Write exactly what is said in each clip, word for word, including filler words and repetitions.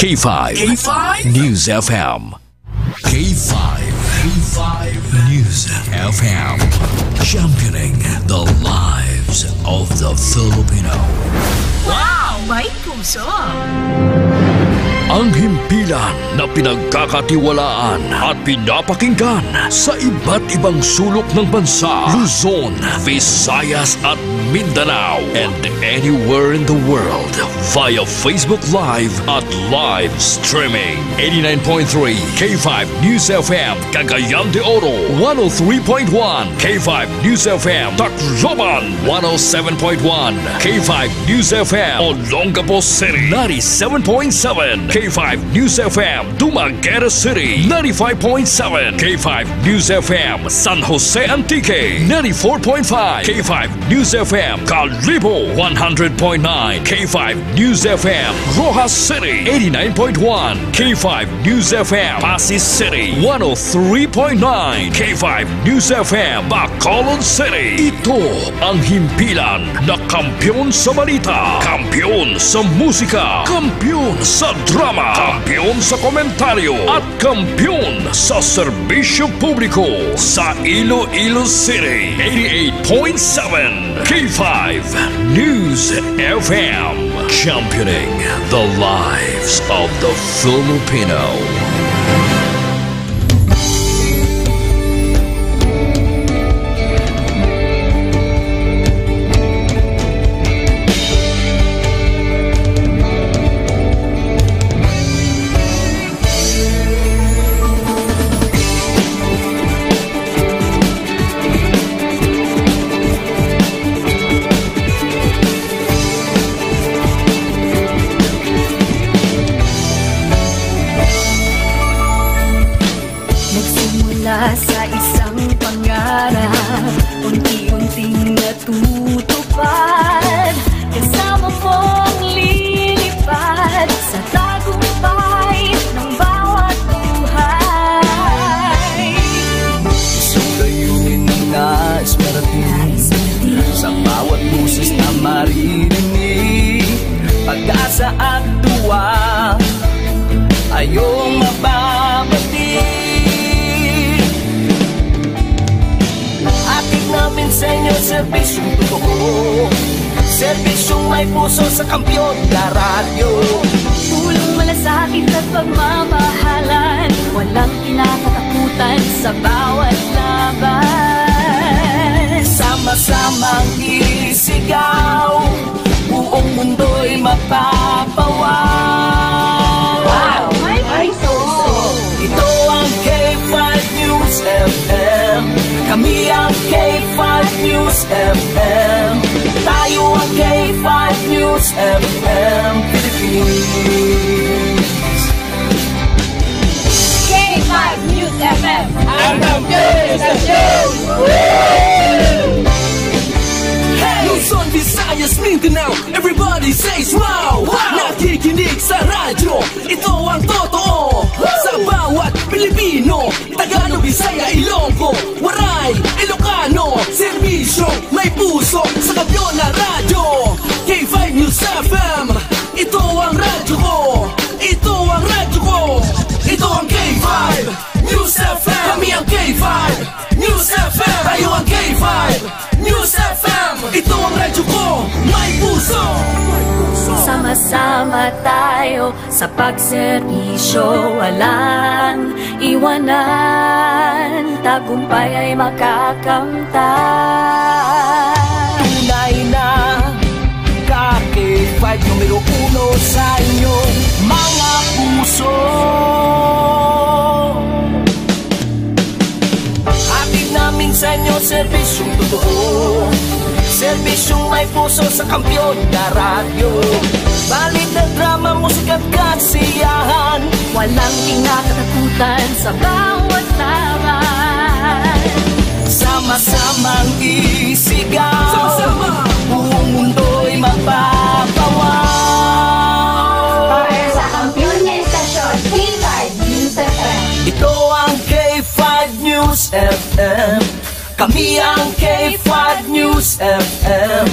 K five. K five. News F M. K five. K five. News F M. Championing the lives of the Filipino. Wow! May puso! Ang himpilan na pinagkakatiwalaan at pinapakinggan sa iba't ibang sulok ng bansa, Luzon, Visayas at Mindanao, and anywhere in the world via Facebook Live at live streaming. Eighty-nine point three K five News F M, Cagayan de Oro, one oh three point one K five News F M, Tacloban, one oh seven point one K five News F M, Olongapo City, ninety-seven point seven K five News F M, Dumaguete City, ninety-five point seven K five News F M, San Jose Antique, ninety-four point five K five News F M, Kalibo, one hundred point nine K five News F M, Roxas City, eighty-nine point one K five News F M, Passi City, one oh three point nine K five News F M, Bacolod City. Ito ang himpilan na kampiyon sa balita, kampiyon sa musika, kampiyon sa drama, kampiyon sa komentaryo, at kampiyon sa serbisyo publiko sa Iloilo City. Eighty-eight point seven K five News F M, championing the lives of the Filipino. Nagsimula sa isang pangarap, unti-unting natutupad. Kasama mong lilipad sa tagumpay ng bawat buhay. Isang layunin na nais marating, sa bawat boses na maririnig, pag-asa at tuwa ay iyong mababati. Hatid namin sa inyo serbisyong totoo, serbisyong may puso sa Kampiyon na Radyo. Pulong malasakit at pagmamahalan, walang kinakatakutan sa bawat laban. Sama-samang isigaw, buong mundo'y mapapawaw. Wow! May puso! Ito ang K five News F M. Kami ang K five News F M. Tayo ang K five News F M Philippines. K five News F M. Ang kampiyon sa show! Hey! Luzon, Visayas, Mindanao, everybody says wow! Wow! Nakikinig sa radyo, ito ang totoo. Sa bawat Pilipino, Tagalog, Bisaya, Ilonggo, Waray, Ilocano, serbisyo, may puso, sa Kampiyon na Radyo. K five News F M, ito ang radyo ko. Ito ang radyo ko. Ito ang K five News F M. Kami ang K five News F M. Tayo ang K five News F M. Ito ang radyo ko. May puso. Sama-sama tayo sa pagserbisyo, walang iwanan, tagumpay ay makakamtan. Tunay na ka K five numero uno sa inyong mga puso. Hatid namin sa inyo serbisyong totoo, serbisyong may puso sa Kampiyon na Radyo. Balita, drama, musika at kasiyahan, walang kinakatakutan sa bawat laban. Sama-samang isigaw, sama-sama, buong mundo'y mapapawaw. Para sa kampiyon nga estasyon, K five News F M. Ito ang K five News F M. Kami ang K five News F M.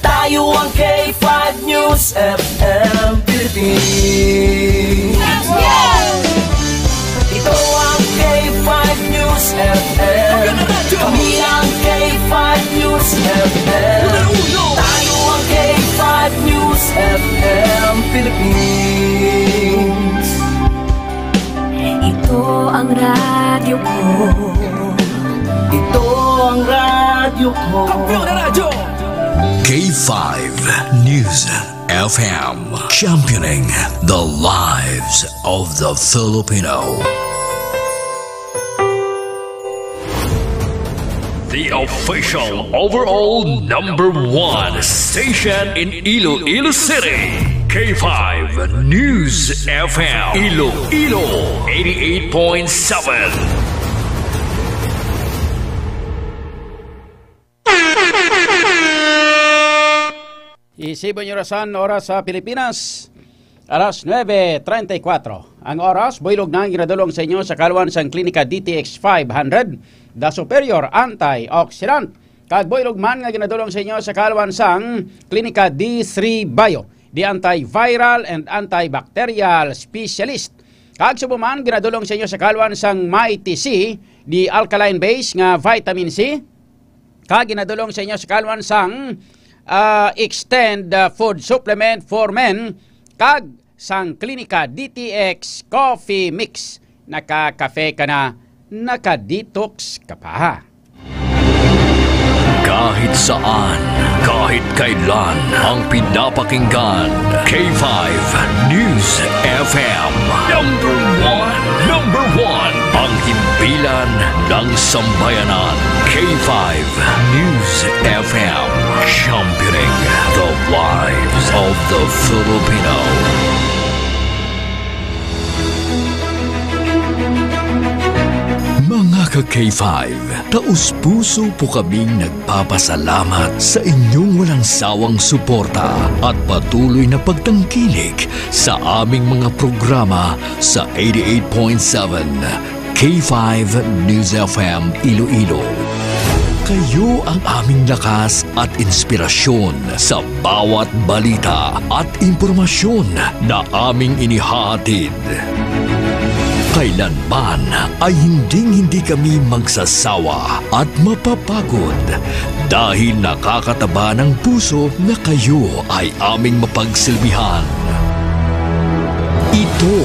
Tayo ang K five News F M. Ito ang K five News F M. Kami ang K five News F M. Tayo ang K five News F M Philippines. Ito ang radyo ko. Ito ang radyo ko. Kampiyon na radyo! K five News F M, championing the lives of the Filipino. The official overall number one station in Iloilo City, K five News F M, Iloilo, eighty-eight point seven. Isibon niyo rasan oras sa Pilipinas, alas nuebe treinta y cuatro. Ang oras, buylog na ang ginadulong sa inyo sa kalwan sang Klinika D T X five hundred, The Superior Antioxidant. Kag buylog man nga ginadulong sa inyo sa kalwan sang Klinika D three Bio, the antiviral and antibacterial specialist. Kag subong man ginadulong sa inyo sa kalwan sang Mighty C, the alkaline base nga vitamin C. Kag ginadulong sa inyo sa kalwan sang, ah, Extend, ah, Food Supplement for Men, kag sang Klinika D T X Coffee Mix. Nakakafe ka na, naka-detox ka pa. Kahit saan, kahit kailan, ang pinapakinggan, K five News F M. Number one, number one, ang himpilan ng sambayanan, K five News F M, championing the lives of the Filipino. Mga ka-K five, taus-puso po kaming nagpapasalamat sa inyong walang sawang suporta at patuloy na pagtangkilik sa aming mga programa sa eighty-eight point seven K five News F M Iloilo. Kayo ang aming lakas at inspirasyon sa bawat balita at impormasyon na aming inihahatid. Kailanman ay hinding-hindi kami magsasawa at mapapagod dahil nakakataba ng puso na kayo ay aming mapagsilbihan. Ito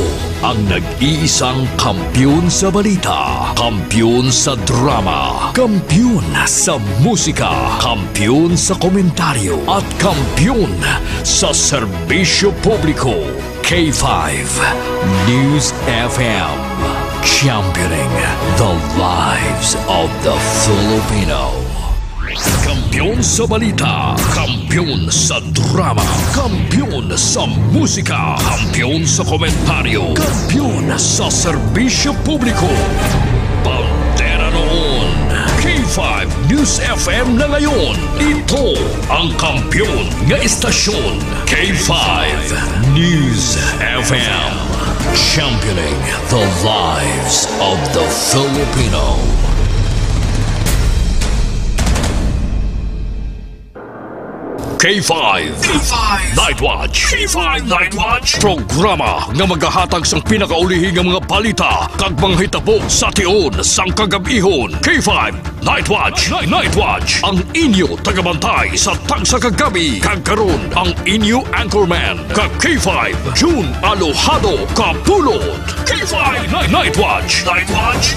ang nag-iisang kampiyon sa balita, kampiyon sa drama, kampiyon sa musika, kampiyon sa komentaryo, at kampiyon sa serbisyo publiko. K five News F M, championing the lives of the Filipino. Kampiyon sa balita, kampiyon sa drama, kampiyon sa musika, kampiyon sa komentaryo, kampiyon sa serbisyo publiko. Bandera noon, K five News F M na ngayon. Ito ang kampiyon nga istasyon, K five News F M. Championing the lives of the Filipino. K five. K five Night Watch. K five Night Watch. Programa nga magahatag sang pinakaulihi nga mga balita kag mga hitabo sa tion sang kagab-ihon. K five Night Watch. Night Watch. Ang inyo tagabantay sa tagsa ka gabi. Kag karon, ang inyo anchorman, ka K five, June Alojado Kapulot. K five Night, Night Watch. Night Watch.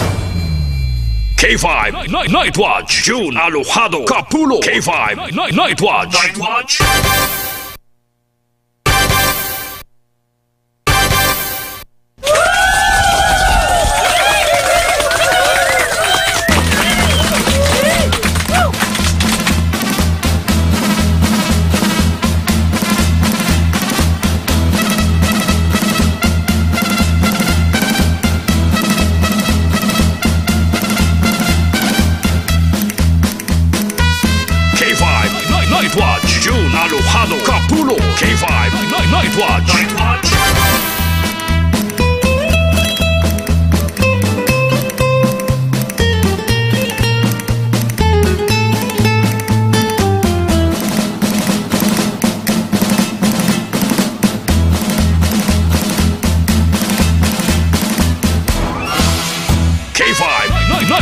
K five Night, Night Watch. June Alojado Kapulot. K five Night, Night Watch. Night Watch. K five Night, Night Watch, June Alojado,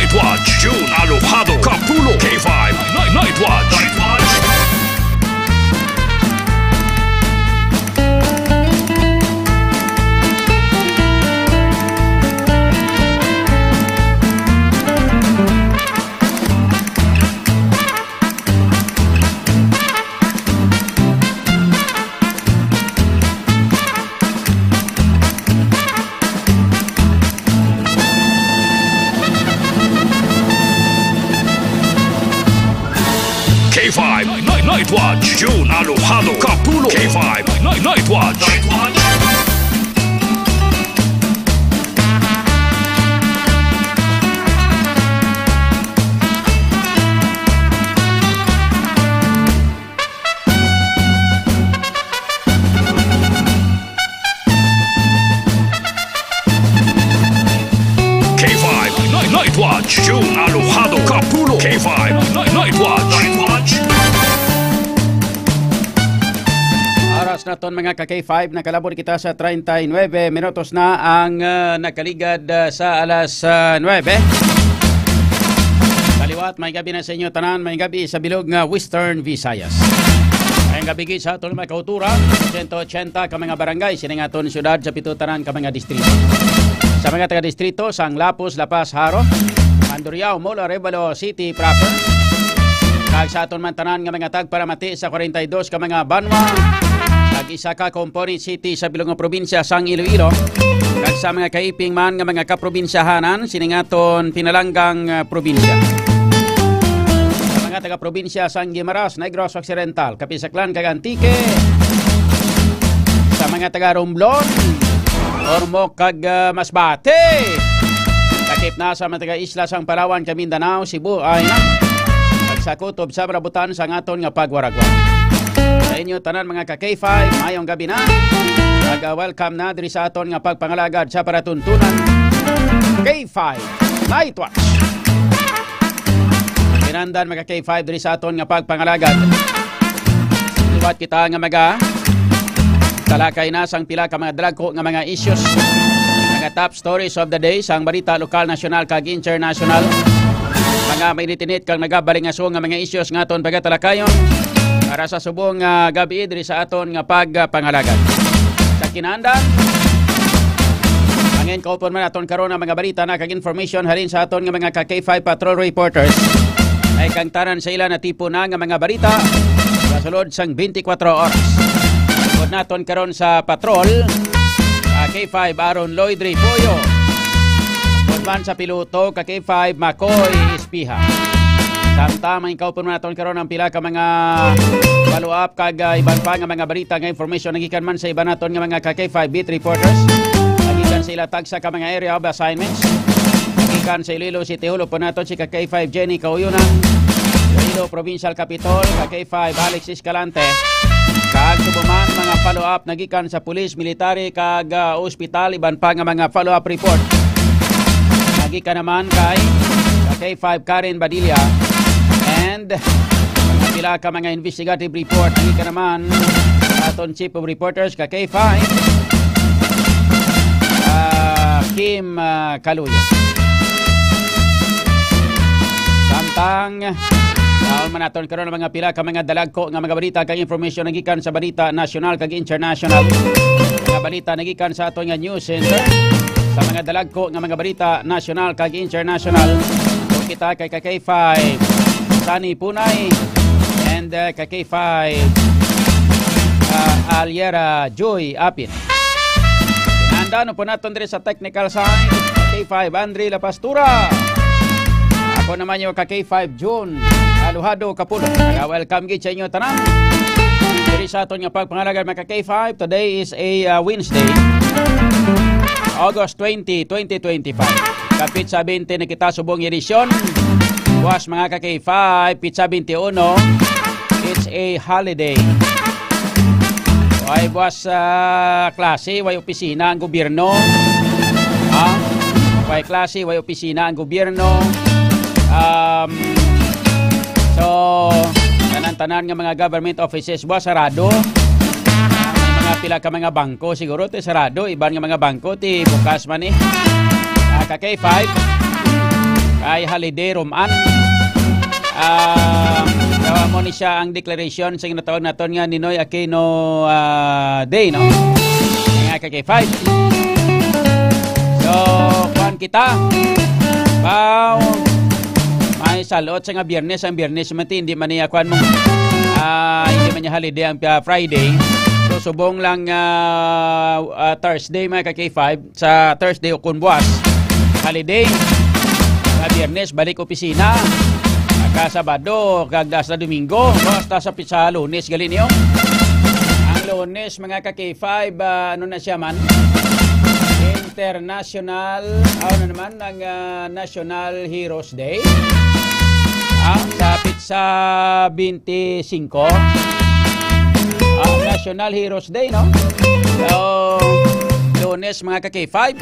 Watch, June Alojado, Kapulo, K five, Night, Night Watch. Night Watch. K five Night, Night Watch, June Alojado, Kapulo. K five Night, Night Watch. Night Watch. K five Night, Night Watch, June Alojado, Kapulo. K five Night, Night Watch. Night Watch. Oras naton, mga ka K five, nakalabot kita sa treinta y nueve minutos na ang, ah, nakaligad, ah, sa alas, ah, nuebe. Kaliwat, may gabi na sa inyo tanan, may gabi sa bilog nga Western Visayas. May gabi gid sa aton mga kauturan, sento ochenta ka mga barangay, sining aton syudad sa pito tanan ka mga distrito. Sa mga taga-distrito, sang Lapuz, La Paz, Jaro, Mandurriao, Molo, Arevalo City proper. Kag sa aton man tanan nga mga tagparamati sa kwarenta y dos ka mga banwa, kag isa ka component city sa bilog nga probinsya sang Iloilo, kag sa mga kaiping man nga mga kaprobinsyahanan sining aton pinalanggang, ah, probinsya. Sa mga taga-probinsya sang Guimaras, Negros Occidental, Capiz Aklan, kag Antique. Sa mga taga-Romblon, Ormoc, kag, ah, Masbate. Lakip na sa mga taga-isla sang Palawan, kag Mindanao, Cebu, ay na. Kag sa kutob sa malabutan sang aton nga pagwaragwag. Sa inyo tanan, mga ka K five, mayong gabi na. Kag, ah, welcome na diri sa aton nga pagpangalagad sa paratuntunan. K five Night Watch. Kinandan, mga K five, diri sa aton nga pagpangalagad. Liwat kita nga maga talakay na sang pila ka mga dalagko nga mga issues, mga top stories of the day sang balita lokal, nasyonal, kag international. Mga mainit-init kag nagabalingaso nga mga issues nga aton pagatalakayon para sa subong nga gabi diri sa aton nga pagpangalagad. Sa kinandan, angin kaupon man aton karon ang mga balita na kag information halin sa aton nga mga ka K five patrol reporters. Ay kang tanan sa ila natipon na nga mga balita sa sulod sang twenty-four oras. Upod naton karon sa patrol, ka K five Aaron Lloyd Refollo. Upod man sa piloto, ka K five Makoy Espiha. Samtang mangin kaupon man naton karon ang pila ka mga follow-up kag, ah, iban pa nga mga balita nga information nagikan man sa iban naton nga mga ka K five beat reporters. Nagikan sa ila tagsa ka mga area of assignments. Nagikan sa Iloilo City Hall, upod naton si ka K five Jenny Kauyunan. Iloilo Provincial Capitol, ka K five Alex Escalante. Kag subong man mga follow-up nagikan sa pulis, military, kag, ah, ospital, iban pa nga mga follow-up report. Nagikan naman kay ka K five Karen Badilla and pila ka mga investigative report. Nagikan naman sa aton Chief of Reporters ka K five, ah, Kim, ah, Kaluyo. Samtang, kaon man naton karon ang mga pila ka mga dalagko nga mga balita kag information nagikan sa balita nasyonal kag international. Mga balita nagikan sa aton nga news center. Sa mga dalagko nga mga balita nasyonal kag international, kita kay ka K five Sunny Punay and, uh, ka K five, uh, Aliera Joy Apin. Andano po naton diri sa technical side, K five Andre La Pastura. Ako naman yung ka K five June Aluhado Kapulo. Welcome gid sa inyo tanan. Diri sa aton nga pagpangalagad, mga ka K five, today is a, uh, Wednesday, August twenty, twenty twenty-five. Kapit sa twenty na kita subong edisyon. Buwas, mga ka K five, pitsa twenty-one, it's a holiday. Ay, buwas, ah, klase, way opisina ang gobyerno. Ha? Way klase, way opisina ang gobyerno. Um, so, tanan-tanan nga mga government offices buwas sarado. May mga pila ka mga bangko siguro ti sarado, iban nga mga bangko ti bukas man eh. Ah, ka K five. Ay holiday, Roman. Ah, daw mo ni siya ang declaration sa ginatawag naton nga Ninoy Aquino, ah, Day, no? Nga ka K five. So, kuan kita. Wow. May salot sa nga Biyernes. Ang Biyernes man ti, hindi man niya kuan mo. Ah, hindi man niya holiday ang, ah, Friday. So, subong lang, ah, ah, Thursday, mga ka K five. Sa Thursday o kun buwas, holiday. Sa Biyernes, balik opisina. Pagka Sabado, kag hasta Domingo, o hasta sa, sa Lunes, gali niyo. Ang Lunes, mga ka K five, ah, ano na siya man? International, ah, ano naman, ang, ah, National Heroes Day. Ah, sa petsa twenty-five. Ah, National Heroes Day, no? So, Lunes, mga ka K five.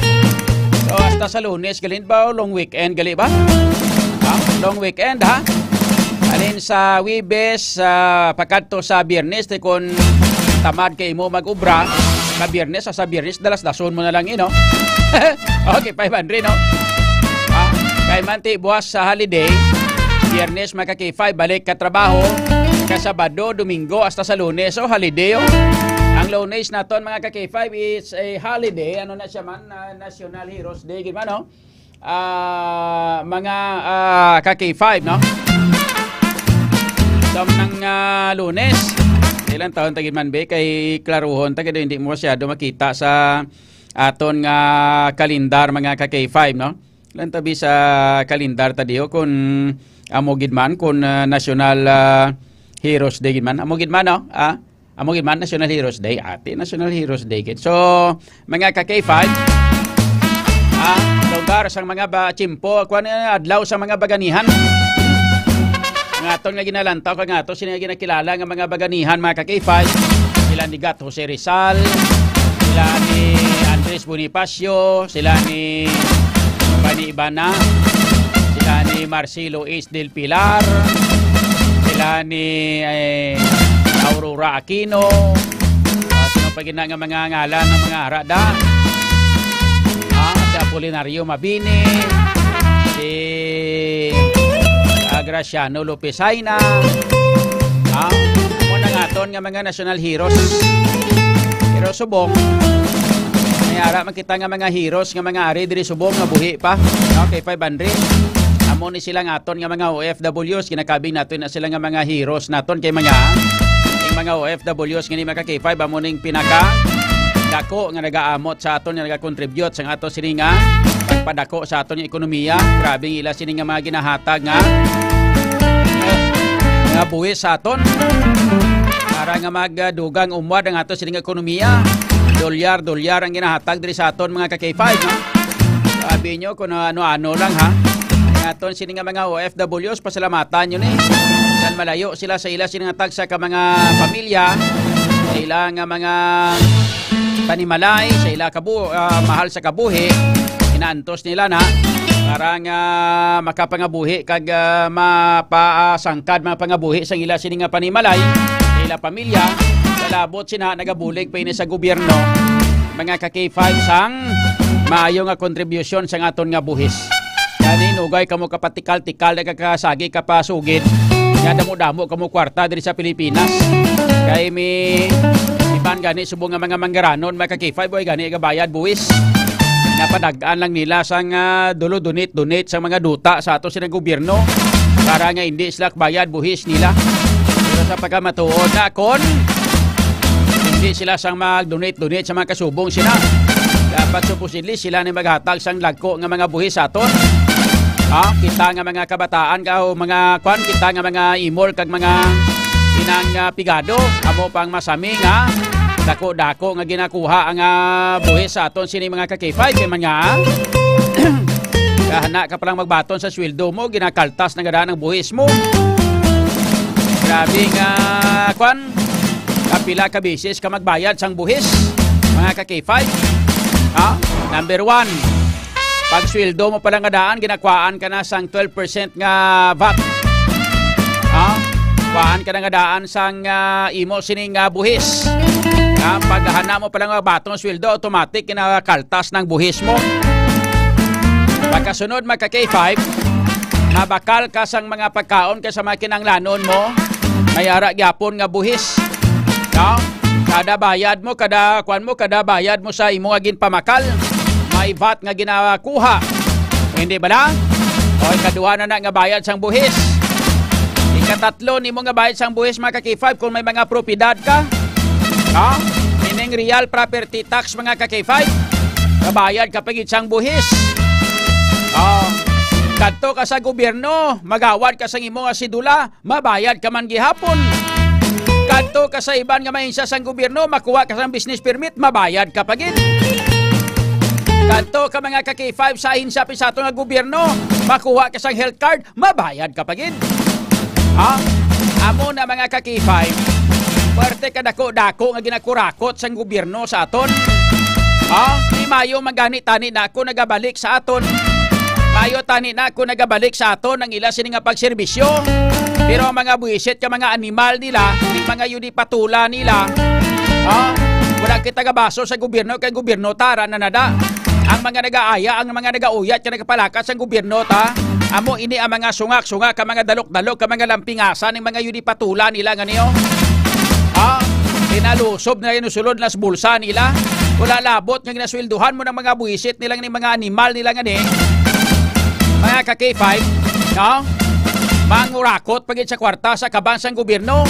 So, hasta sa Lunes, gali ba? Long weekend, gali ba? Ha? Long weekend, ha? Alin sa Webes, ah, pakadto sa Biyernes, ti kun tamad kay mo mag-obra, sa Biyernes, sa Biyernes, dalas-dason mo na lang, eh, no? Okay, five hundred, no? Ah, kay man ti buwas sa holiday, Biyernes, mga ka K five, balik ka trabaho, ka Sabado, Domingo, hasta sa Lunes, oh, holiday, oh. Ang Lunes naton, mga ka K five, is a holiday. Ano na siya man? Ah, National Heroes Day, gid man, no? Ah, mga, ah, ka K five, no? Sa nang, ah, Lunes, ilang taon ta gid man, be, kay klaruhon ta, kay hindi mo masyado makita sa aton nga kalendar, mga ka K five, no? Ilang tabi sa kalendar ta diho kung amo gid man, kung, ah, National, ah, Heroes Day gid man. Amo gid man, no? Ah, amo gid man, National Heroes Day. Ati, National Heroes Day gid. So, mga ka K five, ah, lugar sang mga ba, tiyempo, kuwan nga, adlaw sa mga baganihan. Ang aton nga ginalantaw, kag nga ato sini nga ginakilala nga mga baganihan, mga ka K five. Sila ni Gat Jose Rizal, sila ni Andres Bonifacio, sila ni Bani Ibana, sila ni Marcelo H. Del Pilar, sila ni, eh, Aurora Aquino, ah, sino pa gina nga mga ngalan ng mga arada? Ah, si Apolinario Mabini, si, ah, Graciano Lopez Jaena, ah, mo na nga aton nga mga national heroes. Pero subong, may ara man kita nga mga heroes nga mga ari diri subong nga buhi pa. Okay, five hundred. Amo ni sila nga aton nga mga O F Ws, ginakabig nato na sila nga mga heroes naton kay mga, yung mga O F Ws nga ni mga K five, amo ning pinaka dako nga nagaamot sa aton, nga nagakontribute sa ato sini nga pagpadako sa aton nga ekonomiya. Grabe ang ila sini nga mga ginahatag nga, nga buhis sa aton para nga magdugang umwad ang ato sini nga ekonomiya. Dolyar, dolyar ang ginahatag diri sa aton mga ka K five, no? Sabi nyo kung ano-ano lang, ha? Ang aton sini nga mga O F Ws, pasalamatan nyo ni. San malayo sila sa ila sini nga tagsa ka mga pamilya, sa ila nga mga panimalay, sa ila kabu-, ah, mahal sa kabuhi, inaantos nila na para nga makapangabuhi kag, ah, mapasangkad mga pangabuhi sa ila sini nga panimalay, sa ila pamilya. Sa labot sina nagabulig pa ini sa gobyerno, mga ka K five, sang maayo nga kontribusyon sa aton nga buhis. Gani, nugay kamo kapatikal-tikal, nagkakasagi, kapasugid. Nga damo-damo kamo kwarta diri sa Pilipinas. Kay may iban gani subong nga mga manggaranon, mga ka K five, boy, gani gabayad buwis. Napadag-an lang nila sang, ah, dulo donate-donate sa mga duta sa ato sila gobyerno para nga hindi sila bayad buhis nila. Pero sa pagkamatuod na kon hindi sila sang mag-donate-donate sa mga kasubong sila. Dapat supposedly sila ni maghatag sang lagko nga mga buhi sa aton. Ha? Kita nga mga kabataan ka o mga kwan, kita nga mga imol kag mga inang, ah, pigado, amo pang masami nga dako-dako nga ginakuha ang, ah, buhi sa aton sini mga ka K five kay man nga, ah, kahana ka palang magbaton sa sweldo mo, ginakaltas na gada ang buhis mo. Grabe nga, kwan, kapila ka beses ka magbayad sang buhis, mga ka K five. Ha? Number one, pag sweldo mo pala nga daan, ginakwaan ka na sang twelve percent nga vat. Ha? Kwaan ka na nga daan sang, ah, imo sining, ah, buhis. Ha? Paghana mo pala nga batong sweldo, automatic ginakaltas ng buhis mo. Pagkasunod, mga ka K five, Abakal ka sang mga pagkaon kag sa mga kinahanglanon mo, may ara gyapon nga buhis. No? Kada bayad mo, kada kuan mo, kada bayad mo sa imo nga ginpamakal, may vat nga ginakuha. Hindi bala? O, ikaduha na na nga bayad sang buhis. Ikatatlo nimo nga bayad sang buhis, mga ka-K five, kung may mga propiedad ka. Ha? Meaning real property tax, mga ka-K five. Mabayad ka pa gid sang buhis. O, kadto ka sa gobyerno, magawad ka sang imo nga sidula, mabayad ka man gihapon. Kadto ka sa iban nga mahensya sang gobyerno, makuha ka sang business permit, mabayad ka pa gid. Kadto ka, mga ka-K five, sa ahensya pa sa aton nga gobyerno, makuha ka sang health card, mabayad ka pa gid. Ha? Amo na, mga ka-K five, parte ka dako-dako nga ginakurakot sang gobyerno sa aton. Ha? Di mayo magani tani na ako nagabalik sa aton. Mayo tani na ako nagabalik sa aton ang ila sini nga pagserbisyo. Pero ang mga buwisit ka mga animal nila, di mga yun di patula nila. Ha? Wala kita gabaso sa gobyerno, kay gobyerno tara na nada. Ang mga nagaaya, ang mga nagauyat, ka nagapalakat sang gobyerno ta. Amo ini ang mga sungak-sungak, ka mga dalok-dalok, ka mga lampingasa ning mga yun di patula nila nga niyo. Ha? Pinalusob na yun sulod nas bulsa nila. Wala labot nga ginasweldohan mo ng mga buwisit nilang ni mga animal nila nga ni. Mga ka-K five, no? Mangurakot pa gid sa kwarta sa kaban sang gobyerno.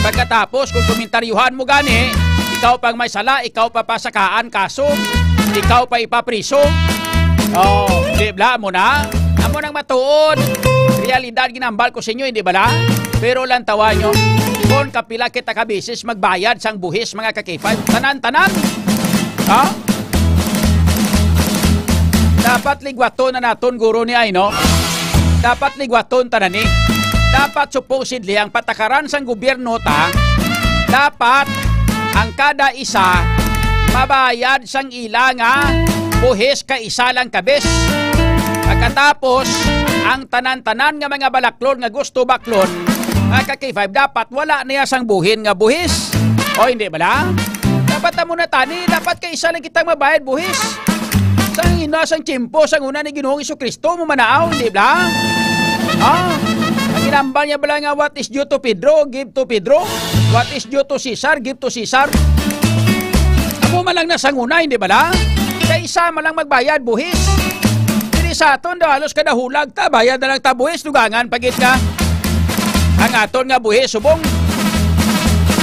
Pagkatapos, kung komentaryuhan mo gani, ikaw pang may sala, ikaw pa pasakaan kaso, ikaw pa ipapriso. Oh, di bala mo na? Amo nang matuod. Realidad ginambal ko sa inyo, hindi bala? Pero lantawan nyo, kung kapila kita ka beses magbayad sang buhis, mga ka-K five, tanan-tanan. Ha? Dapat ligwaton na naton, guro, ni ay, no? Dapat ligwaton tanan ni. Dapat supposedly ang patakaran sang gobyerno ta, dapat ang kada isa mabayad sang ila nga buhis ka isa lang ka bes. Pagkatapos, ang tanan-tanan nga mga balaklon nga gusto baklon, mga ka-K five, dapat wala niya sang buhin nga buhis. O hindi bala? Dapat amo na tani, dapat kay isa lang kitang mabayad buhis. Sang ina, sang tiyempo, sang una ni Ginoong Jesu-Cristo, mo manaaw, di ba? Ah, ang ginambal niya bala nga, "What is due to Pedro, give to Pedro. What is due to Cesar, give to Cesar." Amo man lang na sang una, hindi bala? Kay isa man lang magbayad buhis. Diri sa aton daw, halos kada hulag ta, bayad na lang ta buhis, dugangan pa gid nga ang aton nga buhis subong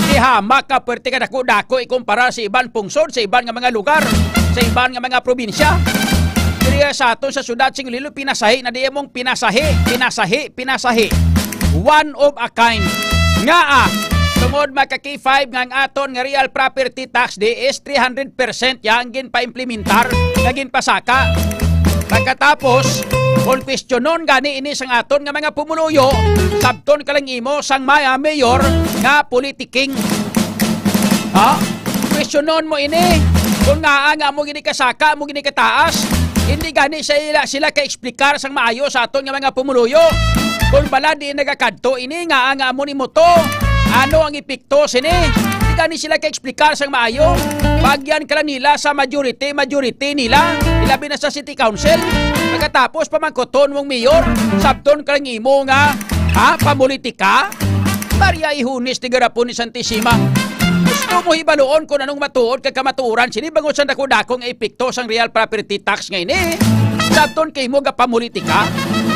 di hamak ka pwerte ka dako-dako ikumpara sa iban pungsod, sa iban nga mga lugar, sa iban nga mga probinsya. Diri sa aton sa syudad sing Iloilo, pinasahi na di mong pinasahi, pinasahi, pinasahi. One of a kind. Nga ah, tungod, mga ka-K five, nga ang aton nga real property tax di is three hundred percent ya ang ginpaimplementar nga ginpasaka. Pagkatapos, kung kwestiyonon gani ini sang aton nga mga pumuluyo, sabton ka lang imo sang maya mayor nga politiking. Ha? Kwestiyonon mo ini kung ngaa nga amo gini kasaka, amo gini kataas. Hindi gani sila, sila ka-explicar sang maayo sa aton nga mga pumuluyo. Kung bala di nagakadto ini, ngaa nga amo ni mo to? Ano ang epekto sini? Di gani sila ka-explicar sang maayo. Bagyan ka lang nila sa majority, majority nila. Ilabi na sa city council. Pagkatapos, pamangkuton mong mayor, sabton ka lang imo nga, ha, pamulitika? Maria Ihunis, tigarapon ni Santisima. Gusto mo hibaluon kung anong matuod kag kamatuoran sini bangod sa dako-dako nga epekto sang real property tax nga ini? Sabton kay mo gapamulitika?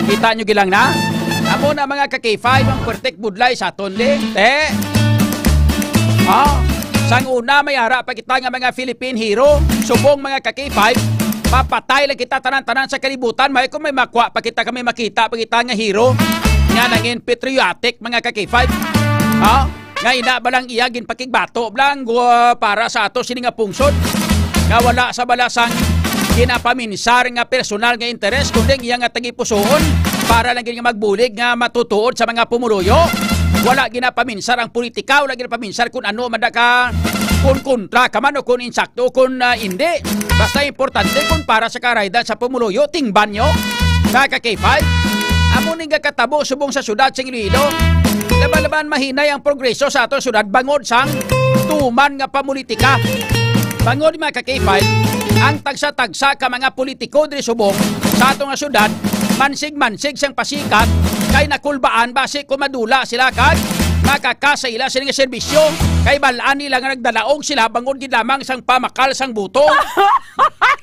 Kita nyo gilang na? Amo na, mga ka-K five, ang pwertek budlay sa aton, di? Te? Ah, sang una, may ara pa kita nga mga Philippine hero. Subong, mga ka-K five, papatay lang kita tanan-tanan sa kalibutan. May kung may makwa pa kita, kami makita pa kita nga hero. Nga nangin patriotic, mga ka-K five. Ha? Nga ina ba lang iya ginpakigbato lang, gwa, para sa ato sini nga pungsod? Nga wala sa balasang ginapaminsar nga personal nga interes, kundi ang iya nga tagipusoon para lang gid nga magbulig nga matutuod sa mga pumuluyo. Wala ginapaminsar ang politika, wala ginapaminsar kung ano man da ka, kung kontra ka man o kung insakto o kung, ah, hindi. Basta importante kung para sa karaydan sa pumuluyo, tingban nyo. Mga ka-K five, amo ning gakatabo subong sa syudad sing Iloilo. Laban-laban mahinay ang progreso sa aton syudad bangod sang tuman nga pamulitika. Bangod, mga ka-K five, ang tagsa-tagsa ka mga politiko diri subong sa ato nga syudad, pansig-mansig sang pasikat, kay nakulbaan basi kon madula sila kag makaka sa ila sini nga serbisyo, kay bal-an nila nga nagdalaog sila bangod gid lamang sang pamakal sang buto.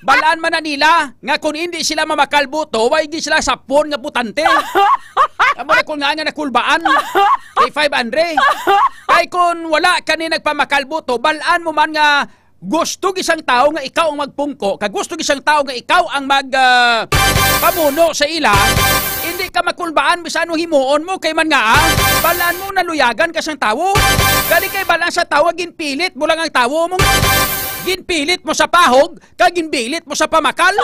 Bal-an man na nila nga kung hindi sila mamakal buto, way gid sila sapon nga botante. Amo na kung nga nga nakulbaan kay five Andre. Kay kung wala ka ni nagpamakal buto, bal-an mo man nga gusto gid sang tawo nga ikaw ang magpungko, kag gusto gid sang tawo nga ikaw ang mag, ah, pamuno sa ila, hindi ka makulbaan bisan anong himuon mo, kay man nga, ah, bal-an mo naluyagan ka sang tawo. Gali kay bal-an sa tawo, ginpilit mo lang ang tawo mo. Ginpilit mo sa pahog, kag ginbilit mo sa pamakal.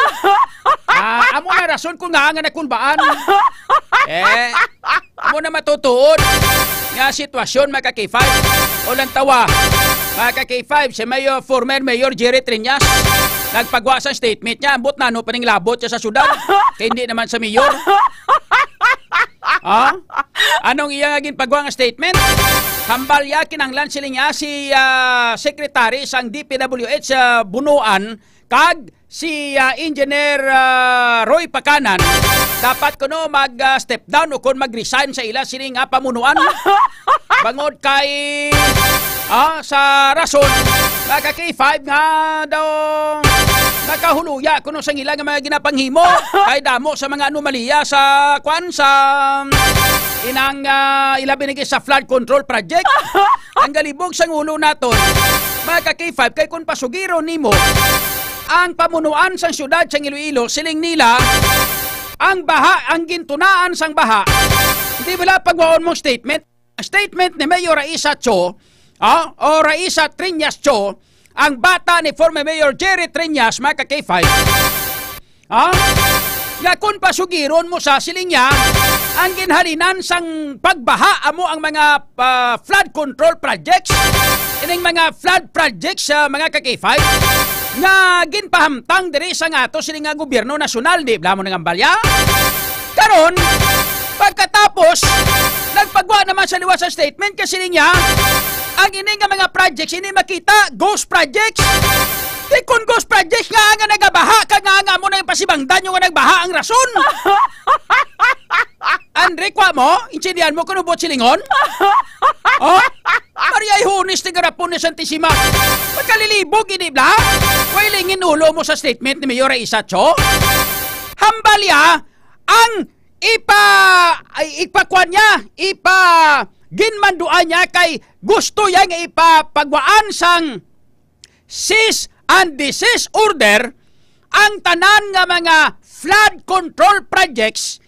Ah, amo na rason ko nga nga nakulbaan. Eh, amo na matutuod nga sitwasyon, mga ka-K five. O lang tawa, mga ka-K five, si Mayor, former Mayor Jerry Treñas, nagpagwa sa statement niya, ambot na ano pa ning labot siya sa syudad, kay hindi naman sa mayor. Ah? Anong iya nga ginpagwa nga statement? Hambal ya kinahanglan sila niya si, ah, Secretary sang D P W H, ah, Bunuan kag si, ah, Engineer, ah, Roy Pacanan dapat kuno mag, ah, step down o kon mag-resign sa ila sini nga pamunuan. Bangod kay, ah, sa rason, mga ka-K five nga daw nakahuluya kuno sa ila nga mga ginapanghimo kay damo sa mga anomalya sa, kwan, sa inang, ah, ilabi na gid sa flood control project. Ang galibog sang ulo naton, mga ka-K five, kay kung pasugiron nimo ang pamunuan sang siyudad sang Iloilo, siling nila, ang baha, ang gintunaan sang baha, di bala pagwaon mo statement? Statement ni Mayor Raisa Cho, ah, o Raisa Treñas Cho, ang bata ni former Mayor Jerry Treñas, mga ka-K five, ah, nga kung pasugiron mo sa siling niya, ang ginhalinan sang pagbaha amo ang mga, ah, flood control projects, ining mga flood projects sa mga ka-K five nga ginpahamtang diri sa nga ato sini nga gobyerno nasyonal, di bala mo nangambalya? Karon, pagkatapos, nagpagwa naman sa liwat sa statement kasi niya, ang ini nga mga projects, ini makita, ghost projects. Di kun ghost projects nga nga nagabaha ka nga nga mo na yung pasibangdan yung nga nagbaha ang rason. Andre, kwa mo? Intindihan mo kung buot silingon? Oh? Maria Ihones, tigarapon ni Santisima. Pagkalilibog, ini bla? Way lingin ulo mo sa statement ni Mayor Isacho? Hambal ya, ang ipa, ay, ipakwan niya, ipa, ginmanduan niya kay gusto niya nga ipapagwaan sang cease and desist order ang tanan nga mga flood control projects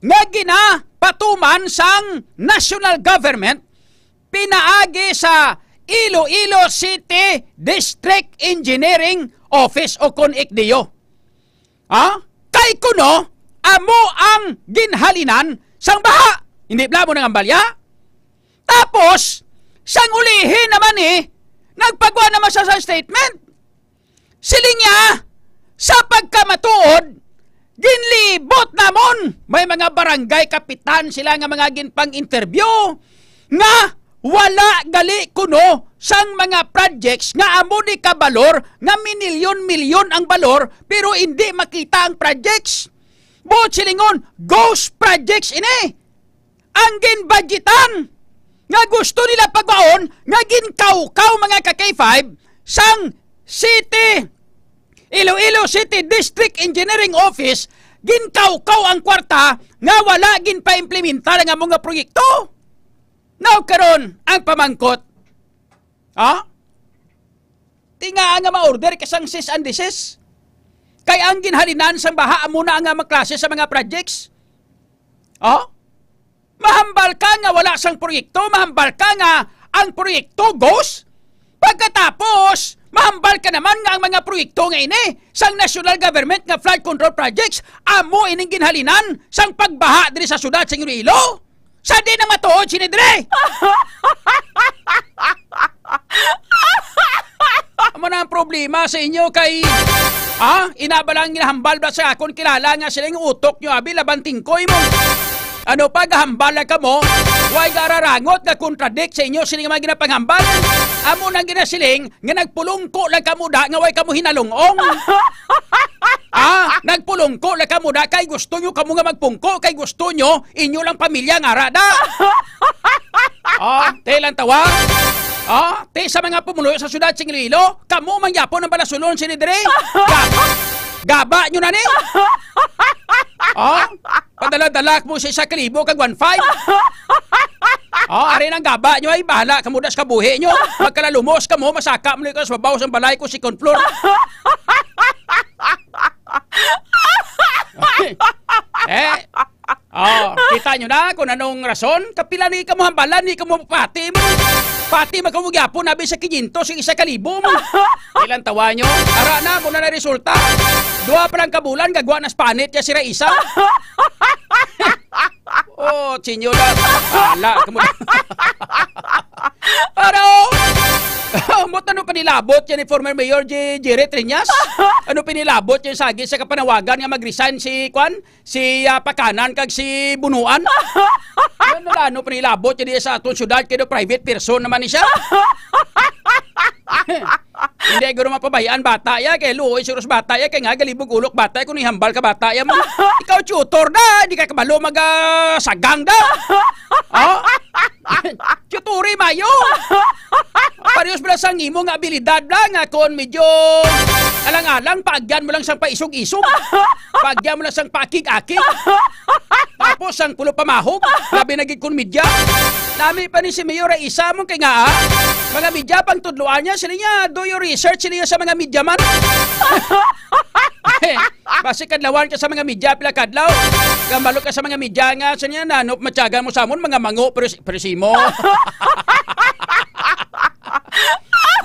nga ginapatuman sang national government pinaagi sa Iloilo City District Engineering Office o kon I C D E O. Ha? Kay kuno, amo ang ginhalinan sang baha. Hindi bala mo nangambalya? Tapos, sang ulihi naman ni, nagpagwa naman sa, sa statement. Siling niya, sa pagkamatuod, ginlibot namon. May mga barangay kapitan sila nga mga ginpang-interview nga wala gali kuno sang mga projects nga amo ni kabalor nga minilyon-milyon ang balor, pero indi makita ang projects. Buot silingon, ghost projects ini. Ang ginbudgetan nga gusto nila pagwaon nga ginkawkaw, mga ka-K five, sang City, Iloilo City District Engineering Office, ginkawkaw ang kwarta nga wala ginpaimplementar ang amo nga proyekto. Now karon ang pamangkot, ha? Tingaa nga ma-order ka sang cease and desist. Kay ang ginhalinan sang baha amo na ang mga klase sa mga projects. Oh? Mahambal ka nga wala sang proyekto, mahambal ka nga ang proyekto ghost. Pagkatapos, mahambal ka naman nga ang mga proyekto nga ini sang national government nga flood control projects amo ining ginhalinan sang pagbaha diri sa syudad sa Iloilo. Sa di na matuod sini diri. Amo na ang problema sa inyo kay, ha? Ina ba lang ginahambal ba sa akon kilala nga sila yung utok nyo, abi, laban tingkoy mo? Ano pa, gahambal na kamo? Way gararangot nga contradict sa inyo sini nga mga ginapanghambal? Amo nang ginasiling nga nagpulungko lang kamo da nga way kamo hinalong-ong. Ah, nagpulungko lang kamo da kay gusto nyo kamo nga magpungko, kay gusto nyo inyo lang pamilya nga ara da. Oh, te lang tawa. Oh, te sa mga pumulo sa syudad sing Iloilo, kamo man gyapon ang balasulon sini diri. Gab gaba nyo na ni. Oh, padala-dala mo sa isa ka libo kag one five. Oh, ari nang gaba nyo ay bahala kamo da sa kabuhi nyo. Magkalalumos kamo, masaka mo ni ko sa babaw sang balay ko second floor. Eh, oh, kita nyo na kung anong rason. Kapila ni kamo hambalan, ni kamo pati mo. Pati man kamo gyapon abi sa kinyentos yung isa ka libo mo. Ilang tawa nyo? Ara na, muna na resulta. Dua pa lang kabulan, gagwa na sa panit ya si Raisa. Oh, senyor. Ala, kamo. Ano? Mo ano panilabot yan ni former Mayor J- Jerry Triñas? Ano pinilabot yan sa agi sa kapanawagan nga mag-resign si Kwan? Si ah, Pakanan kag si Bunuan? Ano na ano panilabot yan sa aton syudad kay do private person naman ni siya? Hindi guro mapabayaan bata ya kay luoy siguro sa bata ya kay nga galibog ulok bata ya kung ihambal ka bata ya mo. Ikaw tutor da, di ka kabalo mag ah, sagang da. Oh? Tutori mayo. Parehas bala sang imo nga abilidad bala nga kon medyo alang-alang paagyan mo lang sang paisog-isog. Paagyan mo lang sang paakig-akig. Tapos ang pulo pamahog, labi na gid kon media. Nami pa ni si Mayor ay isa mo kay nga ah, mga media pang tudloan niya sila niya, do your research sila niya sa mga media man. Basi kadlawan ka sa mga media pila kadlaw. Gambalo ka sa mga media nga sa niya na no matyaga mo sa amon mga mango pero pero simo.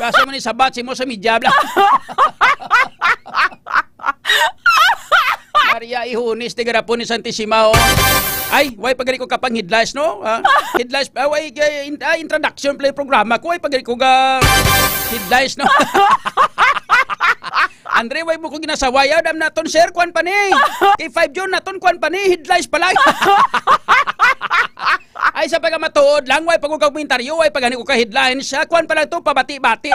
Basa mo ni sabat simo sa media bla. Maria Ihunis, tigarapon ni Santissima, oh. Ay, way pagari ko kapang headlines, no? Ah, headlines, ah, way, eh, in- ah, introduction play programa ko, way pagari ko ga headlines, no? Andre, way mo ko ginasaway, ah, dam naton, sir, kwan pa ni. Kay five June naton, kwan pa ni, headlines pa lang. Ay, sa pagkamatuod lang, way pag komentaryo, way pagani ko ka headlines, ah, kwan pa lang to, pabati-bati.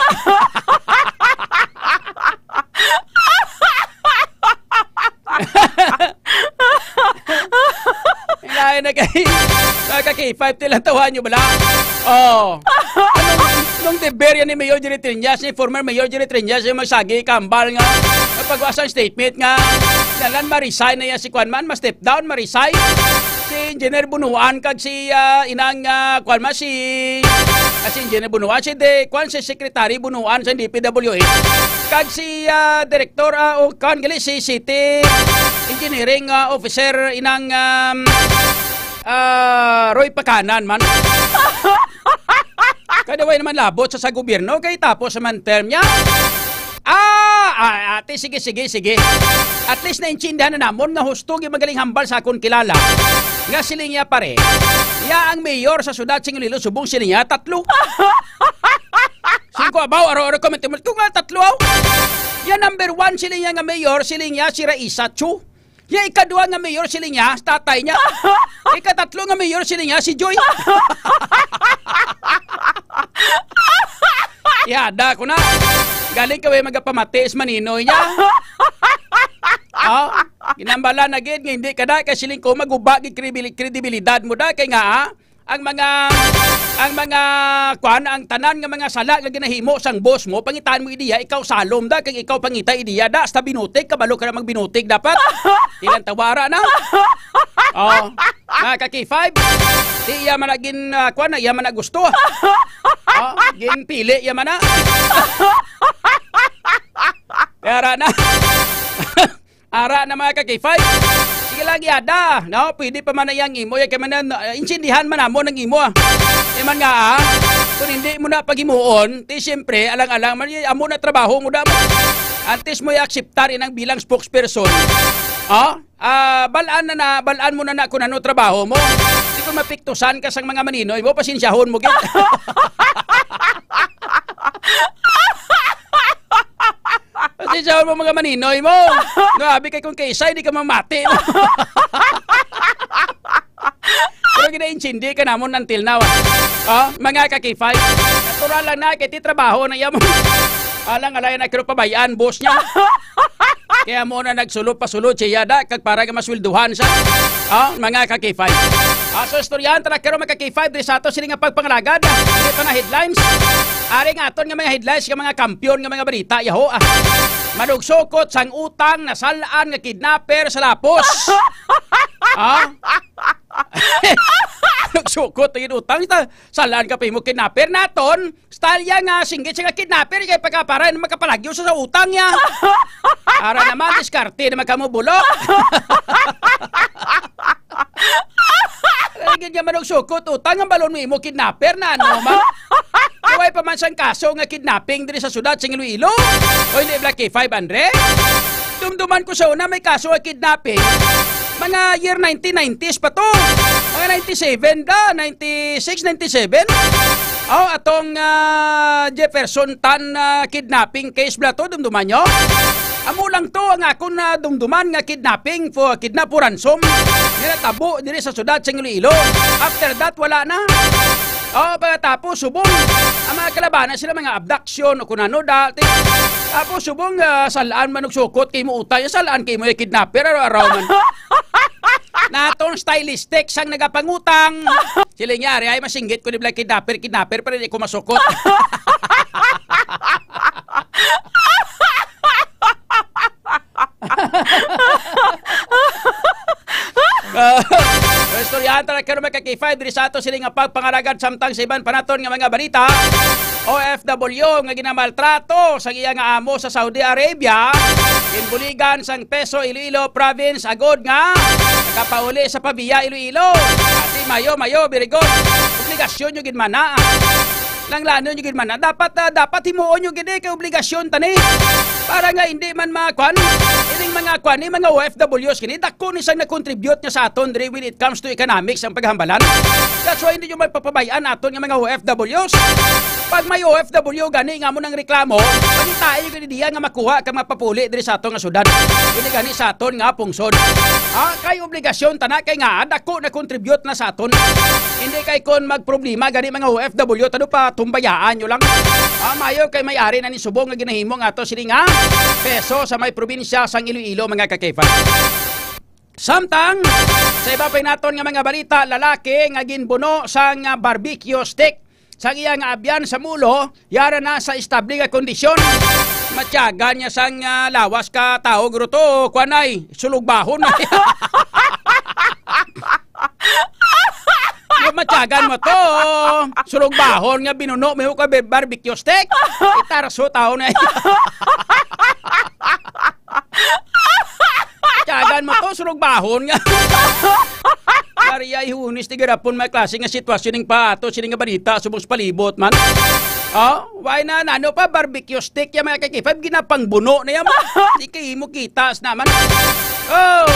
Lain na kay mga ka K five, tilang tawa nyo bala? Oh. Anong, nung deber yan ni Mayor Jerry Triñas, ni former Mayor Jerry Triñas, yung magsagi, kambal nga, pagwasang statement nga, nalan ma-resign na yan si Kwan man, ma-step down, ma-resign. Si Engineer Bunuan kag si ah, inang ah, Kwan man, si, ah, si Engineer Bunuan, si de, Kwan, si Secretary Bunuan sa D P W H. Kag si ah, Director, ah, o Kwan, gali, si City Engineering ah, Officer, inang um, ah, Roy Pakanan man. Kada way naman labot sa, sa gobyerno, kay tapos naman term niya. Ah, ah, ate, sige, sige, sige. At least naintindihan na namon nga husto gyud magaling hambal sa akon kilala. Nga siling niya pare, ya ang mayor sa syudad sing Iloilo subong siling niya tatlo. Singko abaw, aro-aro comment mo. Kung nga tatlo aw. Ya number one siling niya nga mayor, siling niya si Raisa Chu. Ya ikaduha nga mayor siling niya, tatay niya. Ikatatlo nga mayor siling niya, si Joy. Ihada ko na. Galing ka, we, magapamati sa maninoy niya. Oh, ginambala na gid nga hindi ka da kay siling ko maguba gid credibil- credibilidad mo da kay nga ah, ang mga ang mga kwan ang tanan nga mga sala nga ginahimo sang boss mo pangitaan mo ideya ikaw salom da kag ikaw pangita ideya da hasta binutig kabalo ka na magbinutig dapat ilang tawara na oh mga ka K five di iya man na gin ah, kwan na iya man na gusto oh, ginpili iya man na Kaya ra na. Ara na mga ka-K five. Sige lang, yada. No? Pwede pa man na iyang imo. Kaya man na, uh, intindihan man namo ng imo. Ah. Kaya man nga, ah, kung hindi mo na paghimuon, ti siyempre, alang-alang man, eh, amo na trabaho mo damo. Antes mo i-akseptar inang bilang spokesperson. Oh? Ah, balaan na na, balaan mo na na kung ano trabaho mo. Di ko mapiktusan ka sang mga maninoy mo, pasensyahon mo gid. Pasensyahon mo mga maninoy mo. No, abi kay kung kaisay, di ka mamati. Pero ginaintindi ka namon until now. Ah. Oh, mga ka-K five. Natural lang na, kay ti trabaho na iya mo. Alang alay na kiro pabayaan, boss niya. Kaya mo na nagsulod pasulod siya da, kag para nga masweldohan sa, ah, mga ka-K five. Ah, so, istoryahan ta na kiro, mga ka-K five, diri sa ato sini nga pagpangalagad. Hindi pa na headlines. Ari nga aton nga mga headlines, nga mga kampiyon nga mga balita, yaho, ah. Manugsukot sang utang, nasalaan nga kidnapper sa Lapos. Ah? Nagsukot ang utang, ta-, salaan ka pa imo kidnapper naton. Style ya nga, singgit siya nga kidnapper, kay pagkapara na makapalagyo sa, sa utang niya. Ara naman, diskarte naman kamo, bulok. Lagi nga manugsukot, utang ang balon mo imo kidnapper na ano, ma? Kaway pa man sang kaso nga kidnapping diri sa syudad sing Iloilo. O hindi, Black K five, Andre? Dumduman ko sa una, may kaso nga kidnapping. Mga year nineteen nineties pa to. Mga ninety-seven da, ninety-six, ninety-seven. Oh, atong, ah, Jefferson Tan, ah, kidnapping case bala to, dumduman nyo? Amo lang to ang akon na dumduman nga kidnapping for kidnap for ransom. Nga natabo diri sa syudad sa Iloilo. After that, wala na. Oh, pagkatapos, subong, ang mga kalabanan sila, mga abduction o kung ano, dati. Tapos, subong, ah, salaan man og sukot kay mo utay, salaan kay mo yung kidnapper, araw-araw man. Natong stylistic sang nagapangutang. Sila nga, ari ay masinggit ko ni Black Kidnapper, kidnapper, pero di ko masukot. Ah, istoryahan ta na karon, mga ka-K five, diri sa ato sini nga pagpangalagad samtang sa iban pa naton nga mga balita. O F W nga ginamaltrato sa iya nga amo sa Saudi Arabia, ginbuligan sang Peso Iloilo Province agod nga nakapauli sa Pavia, Iloilo. Ati, mayo, mayo, very good. Obligasyon nyo gid man na. Langlanon nyo gid man na. Dapat, ah, dapat himuon nyo gid, eh, kay obligasyon ta ni. Para nga hindi man mga kwan, ining mga kwan, ni mga O F Ws kini, dako ni sang nag-contribute nga sa aton diri when it comes to economics ang paghambalan. That's why hindi nyo magpapabayaan aton nga mga O F Ws. Pag may O F W gani nga mo nang reklamo, pangitai nyo gid diya nga makuha kag mapapuli diri sa aton nga syudad. Hindi gani sa aton nga pungsod. Ah, kay obligasyon ta na kay nga dako na contribute na sa aton. Hindi kay kon magproblema gani mga O F W, tado pa tumbayaan nyo lang. Ah, mayo kay may ari na ni subong nga ginahimo nga ato sini nga Peso sa may probinsya sang Iloilo, mga ka-K five. Samtang, sa iba pa naton nga mga balita, lalaki nga ginbuno sang, ah, barbecue stick sang iya nga abyan sa mulo, yara na sa estable nga kondisyon. Matyagan niya sang, ah, lawas ka tao, guro to, kuan ay, sulugbahon. Nga matyagan mo to, sulugbahon nga binuno mo ko bar-, barbecue stick. Itarso tao na. Tiyagan mo to, surugbahon nga. Maria, ihunis ti garapon may klase nga sitwasyon ning pato, sini nga balita, subong sa palibot man. Oh, why na, nano pa, barbecue stick, yung mga ka-K five, ginapangbuno na yan. Di kayo mo kitas naman. Oh,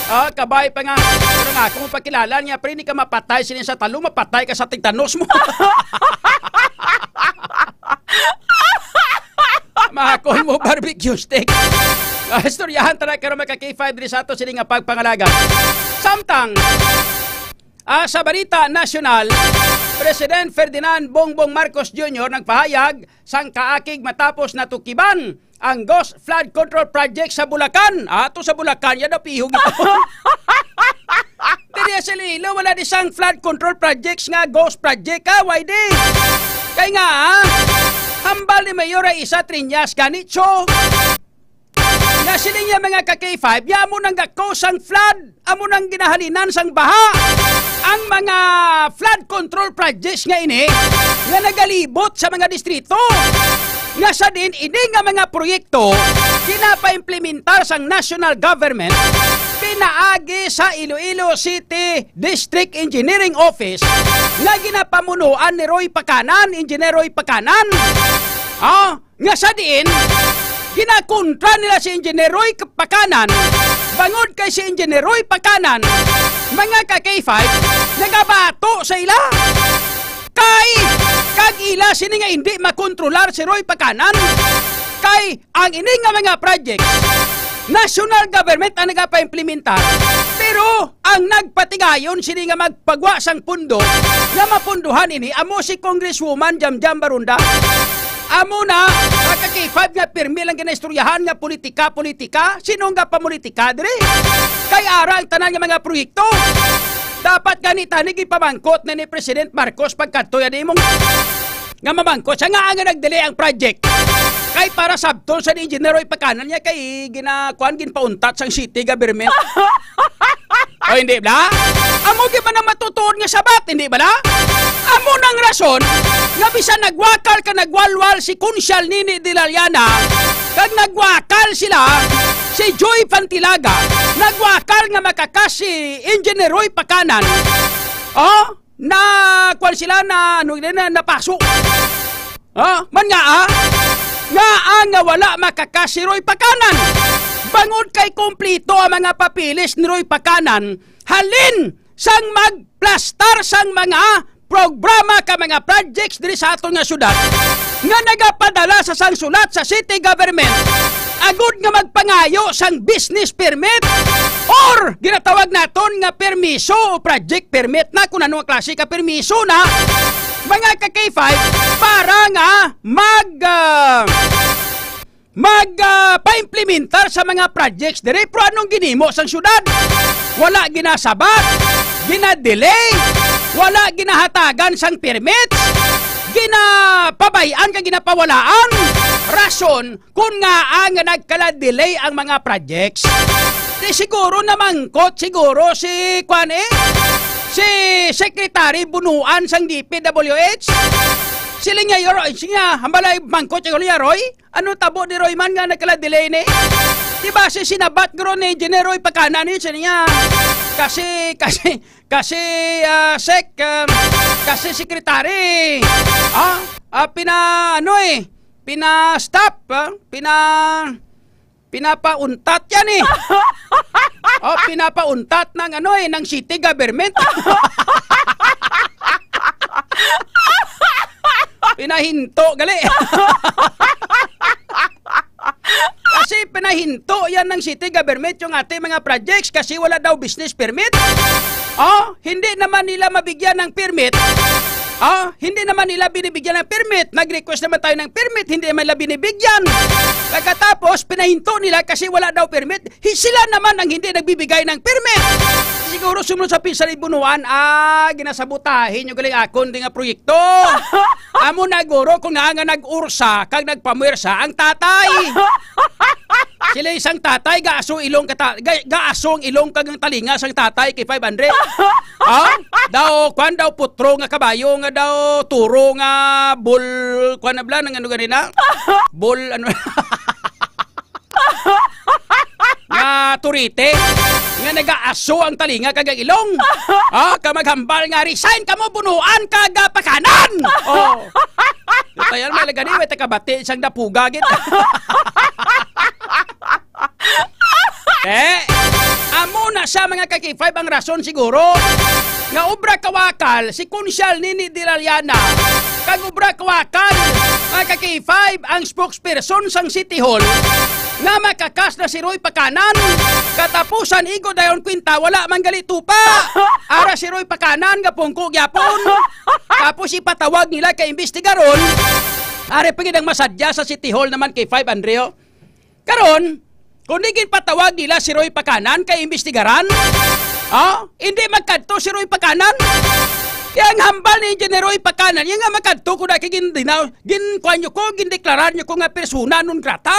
ah, kabay pa nga. Pero nga, kung pakilala niya, pre, hindi ka mapatay, sini sa talo, mapatay ka sa tigtanos mo. Mahakon mo barbecue stick. Ah, istoryahan ta na karon, mga ka-K five, diri sa ato sini nga pagpangalaga. Samtang, ah, sa balita nasyonal, President Ferdinand Bongbong Marcos Junior nagpahayag sang kaakig matapos natukiban ang Ghost Flood Control Project sa Bulacan. Ato sa Bulacan, yan ang pihog ito. Diri sa Iloilo, wala di sang flood control projects nga ghost project, ah, Y D. Kay nga, ah, hambal ni Mayor Raisa Triñas, ganitso, nga sila niya mga ka-K five, ya mo nang gakos ang flood, amo nang ginahalinan sang baha. Ang mga flood control projects nga ini, nga nagalibot sa mga distrito, nga sa din ini nga mga proyekto, ginapaimplementar sang national government, pinaagi sa Iloilo City District Engineering Office nga ginapamunuan ni Roy Pacanan, Engineer Roy Pacanan. Ah, nga sa diin, ginakontra nila si Engineer Roy Pacanan, bangod kay si Engineer Roy Pacanan, mga ka-K five, nagabato sa ila. Kay, kag ila sini nga hindi makontrolar si Roy Pacanan. Kay, ang ini nga mga projects, national government ang nagapaimplementar. Pero Ang nagpatigayon sini nga magpagwa sang pundo nga mapunduhan ini amo si Congresswoman Jamjam Barunda. Amo na, mga ka-K five, nga pirmi lang ginaistoryahan nga politika, politika. Sino nga pamulitika diri? Kay ara ang tanan nga mga proyekto. Dapat gani tani gipamangkot na ni President Marcos pagkadto yan imong nga mamangkot siya nga ang nag-delay ang project. Kay para sabton sa ni Engineer Roy Pakanan niya kay ginakuan, ginpauntat sang city government. O hindi bala? Amo gyud man ang matutuod nga sabat, hindi bala? Amo nang rason nga bisan nagwakal ka nagwalwal si Kunsyal Nini de la Llana, kag nagwakal sila si Joy Pantilaga, nagwakal nga makakas si Engineer Roy Pakanan. Oh, na, kuwan sila na, ano, na, napaso. Ha? Man nga, ah? Nga, ah, nga wala makakas si Roy Pakanan. Bangod kay kumplito ang mga papeles ni Roy Pakanan, halin sang magplastar sang mga programa ka mga projects diri sa aton nga syudad nga nagapadala sa sang sulat sa city government agud nga magpangayo sang business permit or ginatawag naton nga permiso o project permit na kung ano ang klase ka permiso na mga ka K five para nga mag ah, mag ah, paimplementar sa mga projects diri. Pero anong ginimo sang syudad? Wala ginasabat, ginadelay, wala ginahatagan sang permits, ginapabay-an kag ginapawalaan. Rason kung ngaa nga nagkala-delay ang mga projects. Di siguro namangkot siguro si kwan eh, si Secretary Bunuan sang D P W H. Sila nga, Roy, siya, hambalay mangkot siguro niya, Roy. Ano tabo ni Roy man nga nagkala-delay ni? Di ba si sinabat guro ni Engineer Roy Pakanan ni siya niya? Kasi, kasi, kasi, ah, sec, ah, kasi secretary. Ah, ah, pina, ano eh, pina-stop, ah, pina, pinapauntat yan eh. Oh, pinapauntat ng ano eh, ng city government. Pinahinto, gali. Kasi pinahinto yan ng city government yung ating mga projects kasi wala daw business permit. Oh, hindi naman nila mabigyan ng permit. Oh, hindi naman nila binibigyan ng permit. Nag-request naman tayo ng permit, hindi naman nila binibigyan. Pagkatapos, pinahinto nila kasi wala daw permit. Hi-, sila naman ang hindi nagbibigay ng permit. Siguro sumunod sa pinsan ni Bunuan, ah, ginasabotahe nyo galing akon di nga proyekto. Amo na guro kung nga nga nag-ursa kag nagpamwersa ang tatay. Sila isang tatay, gaaso ilong kata, ga, gaaso ang ilong kag ang talinga sang tatay kay five hundred. Ha? Daw, kwan daw, putro nga kabayo nga daw, turo nga bul, kwan na bla, nang ano ganina? Bul, ano? Nga turite nga nagaaso ang talinga kag ang ilong. Ah, ka maghambal nga resign kamo, Bunuan kag, ah, Pakanan. Oh. Tayan may lagani, may takabati isang dapuga gid. Eh, amo na siya, mga ka-K five, ang rason siguro nga obra kawakal si Konsyal Nini de la Llana kag obra kawakal, mga ka-K five, ang spokesperson sang City Hall nga makakas na si Roy Pakanan. Katapusan, igo dayon kwinta, wala man gali tupa. Ara si Roy Pakanan nga pungko gyapon. Tapos ipatawag nila kay imbestigaron. Ari pa gid ang masadya sa City Hall naman kay five, Andreo. Karon, kung di ginpatawag nila si Roy Pakanan kay imbestigaran, oh, hindi magkadto si Roy Pakanan. Kaya ang hambal ni Engineer Roy Pakanan, yung nga magkadto ko na kay gindinaw, ginkuan nyo ko, gindeklarar nyo ko nga persona non grata.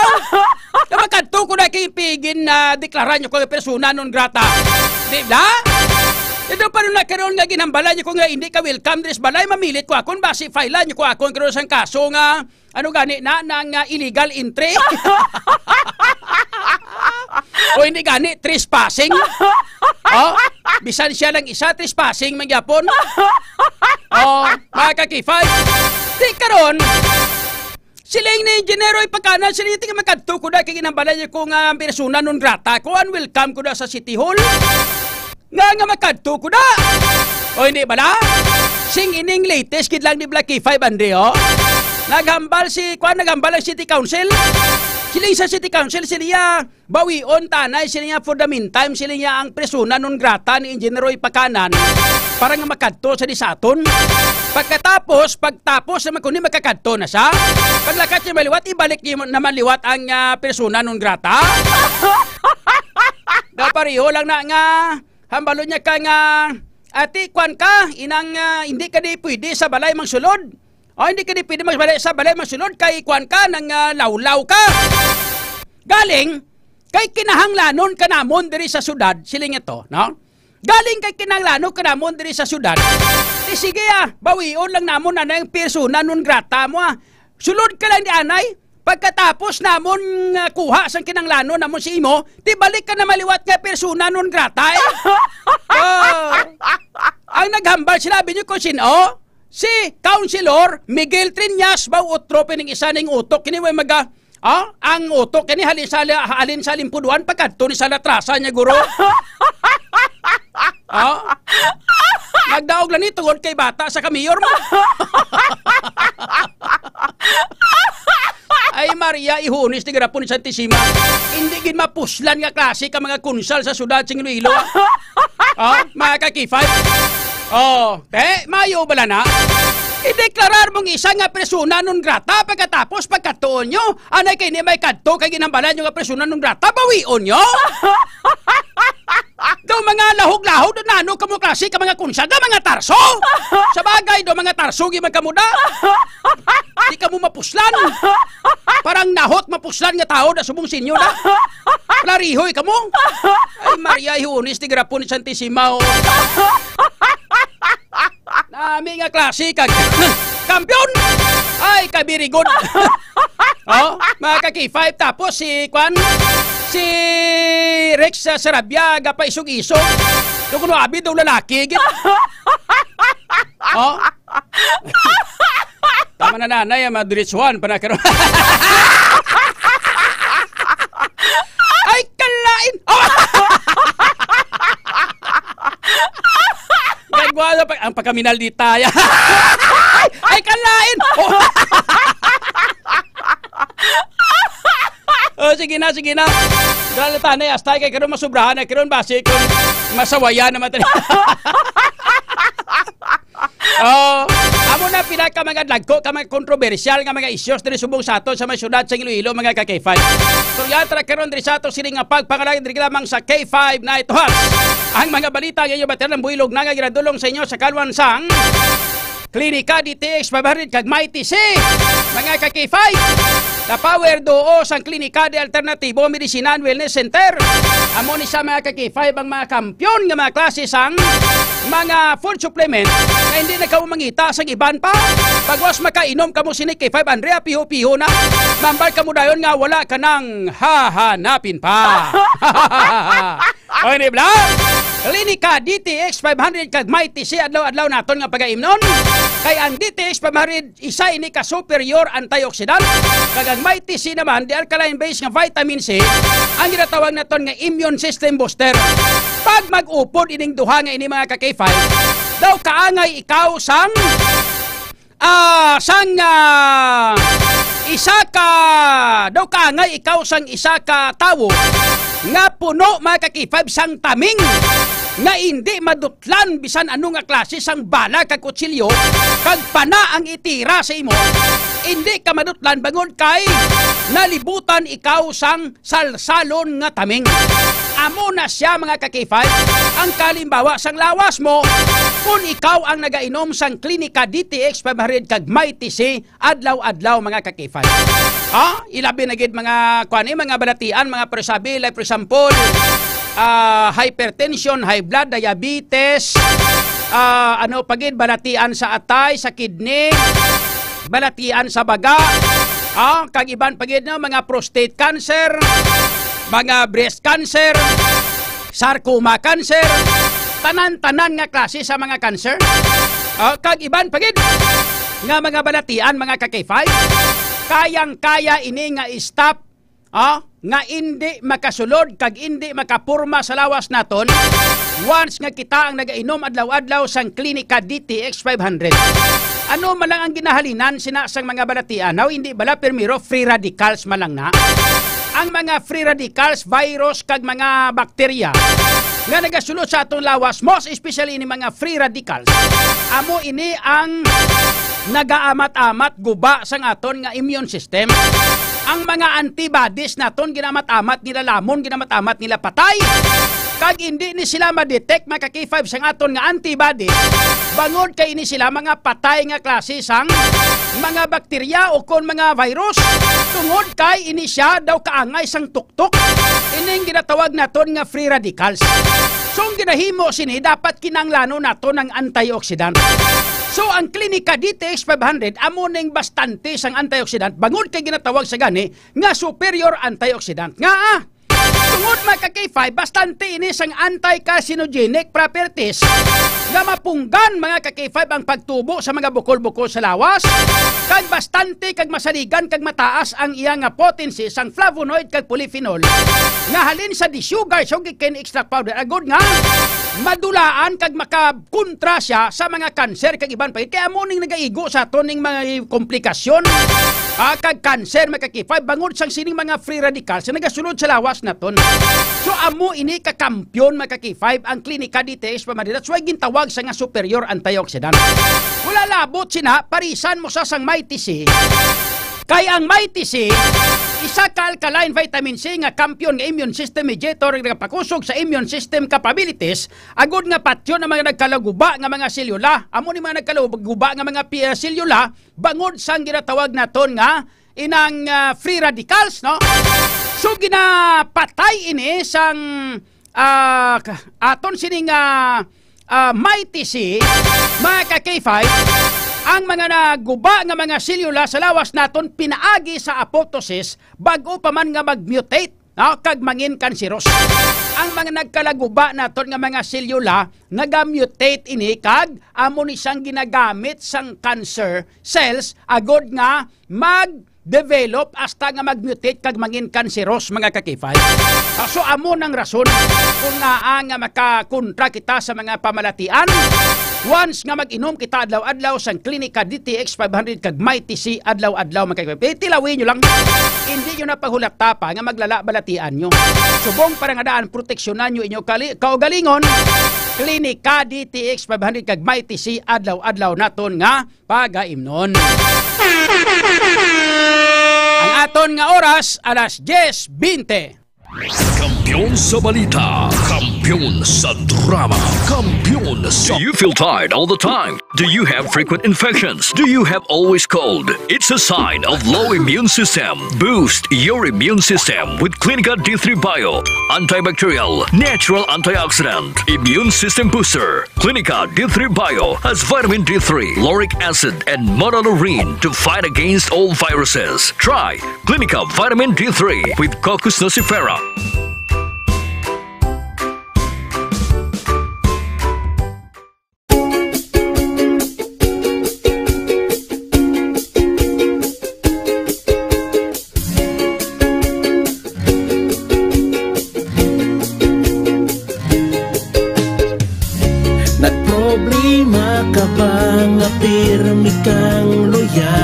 Nga magkadto ko na kay pigin na deklarar nyo ko nga persona non grata. Di ba? Ito pa rin na karon nga ginhambalan nyo ko nga hindi ka welcome diri sa balay, mamilit ko akon, basi file nyo ko akon karon sang kaso nga ano gani na, nang, ah, illegal entry? O hindi gani, trespassing? Oh, bisan siya lang isa, trespassing man gyapon. Oh, mga ka-K five. Di karon, siling ni Engineer Roy Pakanan, siling ti nga magkadto ko na kay ginhambalan niya ko nga persona non grata ko, unwelcome ko na sa City Hall. Nga, nga makadto ko na. O hindi bala? Sing ining latest gid lang ni Blacky Five, Andre, oh. Naghambal si, kuan, naghambal ang City Council. Siling sa City Council, siling niya, bawion ta anay, siling niya, for the meantime, siling niya, ang persona non grata ni Engineer Roy Pacanan para nga makadto sa disaton. Pagkatapos, pagtapos naman kundi makakadto na siya. Paglakat niya maliwat, ibalik niya naman liwat ang, ah, persona non grata. Daw pareho lang na nga, hambalo niya ka nga, "Ati, kwan ka, inang, ah, hindi ka di pwede sa balay mangsulod. O, hindi ka di pwede magbalay sa balay mangsulod kay kwan ka, nang, ah, lawlaw ka." Galing, kay kinahanglanon ka namon diri sa syudad, siling niya to, no? Galing kay kinahanglanon ka namon diri sa syudad. Di sige, ah, bawion lang namon anay ang persona non grata mo, ah. Sulod ka lang di anay. Pagkatapos namon nga kuha sang kinahanglanon namon si imo, tibalik ka na maliwat nga persona non grata, eh. Oh. Ang naghambal, sinabi niyo kung sino? Si Councilor Miguel Triñas, baw otro pining isa ning utok. Kini way maga, ah, ang utok kini halin sa, halin sa Limpuduan, pagkadto ni sa Latrasa niya, guro. Ah? Nagdaog lang ni tungod kay bata sa kamayor mo. Ay, Maria, ihunis ni garapon ni Santisima. Hindi gid mapuslan nga klase ka mga kunsal sa syudad sing Iloilo. Oh, mga ka-K five. Oh, te, mayo bala na. Ideklarar mong isa nga persona non grata pagkatapos pagkatuon nyo. Anay kay ni may kadto kay ginambalan nyo nga persona non grata, bawion nyo. Daw mga lahog-lahog, daw nano kamo klase ka mga kunsal, daw mga tarso. Sa bagay, daw mga tarso, gid man kamo da. Di kamo mapuslan. Parang nahot mapuslan nga tao da subong sinyo da. Klarihoy kamo. Ay, Maria, ihunis ni garapon ni Santisima, oh. Nami nga klase kag kampiyon. Ay, ka very good. Oh, mga ka-K five, tapos si, kwan, si Rex, ah, Sarabia, gapaisog-isog. Yung kuno abi daw lalaki, gid. Oh. Tama na, nanay, ah, madiretsuhan pa na karon. Ay, kalain! Oh! Gagwa na pag, ang pagkaminal di tayo. Ay, kalain! Oh! Oh, sige na, sige na. Dahil tanay, hasta kay karon masubrahan na karon, basi kung masawayan naman tayo. Oh, amo na pila ka mga dagko ka mga kontrobersyal nga mga issues diri subong sa aton sa may syudad sa Iloilo, mga ka-K five. So, yan, tara karon diri sa ato sini nga pagpangalagad diri lamang sa K five Night Hot. Ang mga balita nga inyo batiran ang buhilog na nga ginadulong sa inyo sa kalwan sang Klinika D T X five hundred kag Mighty C, mga ka-K five. The power duo sang Klinika de Alternativo Medicina and Wellness Center. Amo ni sa mga ka-K five ang mga kampiyon nga mga klase sang mga food supplement nga hindi na kamo mangita sang iban pa. Pagwas makainom kamo sini K five, Andrea, piho-piho na. Mambal kamo dayon nga wala ka nang hahanapin pa. Oy, ni bla? Klinika D T X five hundred kag Mighty C adlaw-adlaw naton nga pagaimnon. Kay ang D T X five hundred, isa ini ka superior antioxidant, kag ang Mighty C naman, the alkaline base nga vitamin C, ang ginatawag naton nga immune system booster. Pag mag-upod ining duha nga ini, mga ka-K five, daw kaangay ikaw sang, ah, sang, ah, isa ka, daw kaangay ikaw sang isa ka tawo nga puno, mga ka-K five, sang taming nga indi madutlan bisan ano nga klase sang bala kag kutsilyo, kag pana ang itira sa imo, indi ka madutlan bangod kay nalibutan ikaw sang salsalon nga taming. Amo na sia, mga ka-K five, ang kalimbawa sang lawas mo kon ikaw ang nagainom sang Klinika D T X five hundred kag Mighty C adlaw-adlaw, mga ka-K five. Ha? Ilabi na gid mga, kuan, eh, mga balatian, mga presabi, like for example, ah, hypertension, high blood, diabetes, ah, ano pa gid, balatian sa atay, sa kidney, balatian sa baga, ah, kag iban pa gid, no, mga prostate cancer, mga breast cancer, sarcoma cancer, tanan-tanan nga klase sa mga cancer, ah, kag iban pa gid nga mga balatian, mga ka-K five, kayang-kaya ini nga i-stop, ah, nga indi makasulod kag indi makapurma sa lawas naton once nga kita ang nagainom adlaw-adlaw sang Klinika D T X five hundred. Ano man lang ang ginahalinan sina sang mga balatian? Haw, hindi bala primero free radicals man lang na? Ang mga free radicals, virus, kag mga bakterya nga nagasulod sa aton lawas, most especially ini mga free radicals, amo ini ang nagaamat-amat guba sang aton nga immune system. Ang mga antibodies naton, ginamat-amat nila lamon, ginamat-amat nila patay. Kag hindi ni sila ma-detect, mga ka-K five, sang aton nga antibodies, bangod kay ini sila mga patay nga klase sang mga bakterya o kon mga virus, tungod kay ini siya daw kaangay sang tuktok. Ining ginatawag naton nga free radicals. So, ang ginahimo sini, dapat kinahanglanon naton ang antioxidant. So, ang Clinica D T X five hundred amo ning bastante sang antioxidant, bangod kay ginatawag sa gani nga superior antioxidant. Nga, ah, tungod, mga ka-K five, bastante ini sang anti-carcinogenic properties nga mapunggan, mga ka-K five, ang pagtubo sa mga bukol-bukol sa lawas, kag bastante kag masaligan kag mataas ang iya nga potency sang flavonoid kag polyphenol nga halin sa desugar sugarcane extract powder, agod nga madulaan kag makakontra siya sa mga kanser kag iban pa. Kaya amo ning nagaigo sa aton ning mga komplikasyon, ah, kag kanser, mga ka-K five, bangod sang sining mga free radicals nga nagasulod sa lawas naton. So, amo ini ka kampiyon, mga ka-K five, ang Klinika D T X five hundred. That's why gintawag sa nga superior antioxidant. Wala labot sina, parisan mo sa sang Mighty C. Kay ang Mighty C, isa ka alkaline vitamin C nga kampiyon nga immune system mediator nga nagapakusog sa immune system capabilities, agod nga patyon ang mga nagkalaguba nga mga selyula. Amo ni mga nagkalaguba nga mga pi-, ah, selyula, bangod sang ginatawag naton nga inang, ah, free radicals, no? So, ginapatay ini sang, ah, k-, aton sining, ah, ah, Mighty C, mga ka-K five, ang mga naguba nga mga selyula sa lawas naton pinaagi sa apoptosis, bag-o pa man nga mag-mutate, no, kag mangin kanseros. Ang mga nagkalaguba naton nga mga selyula, nagamutate ini kag amo ni siyang ginagamit sang cancer cells agod nga mag-develop hasta nga mag-mutate kag mangin kanseros, mga ka-K five. Ah, so, amo nang rason kung ngaa nga makakontra kita sa mga pamalatian. Once nga mag-inom kita adlaw-adlaw sang Klinika D T X five hundred kag Mighty C adlaw-adlaw, mga ka-K five. Eh, tilawi nyo lang. Hindi nyo na paghulata pa nga maglala balatian nyo. Subong para nga daan proteksyonan nyo inyo kali-, kaugalingon. Klinika D T X five hundred kag Mighty C adlaw-adlaw naton nga pagaimnon. Ang aton nga oras, alas diyes bente. Kampiyon sa balita, kampiyon sa drama, kampiyon sa Do you feel tired all the time? Do you have frequent infections? Do you have always cold? It's a sign of low immune system. Boost your immune system with Clinica D three Bio. Antibacterial, natural antioxidant, immune system booster. Clinica D three Bio has vitamin D three, lauric acid, and monolaurin to fight against all viruses. Try Clinica Vitamin D three with Cocos nucifera. Nagproblema ka ba nga pirmi kang luya?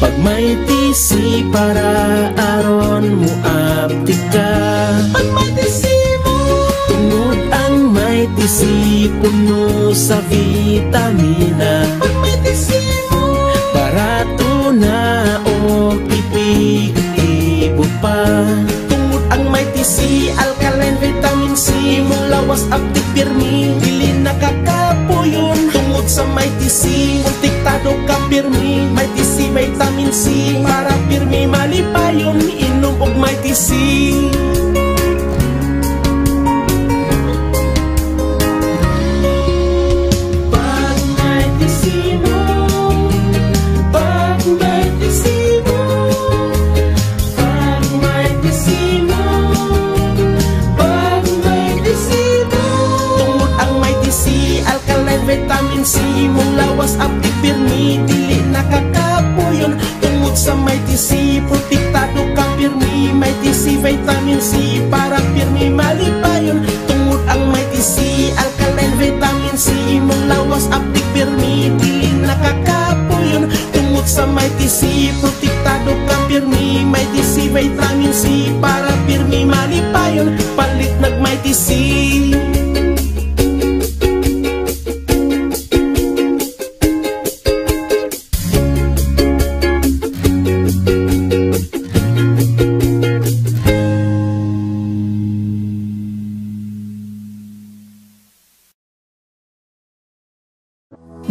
Pag may T C para aron mo aptik ka. Pag may T C mo. Tungod ang may T C puno sa vitamina. Pag may T C mo. Barato na o epektibo pa. Tungod ang may T C, alkaline vitamin C, imong lawas aptik pirmi, dili nakakapuyon. Tungod sa may T C, protektado ka pirmi, may T C vitamin C, para pirmi malipayon, inom og may T C. Pag may T C mo, pag may T C mo, pag may T C mo, pag may T C mo. Tungod ang may T C, alkaline vitamin C, imong lawas aptik pirmi, dili nakakapuyon. Tungod sa may T C, protektado ka pirmi, may T C vitamin Ka pirmi, Mighty C, vitamin C, para pirmi malipayon, palit nag Mighty C.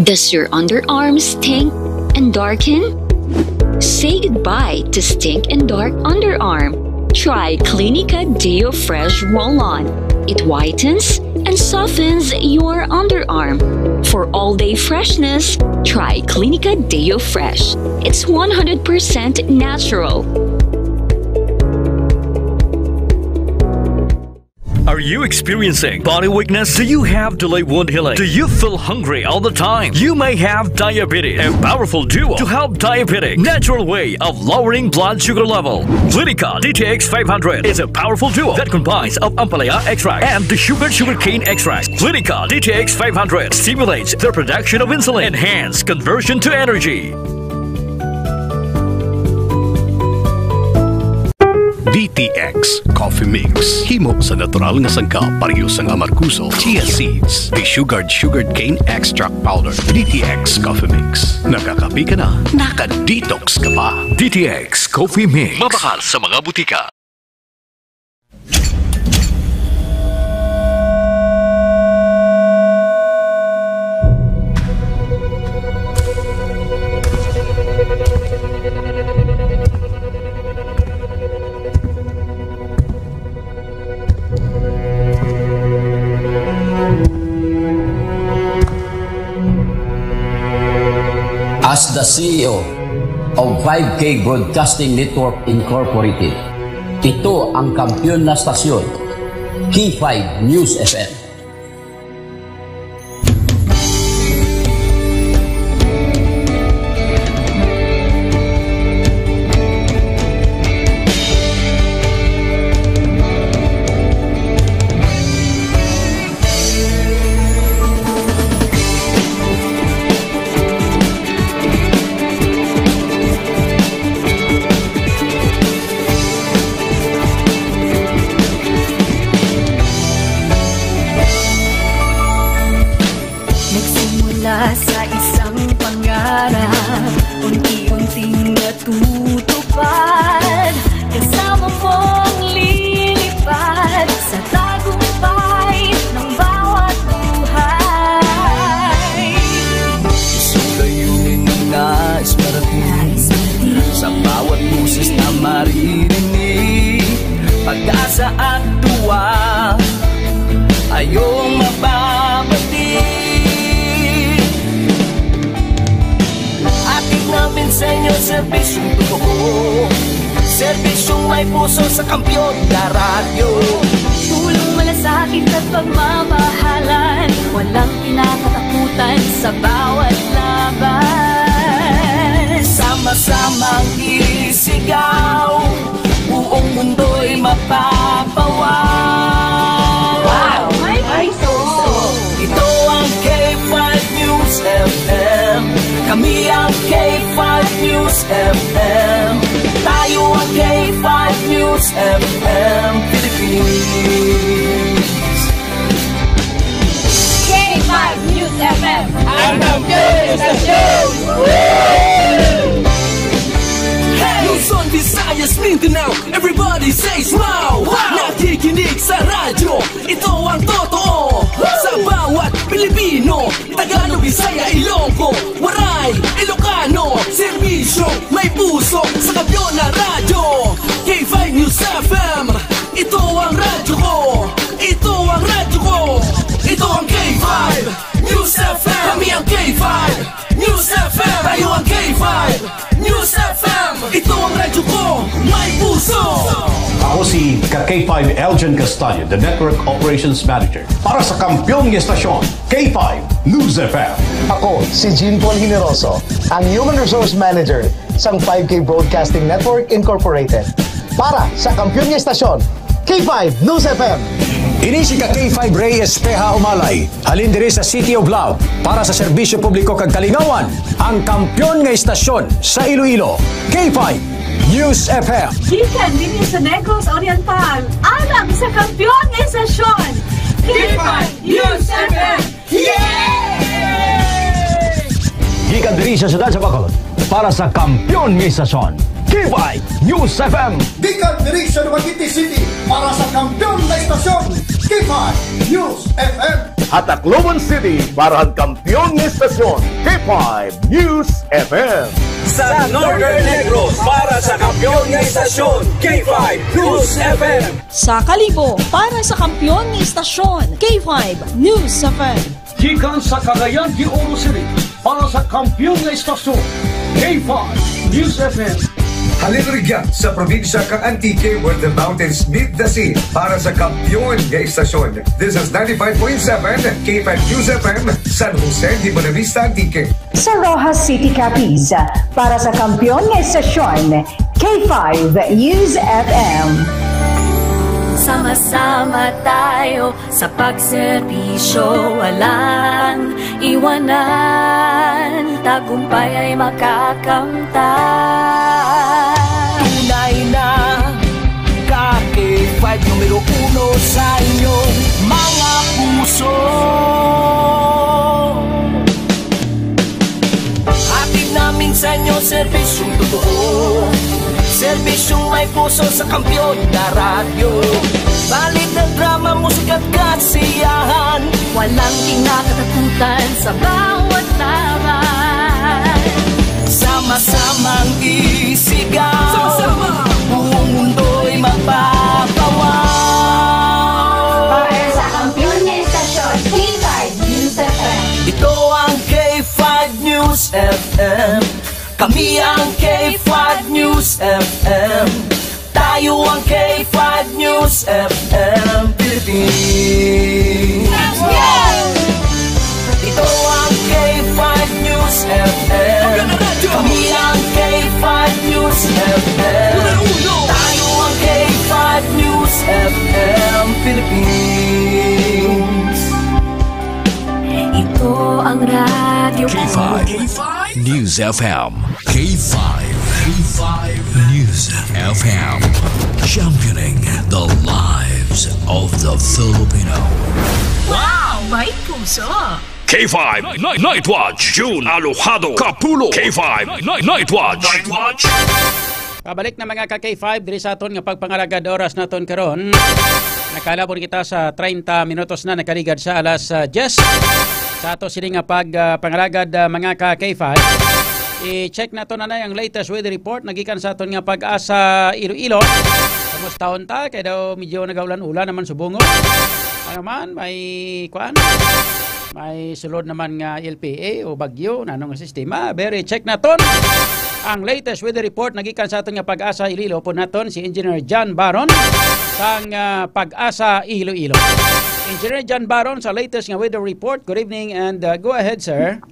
Does your underarm stink and darken? Say goodbye to stink and dark underarm. Try Clinica Deo Fresh Roll-On. It whitens and softens your underarm. For all-day freshness, try Clinica Deo Fresh. It's one hundred percent natural. Are you experiencing body weakness? Do you have delayed wound healing? Do you feel hungry all the time? You may have diabetes. A powerful duo to help diabetic. Natural way of lowering blood sugar level. Clinica D T X five hundred is a powerful duo that combines of ampalaya extract and the sugar sugarcane extract. Clinica D T X five hundred stimulates the production of insulin, enhance conversion to energy. D T X Coffee Mix. Himo sa natural nga sangkap, pareho sang amargoso, chia seeds, desugared sugarcane extract powder. D T X Coffee Mix. Nakakape ka na, naka-detox ka pa. D T X Coffee Mix. Mabakal sa mga butika. As the C E O of five K Broadcasting Network Incorporated, ito ang kampiyon na stasyon, K five News F M. Nagsimula sa isang pangarap, unti-unting natutupad. Kasama mong lilipad sa tagumpay ng bawat buhay. Isang layunin na nais marating. Sa bawat boses na maririnig, pag-asa at tuwa ay iyong mababati. Hatid namin sa inyo serbisyong totoo, serbisyong may puso sa kampiyon na radyo. Tulong, malasakit at pagmamahalan, walang kinakatakutan sa bawat laban. Sama-samang isigaw, buong mundo'y mapapawaw. Wow! May puso! Ito ang K five News F M. Kami ang K five News F M. Tayo ang K five News F M Philippines. K five News F M, ang kampiyon sa show! Hey! Luzon, Visayas, Mindanao, everybody say smile! Wow! Nakikinig sa radyo, ito ang totoo! Sa bawat Pilipino, Tagalog, Bisaya, Ilonggo, Waray, Ilocano, serbisyo, may puso, sa kampiyon na radyo, K five News F M. Ito ang radyo ko! Ito ang radyo ko! Ito ang K five News F M! Kami ang K five News F M! Tayo ang K five News F M! Ito ang radyo ko! May puso! Ako si ka K five Elgin Castaño, the Network Operations Manager, para sa kampiyon nga estasyon, K five News F M. Ako si Jean Paul Generoso, ang Human Resource Manager sang five K Broadcasting Network Incorporated. Para sa kampiyon nga estasyon, K five News F M. Ini si ka K five Ray Espeha Umalay, halin diri sa City of Love, para sa serbisyo publiko kag kalingawan, ang kampiyon nga estasyon sa Iloilo, K five News F M. Gikan dinhi sa Negros Oriental, alang sa kampiyon nga estasyon, K five News F M. Yay! Gikan diri sa siyudad sa Bacolod, para sa kampiyon nga estasyon, K five News F M. Gikan diri sa Dumaguete City, para sa kampiyon nga estasyon, K five News F M. Sa Tacloban City, para sa kampiyon nga estasyon, K five News F M. Sa Northern Negros, para sa kampiyon nga estasyon, K five News F M. Sa Kalibo, para sa kampiyon nga estasyon, K five News F M. Gikan sa Cagayan de Oro City, para sa kampiyon nga estasyon, K five News F M. Halin rugya sa probinsya kang Antique, where the mountains meet the sea, para sa kampiyon nga estasyon. This is ninety-five point seven K five News F M, San Jose de Buenavista, Antique. Sa Roxas City, Capiz, para sa kampiyon nga estasyon, K five News F M. Sama-sama tayo sa pagserbisyo, walang iwanan, tagumpay ay makakamtan. Tunay na ka K five, numero uno sa inyong mga puso. Hatid namin sa inyo serbisyong totoo, serbisyong may puso sa kampiyon na radyo. Balita, drama, musika at kasiyahan, walang kinakatakutan sa bawat laban. Sama-samang isigaw, sama-sama, buong mundo'y magpapawaw. Para sa kampiyon nga estasyon, K five News F M. Ito ang K five News F M. Kami ang K five News F M. Tayo ang K five News F M Philippines. Ito ang K five News F M. Kami ang K five News F M. Tayo ang K five News F M Philippines. Ito ang radyo. K five News F M. K five. K five News F M. Championing the lives of the Filipino. Wow! May puso! K five Night, Night Watch, June Alojado Kapulo. K five Night, Night Watch. Night Watch. Pabalik na, mga ka K five, diri sa aton nga pagpangalagad. Oras naton karon, nakalabor kita sa treinta minutos na nakaligad sa alas, ah, diyes. Sa ato sini nga pag, ah, pangalagad, ah, mga ka K five, i-check nato na ang latest weather report nagikan sa aton nga Pag-asa Iloilo. Kumusta unta? Kay daw medyo nagaulan-ulan naman subong. Ano man, may kuan? May sulod naman nga L P A o bagyo, nanong sistema. Very check naton ang latest weather report nagikan sa aton nga Pag-asa Iloilo. Upod naton si Engineer John Baron sang, ah, Pag-asa Iloilo. Engineer John Baron sa latest nga weather report. Good evening and, ah, go ahead, sir.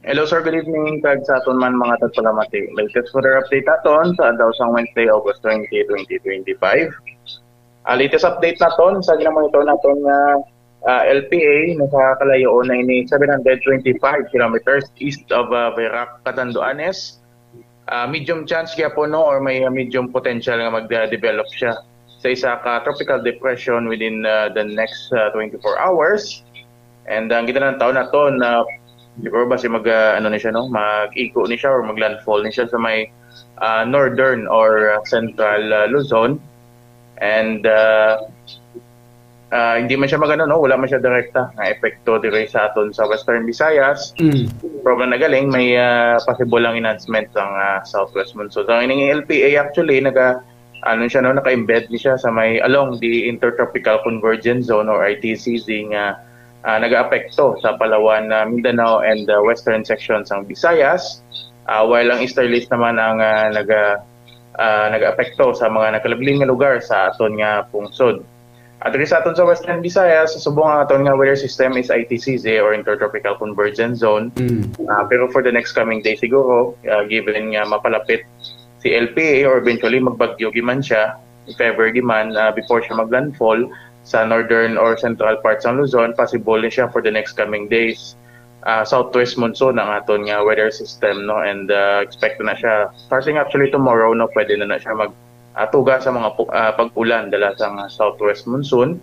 Hello, sir. Good evening. Kag sa aton man mga tagpalamati. Latest weather update naton sa adlaw sang Wednesday, August twenty, twenty twenty-five. Ah, latest update naton sa ginamonitor naton nga, ah, L P A, nasa kalayo na ini seven hundred twenty-five kilometers east of, ah, Verac, Catanduanes. Ah, medium chance gyapon, no, or may, ah, medium potential nga mag-develop siya sa isa ka tropical depression within, ah, the next, ah, twenty-four hours. And ang ginalantaw naton na siguro basi mag, ah, ano ni siya, no, mag-igo ni siya or maglandfall ni siya sa may, ah, northern or, ah, central, ah, Luzon. And, ah, ah, hindi man siya magano, no, wala man siya direkta nga epekto diri sa aton sa Western Visayas. Mm. Pero nagaling, may, ah, possible lang enhancement ang, ah, southwest monsoon. So, ang ining L P A actually naga, ano siya, no, naka-embed ni siya sa may, along the Intertropical Convergence Zone or I T C Z nga, ah, nagaapekto sa Palawan, ah, Mindanao and, ah, western section sang Visayas. Ah, while ang easterlies naman ang, ah, naga, ah, nagaapekto sa mga nagkalabiling nga lugar sa aton nga pungsod. At diri sa aton sa Western Visayas, subong ang aton nga weather system is I T C Z or Intertropical Convergence Zone. Mm. Ah, pero for the next coming day siguro, ah, given nga mapalapit si L P A or eventually magbagyo gyud man siya, if ever gyud man, ah, before siya maglandfall sa northern or central parts ng Luzon, possible ni siya for the next coming days. ah, southwest monsoon ang aton nga weather system, no? And, ah, expect na siya starting actually tomorrow, no? Pwede na na siya mag, ah, tuga sa mga pu-, ah, pag-ulan dala sa nga southwest monsoon.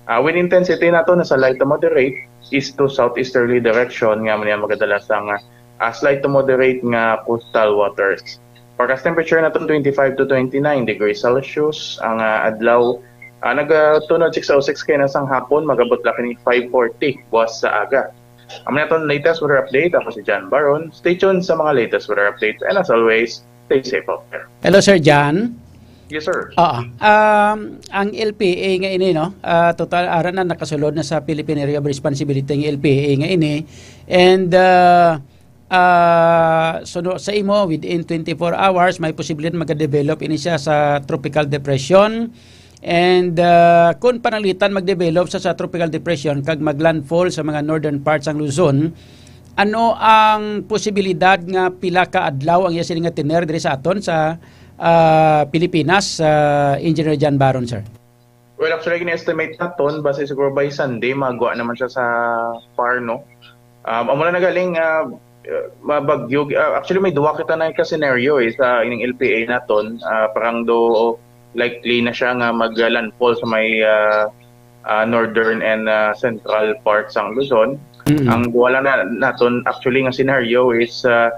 Ah, wind intensity nato nasa light to moderate, east to southeasterly direction, nga man yan magadala sa nga, ah, slight to moderate nga coastal waters. Forecast temperature naton twenty-five to twenty-nine degrees Celsius ang, ah, adlaw. Ah, nagatunod six oh six kay na sang hapon, magabot lang kini five forty buwas sa aga. Amo na aton latest weather update. Ako si John Baron. Stay tuned sa mga latest weather updates. And as always, stay safe out there. Hello, Sir John. Yes, sir. Oo. Um, ang L P A nga ini, no? Ah, total, ara na nakasulod na sa Philippine Area of Responsibility ang L P A nga ini. And uh, uh, so, no, sa imo, within twenty-four hours, may posibilidad magadevelop ini siya sa tropical depression. And uh, kung pananglitan magdevelop sa, sa tropical depression kag maglandfall sa mga northern parts sang Luzon, ano ang posibilidad nga pila ka adlaw ang iya sini nga tener diri sa aton sa ah, Pilipinas, ah, Engineer John Baron, sir? Well, actually, gini-estimate naton, base siguro by Sunday, magwa naman siya sa PAR, no? Um, amo na nagaling, ah, uh, mabagyo. Ah, actually, may duwa kita na ka scenario eh, sa ining L P A naton. Ah, parang do likely na siya nga mag-landfall sa may ah, ah, northern and ah, central parts sang Luzon. Mm. Ang wala na naton actually nga scenario is ah,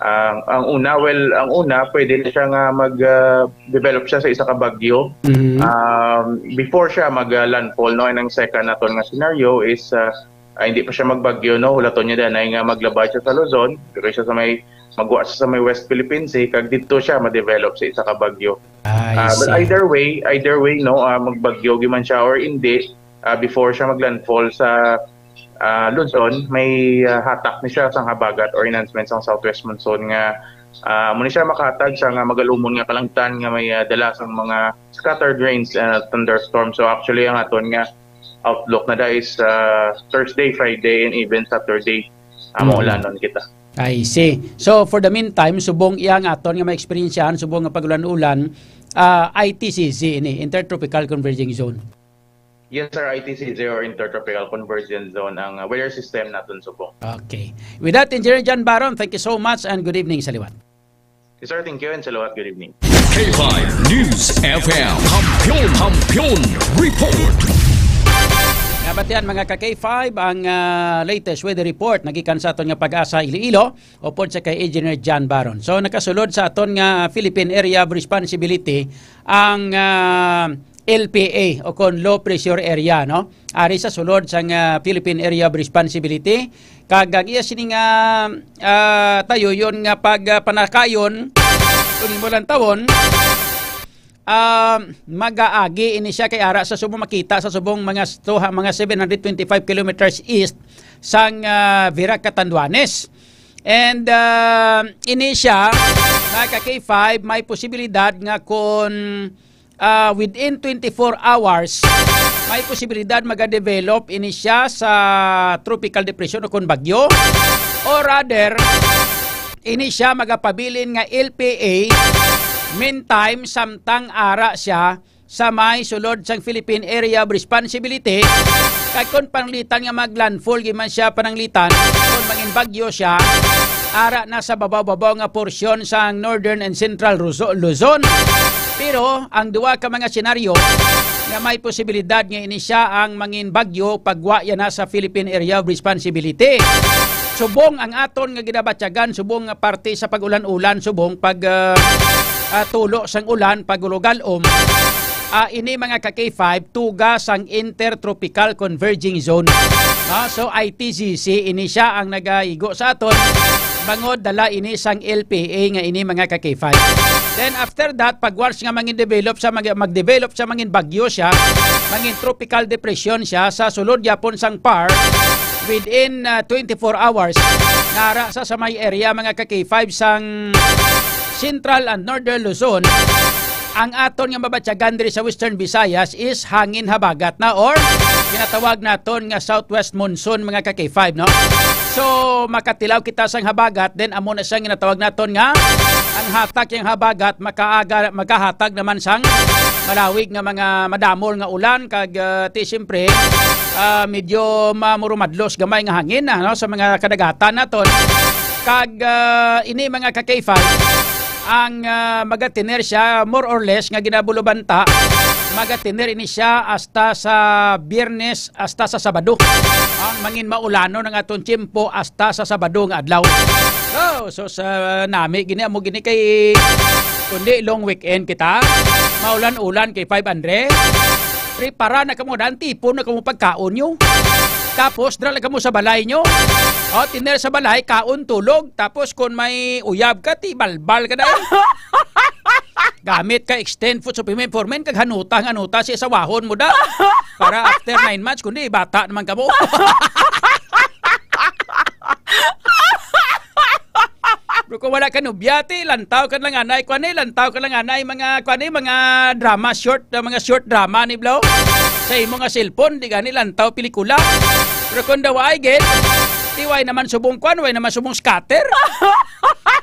ang, ang una, well, ang una, pwede na siya nga mag ah, develop siya sa isa ka bagyo. Mhm. Um, before siya mag ah, landfall, no? And ang second naton nga scenario is ah, ah, hindi pa siya magbagyo, no? Hulaton niya danay nga maglabay siya sa Luzon, pero siya sa may magwa siya sa may West Philippine Sea, kag dito siya ma-develop sa isa ka bagyo. I Ah, but see. Either way, either way, no, ah, magbagyo gyud man siya or hindi, ah, before siya maglandfall sa ah, Luzon, may ah, hatak ni siya sang habagat or enhancement sang southwest monsoon nga ah, amo ni siya makahatag sa nga magalumon nga kalangitan nga may ah, dala sang mga scattered rains and thunderstorm. So actually, ang aton nga outlook na da is ah, Thursday, Friday, and even Saturday, ah, Mm. maulanon kita. I see. So, for the meantime, subong iya nga aton nga maeksperiensyahan, subong nga pag-ulan-ulan, ah, I T C Z ini, Intertropical Converging Zone. Yes, sir, I T C Z or Intertropical Convergence Zone ang ah, weather system naton subong. Okay. With that, Engineer John Baron, thank you so much and good evening sa liwat. Yes, sir, thank you and sa liwat, good evening. K five News F M. Kampiyon, Kampiyon Report. Nabatian, mga ka K five, ang ah, latest weather report nagikan sa aton nga Pag-asa Iloilo, upod sa kay Engineer John Baron. So, nakasulod sa aton nga Philippine Area of Responsibility ang ah, L P A o kon low pressure area, no? Ari sa sulod sang ah, Philippine Area of Responsibility, kag ang iya sini nga ah, tayo yon nga pag ah, panakayon, kung imo lang tawon, ah, magaagi ini siya kay ara sa subong makita sa subong mga s-, tuha, mga seven hundred twenty-five kilometers east sang ah, Virac, Catanduanes. And ah, ini siya, mga ka K five, may posibilidad nga kung ah, within twenty-four hours, may posibilidad magadevelop ini siya sa tropical depression o kon bagyo. Or rather, ini siya magapabilin nga L P A, meantime, samtang ara siya sa may sulod sang Philippine Area of Responsibility, kag kon pananglitan nga maglandfall gyud man siya pananglitan, kon mangin bagyo siya, ara na sa babaw-babaw nga porsyon sang Northern and Central Ruzo-, Luzon. Pero ang duwa ka mga senaryo nga may posibilidad nga ini siya ang mangin bagyo pagwa ya na sa Philippine Area of Responsibility. Subong ang aton nga ginabatyagan, subong nga parte sa pag-ulan-ulan, subong pag ah, ah, tulo sang ulan, pag-ulogalom, ah, ini mga ka K five, tuga sang Intertropical Converging Zone. Ah, so I T C Z ini siya ang nagaigo sa aton. Bangod dala ini sang L P A nga ini mga ka K five. Then after that, pag once nga mangin develop sa mag, mag-develop sa mangin bagyo siya, mangin tropical depression siya sa sulod gyapon sang PAR within ah, twenty-four hours, nara sa, sa may area mga ka K five sang Central and Northern Luzon, ang aton nga mabatyagan diri sa Western Visayas is hangin habagat na or ginatawag naton nga southwest monsoon, mga ka K five, no? So, makatilaw kita sang habagat, then amo na siyang ginatawag naton nga ang hatak yang habagat makaaga, makahatag naman sang malawig nga mga madamol nga ulan kag ah, ti siyempre ah, medyo mamurumadlos gamay nga hangin na, no, sa mga kadagatan naton. Kag, ah, ini, mga ka-K five, ang, ah, magatiner siya more or less nga ginabulubanta, magatiner ini siya hasta sa Biyernes, hasta sa Sabado. Ang mangin maulanon ang aton tiyempo hasta sa Sabado nga adlaw. Oh, so sa nami gini, amo gini kay kundi long weekend kita. Maulan-ulan kay five hundred. Prepara na kamo, dan tipon na kamo pagkaon nyo. Tapos dra lang kamo sa balay nyo. O, tiner sa balay, kaon, tulog. Tapos kung may uyab ka, ti balbal ka na. Gamit ka extend food supplement for men, kag hanuta, hanuta si sawahon mo da. Para after nine months, kundi bata naman kamo. Bro, kung wala ka nubya, ti, lantaw ka lang anay, kwan, eh, lantaw ka lang anay, mga, kwan, eh, mga drama short, uh, mga short drama ni Blo. Sa imo nga cellphone, di gani lantaw pelikula. Pero kung daw ay gid, ti, way naman subong kwan, way naman subong scatter.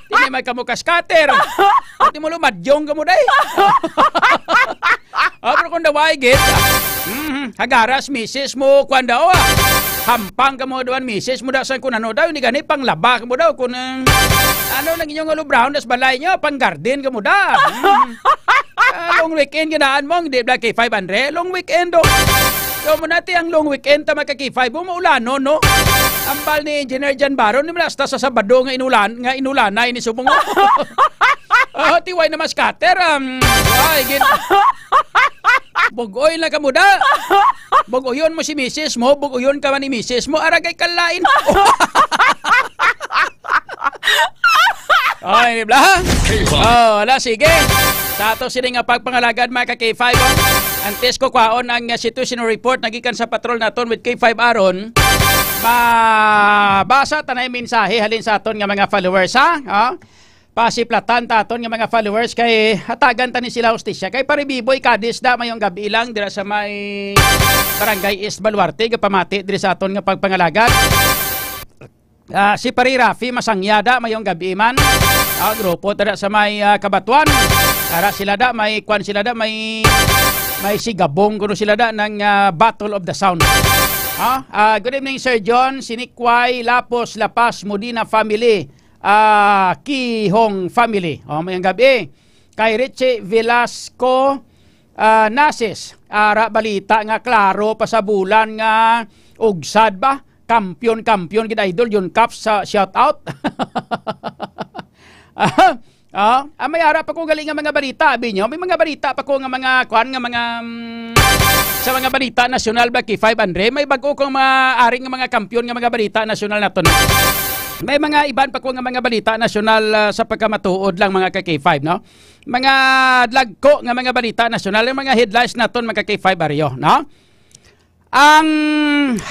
Ti, may kamo ka scatter. Ti mo lumadyong kamo, day. Ah, pero kung daw ay gid, mhm, hagaras, misis mo, kwan daw, ah. Hampang ka mo, duan, misis mo, da, sa kung ano daw, hindi gani, panglaba ka mo daw, kung, eh, ano lang inyong alubrahon, das balay nyo, pang garden ka mo da. Mhm. Ah, long weekend, ginaan mo, ang di bla kay five hundred, long weekend, do. So, mo nati ang long weekend, tama ka kay five, mo maulanon, no? Ambal ni Engineer Jan Baron, ni hasta sa Sabado nga inulan, nga inulanay ni subong. Oh, ti way na mas scatter, um, ay, gin-, Bugoy lang ka mo da. Bugoyon mo si misis mo, bugoyon ka man ni misis mo, aragay kalain. Ay, di ba? K five. Oh, ala, sige. Sa ato sini nga pagpangalagad, mga ka-K five, oh. Antes ko kwaon ang, uh, situation report nagikan sa patrol naton with K five Aaron. Mabasa ta na yung mensahe halin sa aton nga mga followers, ha? Oh. Pasiplatan ta aton nga mga followers kay hatagan ta ni sila hustisya. Kay Pare Biboy Cadiz da mayong gabi lang dira sa may Barangay East Baluarte, gapamati diri sa aton nga pagpangalagad. Ah, si Pare Rafi Masangya da mayong gabi man. Ah, grupo ta da sa may, ah, Kabatuan. Ara sila da, may kwan sila da, may, may sigabong kuno sila da ng, ah, Battle of the Sound. Ah, ah, good evening, Sir John, Sinikway, Lapos, Lapas, Modina family, ah, Kihong family. Oh, mayong gabi. Kay Richie Velasco, ah, Nasis, ara balita nga klaro pa sa bulan nga ugsad ba? Kampiyon, kampiyon gid, idol, Jun Caps, sa shout out. Ah, ah, ah, may ara pa ko gali nga mga balita, abi nyo? May mga balita pa ko nga mga, kwan, nga mga, mm, sa mga balita nasyonal, Black K five, Andre. May bago kong mga ari nga mga kampiyon nga mga balita nasyonal naton. May mga iban pa ko nga mga balita nasyonal, ah, sa pagkamatuod lang, mga ka-K five, no? Mga dagko nga mga balita nasyonal, yung mga headlines naton, mga ka-K five, Aryo, no? Ang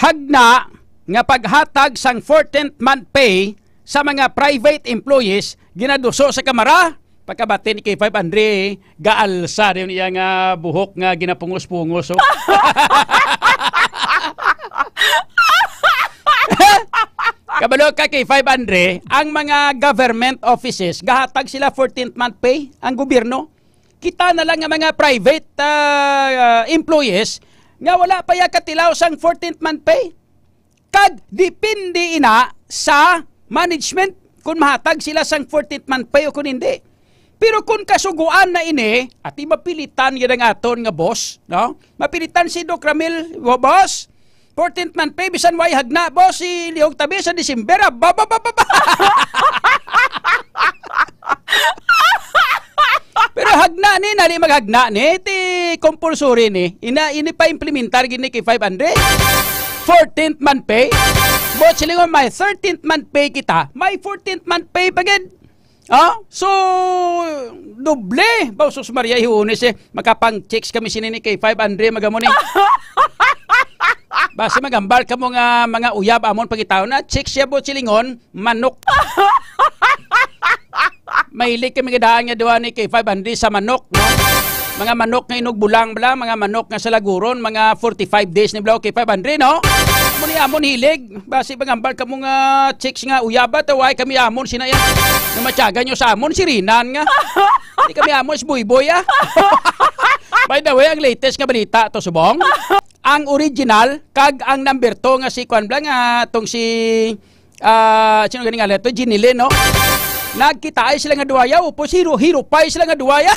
hagna nga paghatag sang fourteenth month pay sa mga private employees ginaduso sa Kamara. Pagkabati ni K five Andre, gaalsa dayon iya nga buhok nga ginapungos-pungos, oh. Kabalo ka, K five Andre, ang mga government offices, gahatag sila fourteenth month pay, ang gobyerno. Kita na lang nga mga private, ah, employees nga wala pa ya katilaw sang fourteenth month pay. Kag depende ina sa management kung mahatag sila sang fourteenth month pay o kung hindi. Pero kung kasuguan na ini, ati mapilitan gyud ang aton nga boss, no? Mapilitan si Doc Ramil, "Wa-, boss, fourteenth month pay, bisan way hagna, boss, si Lihog Tabi sa December, ah, ba, ba, ba, ba, ba." Pero hagna ni, nali maghagna ni, ti compulsory ni. Ina, ini pa implementar gini kay five hundred. Fourteenth month pay. But sila nga may thirteenth month pay kita, may fourteenth month pay pa gid. Ah? So, doble. Ba, sus Maria, ihunis eh. Makapang chicks kami sini ni kay five hundred, magamo ni. Basi magambal ka mo nga mga uyab amon pagitaw na. Chicks siya, but silingon, manok. Mahilig kami nga daan nga duha ni kay five hundred sa manok, no? Mga manok nga inugbulang bala, mga manok nga sa laguron, mga forty-five days ni bala kay five hundred, no? Amo ni amon hilig, basi pagambal ka mo nga chicks nga uyaba, taway kami amon, sina yan. Nga matyaga nyo sa amon, si Rinan nga. Di kami amon, si Boy Boy, ah. By the way, ang latest nga balita to, subong. ang original, kag ang number two nga si, kuwan bala nga, tong si, ah, sino gani nga to? Jeannie Lynn, no? Nagkitaay sila nga duwaya, upos hiro-, hirupay sila nga duwaya.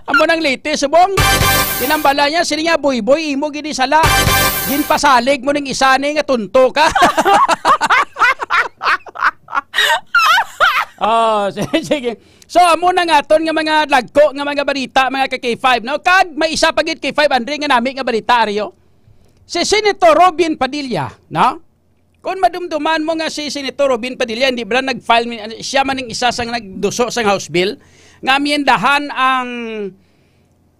Amo nang latest, subong. Tinambala niya, sini niya, "Boy, boy, imo gini sala. Ginpasalig mo ning isa ni nga tunto ka." Oh, sige, sige. So, amo na nga aton nga mga dagko nga mga balita, mga ka K five, no? Kag may isa pa gid, K five, Andre, nga nami nga balita, Ario. Si Senator Robin Padilla, no? Kung madumduman mo nga si Senator Robin Padilla, hindi ba nag-file, mi-, siya man ang isa sa nagduso sang House Bill, nga amyendahan ang,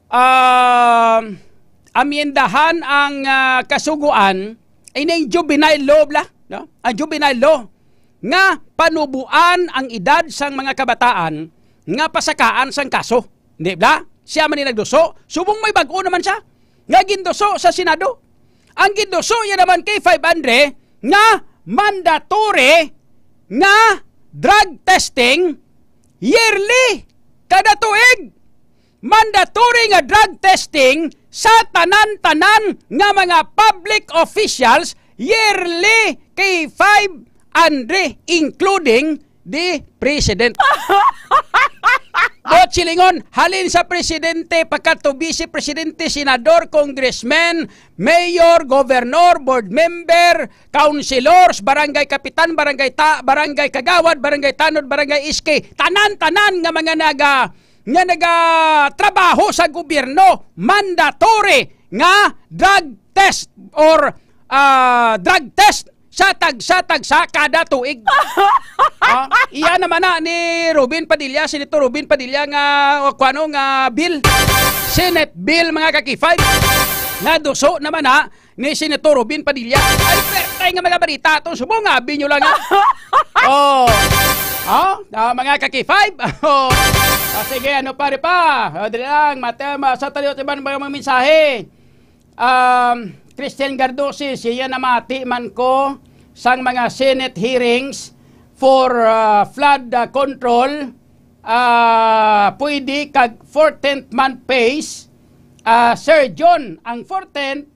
ah, amyendahan ang, ah, kasugoan, ining juvenile law, bla, no? Ang juvenile law, nga panubuan ang edad sang mga kabataan nga pasakaan sang kaso. Di ba? Siya man ni nagduso. Subong may bag-o naman siya nga ginduso sa Senado. Ang ginduso niya naman kay five hundred nga mandatory nga drug testing yearly, kada tuig. Mandatory nga drug testing sa tanan-tanan nga mga public officials yearly, kay five hundred, including the president. Buot silingon, halin sa presidente, pagkadto vice presidente, senador, congressman, mayor, governor, board member, councilors, barangay kapitan, barangay ta-, barangay kagawad, barangay tanod, barangay iski, tanan-tanan nga mga naga-, nga nagatrabaho sa gobyerno, mandatory nga drug test or, ah, drug test sa tagsa-tagsa kada tuig. Ah, iya naman na ni Robin Padilla, Senator Robin Padilla nga, o kuwano nga bill, Senate bill, mga ka-K five, nga duso naman na ni Senator Robin Padilla. Ay, pertay nga mga balita atong subong, abi nyo lang, ha? Oh. Oh, ah, mga ka-K five. Oh. Ah, sige, ano pa rin pa? Ah, dali lang, mate, ma-, sa tayo, iban mga, mga mensahe. Um, Christian Gardosi, siya namati man ko sang mga Senate hearings for, ah, flood, ah, control, ah, pwede kag fourteenth month pays. Ah, Sir John, ang fourteenth,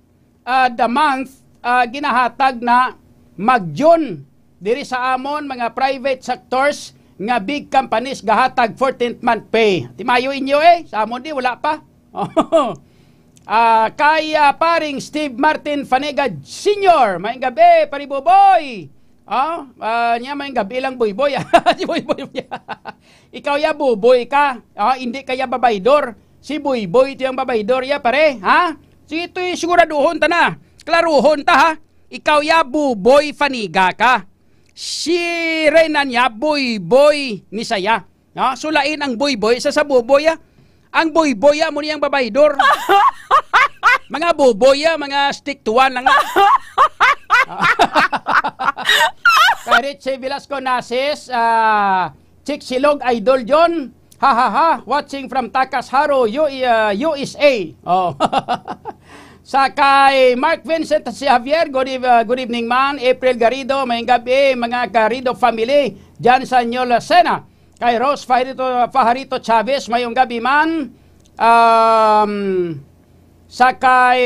ah, the month, ah, ginahatag na mag-June diri sa amon mga private sectors nga big companies gahatag fourteenth month pay. Timayo inyo, eh, sa amon di wala pa. Ah, kay, ah, paring Steve Martin Fanega Senior, maayong gabi, pare Buboy. Ah, ah, niya, maayong gabi lang, Buboy. Si Buboy. Ikaw ya, Buboy ka. Ah, hindi kaya babaydor. Si Buboy ito yung babaydor ya, pare. Ha? Sige, ito'y siguraduhon ta na. Klaruhon ta, ha? Ikaw ya, Buboy Faniga ka. Si Renan ya, Buboy ni saya. No? Sulain ang Buboy sa, sa Buboy, ah. Ang Buboy, ah, mo niyang babaydor. Mga Buboy, ah, mga stick to one lang, ah. Kay Richie Velasco Nasis, ah, Chick Silog, Idol John. Ha, ha, ha. Watching from Takas Haro, U-, ah, U S A. Oh. Sa kay Mark Vincent si Javier, good eve-, ah, good evening man. April Garrido, maayong gabi, mga Garrido family. Jan Sanyol Sena. Kay Rose Fajarito, Fajarito Chavez, maayong gabi man. Um, sa kay,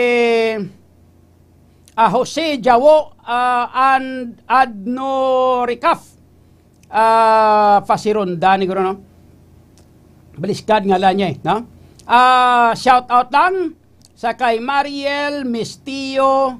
ah, Jose Jawo, ah, and Adno Ricaf. Ah, Fasironda ni guro, no? Baliskad nga lang niya, eh, no? Ah, shout out lang sa kay Mariel Mistio,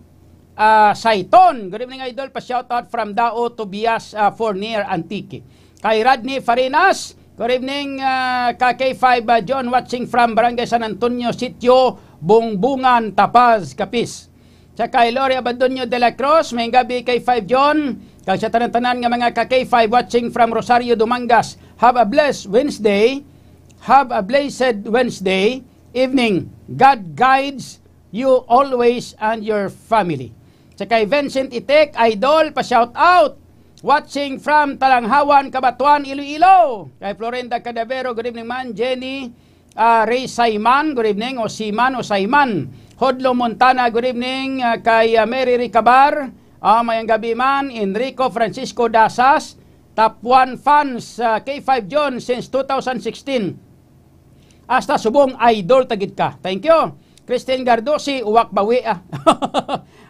ah, Saiton. Good evening, Idol. Pa-shout out from Dao Tobias, ah, Fornier, Antique. Kay Rodney Farinas, good evening, ah, ka K five, ah, John, watching from Barangay San Antonio, Sitio Bungbungan, Tapaz, Capiz. Sa kay Lori Abandonio de la Cruz, maayong gabi K five John. Kag sa tanan-tanan nga mga ka K five watching from Rosario, Dumangas, have a blessed Wednesday. Have a blessed Wednesday evening. God guides you always and your family. Sa kay Vincent Itek, Idol, pa-shout out. Watching from Talanghawan, Cabatuan, Iloilo. Kay Florinda Cadavero, good evening man. Jenny, ah, Ray Saiman, good evening. O Siman, o Saiman. Hodlo Montana, good evening. Ah, kay, ah, Mary Ricabar, ah, maayong gabi man. Enrico Francisco Dasas, top one fans, ah, K five John since two thousand sixteen. Hasta subong idol ta gid ka. Thank you. Christine Gardo, si Uwak Bawi, ah.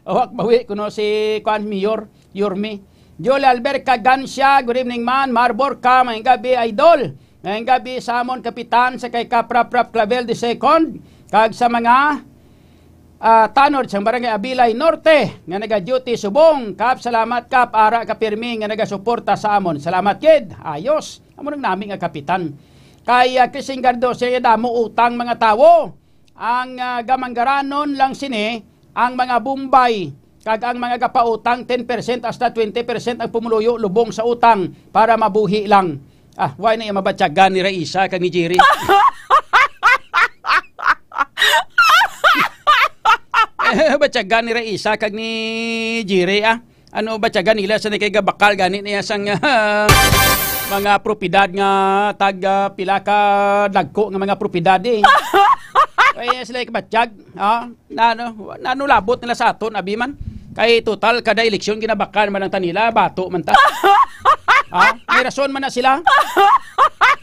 Uwak Bawi, kuno si, kuan, Mayor Yorme. Joel Albert Cagancia, good evening, man. Mar Borca, maayong gabi, idol. Maayong gabi sa amon kapitan sa kay Kap Rap Rap Clavel the second, kag sa mga, ah, tanod sang Barangay Abilay Norte nga naga-duty subong. Kap, salamat, Kap, ara ka pirmi nga nagasuporta sa amon. Salamat gid. Ayos. Amo nang nami nga kapitan. Kay, ah, Christine Gardo, siya damo utang mga tawo. Ang, ah, gamanggaranon lang sini, ang mga Bombay, kag ang mga gapautang, ten percent hasta twenty percent ang pumuluyo lubong sa utang para mabuhi lang. Ah, why na iya mabatyagan ni Raisa kag ni Jerry? Eh, batyagan ni Raisa kag ni Jerry, ah. Ano, batyagan nila sa nakigabakal gani niya sang, ah, mga propiedad nga tag, ah, pila ka dagko nga mga propiedad, eh. Kaya sila ikabatyag, ah, na, ano, na, ano labot nila sa aton, abi man. Kay total, kada eleksyon, ginabakal man ang tanila, bato man ta. Ah, may rason man na sila.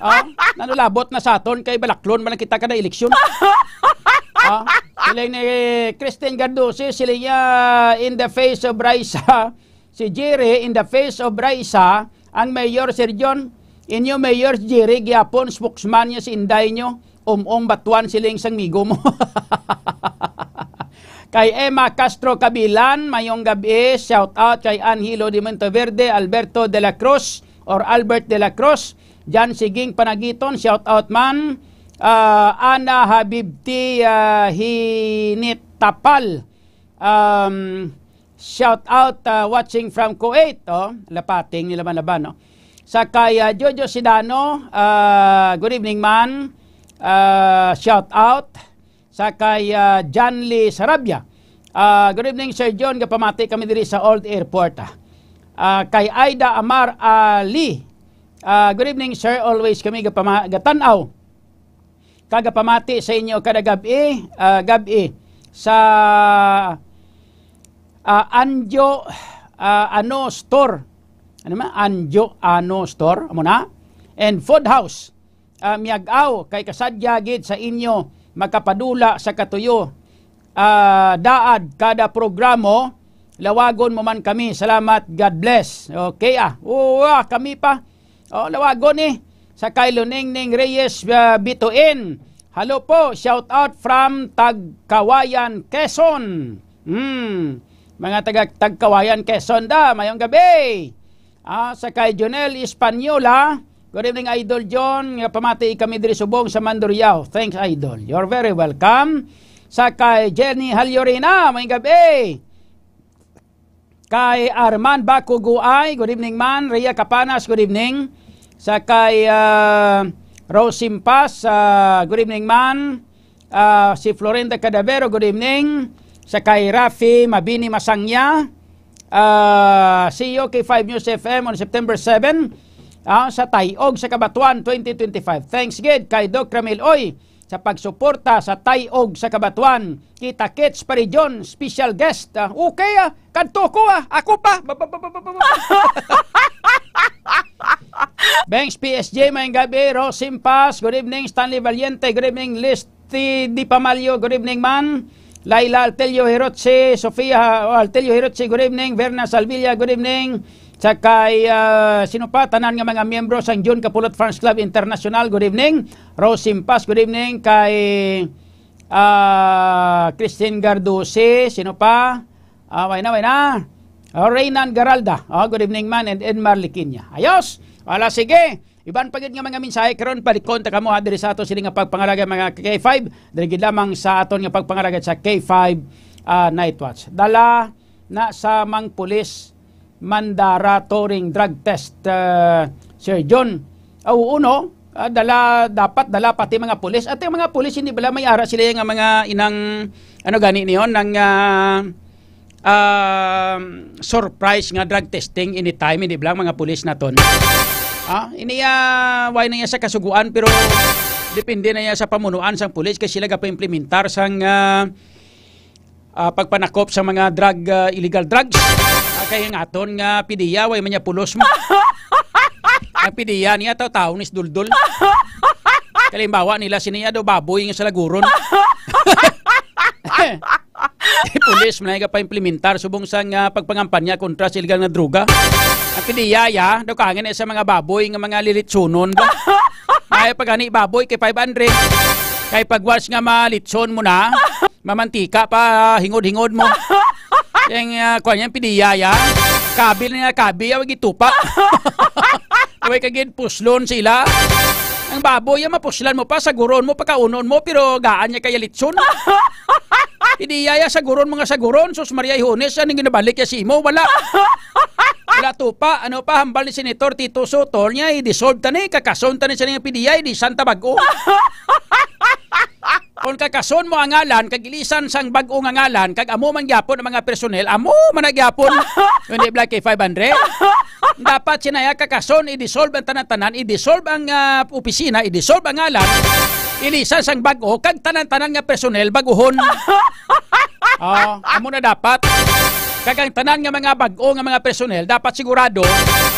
Ah, nanulabot na sa aton kay balaklon man lang kita kada eleksyon. Ah, siling ni Christine Garduce, siling niya, in the face of Raisa, si Jerry, in the face of Raisa, ang Mayor Sir John, inyo Mayor Jerry, gyapon spokesman niya si Inday niyo, um-um batuan siling sang migo mo. Kay Emma Castro Cabilan, mayong gabi, shout out kay Angelo de Monteverde, Alberto de la Cruz, or Albert de la Cruz, Jan Siging Panagiton, shout out man, ah, Ana Habibti, ah, Hinitapal, um, shout out, ah, watching from Kuwait, oh, lapating nila man laban, no? Sa kay, ah, Jojo Sidano, ah, good evening man, ah, shout out. Sa kay, ah, John Lee Sarabia. Ah, good evening, Sir John. Gapamati kami diri sa Old Airport, ah. Ah, kay Aida Amar Ali. Ah, good evening, sir. Always kami gapama-, gatan-aw. Kagapamati sa inyo kada gab-i, ah, gab-i sa, ah, Anjo, ah, Ano Store. Ano man? Anjo Ano Store. Amo na. And Food House. Ah, miyag-aw kay kasadya gid sa inyo makapadula sa katuyo, ah, daad kada programo. Lawagon mo man kami. Salamat. God bless. Okay, ah. Oo, ah, kami pa. Oh, lawagon ni. Sa kay Luningning Reyes, ah, Bituin. Hello po. Shout out from Tagkawayan, Quezon. Hmm. Mga taga Tagkawayan, Quezon da. Mayong gabi. Ah, sa kay Jonel Española, good evening, Idol John. Nga pamati kami diri subong sa Mandurriao. Thanks, Idol. You're very welcome. Sa kay Jenny Halyorina, may gabi. Kay Arman Baco Guay, good evening, man. Rhea Capanas, good evening. Sa kay, ah, Rose Simpas, ah, good evening, man. Ah, si Florinda Cadavero, good evening. Sa kay Rafi Mabini Masangya, ah, see you, K five News F M, on September seven, ah, sa Tayog sa Kabatuan twenty twenty-five. Thanks gid kay Doc Ramil Oy sa pagsuporta sa Tayog sa Kabatuan. Kita-kits pa rin, special guest. Ah, okay, ah, kadto ko, ah, ako pa. Ba, ba, ba, ba, ba, ba, ba. Banks P S J, mayong gabi. Rose Simpas, good evening. Stanley Valiente, good evening. Listy Di Pamalyo, good evening, man. Laila Altelio Hirochi, Sofia, oh, Altelio Hirochi, good evening. Verna Salvilla, good evening. Sa kay, ah, sino pa? Tanan nga mga miyembro sang June Kapulot Fans Club International, good evening. Rose Simpas, good evening. Kay, ah, Christine Garduce, sino pa? Ah, way na, way na. Oh, Reynan Garalda. Oh, good evening, man, and Edmar Liquiña. Ayos. Wala, sige. Iban pa gid nga mga mensahe karon, palikon ta kamo, ha, diri sa ato sini nga pagpangalagad, mga K five. Diri gid lamang sa aton nga pagpangalagad sa K five, ah, Night Watch. Dala na sa mang pulis mandara turing drug test, ah, Sir John. Ah, oo, no? Ah, dala, dapat dala pati mga pulis. At ang mga pulis, hindi bala may ara sila nga mga inang, ano gani niyon, nang, ah, um, surprise nga drug testing anytime, hindi bala mga pulis naton. Ah, ini, ah, why na iya sa kasuguan, pero depende na iya sa pamunuan sang pulis kay sila gapa-implementar sang, ah, ah, pagpanakop sa mga drug, ah, illegal drugs. Ah, kay ang aton nga pidiya, way man niya pulos mo. Ang pidiya niya, taw-taw ni si Duldul. Kalimbawa nila, siniya daw baboy nga sa laguron. Pulis man ay gapaimplementar subong sang, ah, pagpangampanya kontra sa illegal nga droga. Ang P D E A, ya, daw kaangin na sa mga baboy nga mga lilitsunon ba? Ay, pag ani baboy kay five hundred. Kay pagwas nga malitson mo na, mamantika pa, hingod-hingod mo. Yang, ah, kuwan yan, P D E A, ya. Kabil na kabil, ya, wag itupa. Way kagid puslon sila. Ang baboy, ya, mapuslan mo pa, saguron mo, pagkaunon mo, pero gaan niya kaya litson. P D E A, ya, saguron, mga saguron. Sus Maria, ihunis, ano ginabalik ya si imo? Wala. Wala to pa. Ano pa, hambal ni Senator Tito Soto, niya, i-dissolve ta ni, kakason ta ni sa ning P D E A, di santa bago. Kung kakason mo ang ngalan, kag ilisan sang bag-o nga ngalan, kag amo man gyapon ang mga personnel, amo man na gyapon. Hindi black kay five hundred. Dapat sinaya kakason, i-dissolve ang tanan-tanan, i-dissolve ang, ah, opisina, i-dissolve ang ngalan, ilisan sang bag-o, kag tanan-tanan nga personnel, baguhon. Oh, amo na dapat. Kag ang tanan nga mga bag-o nga mga personnel, dapat sigurado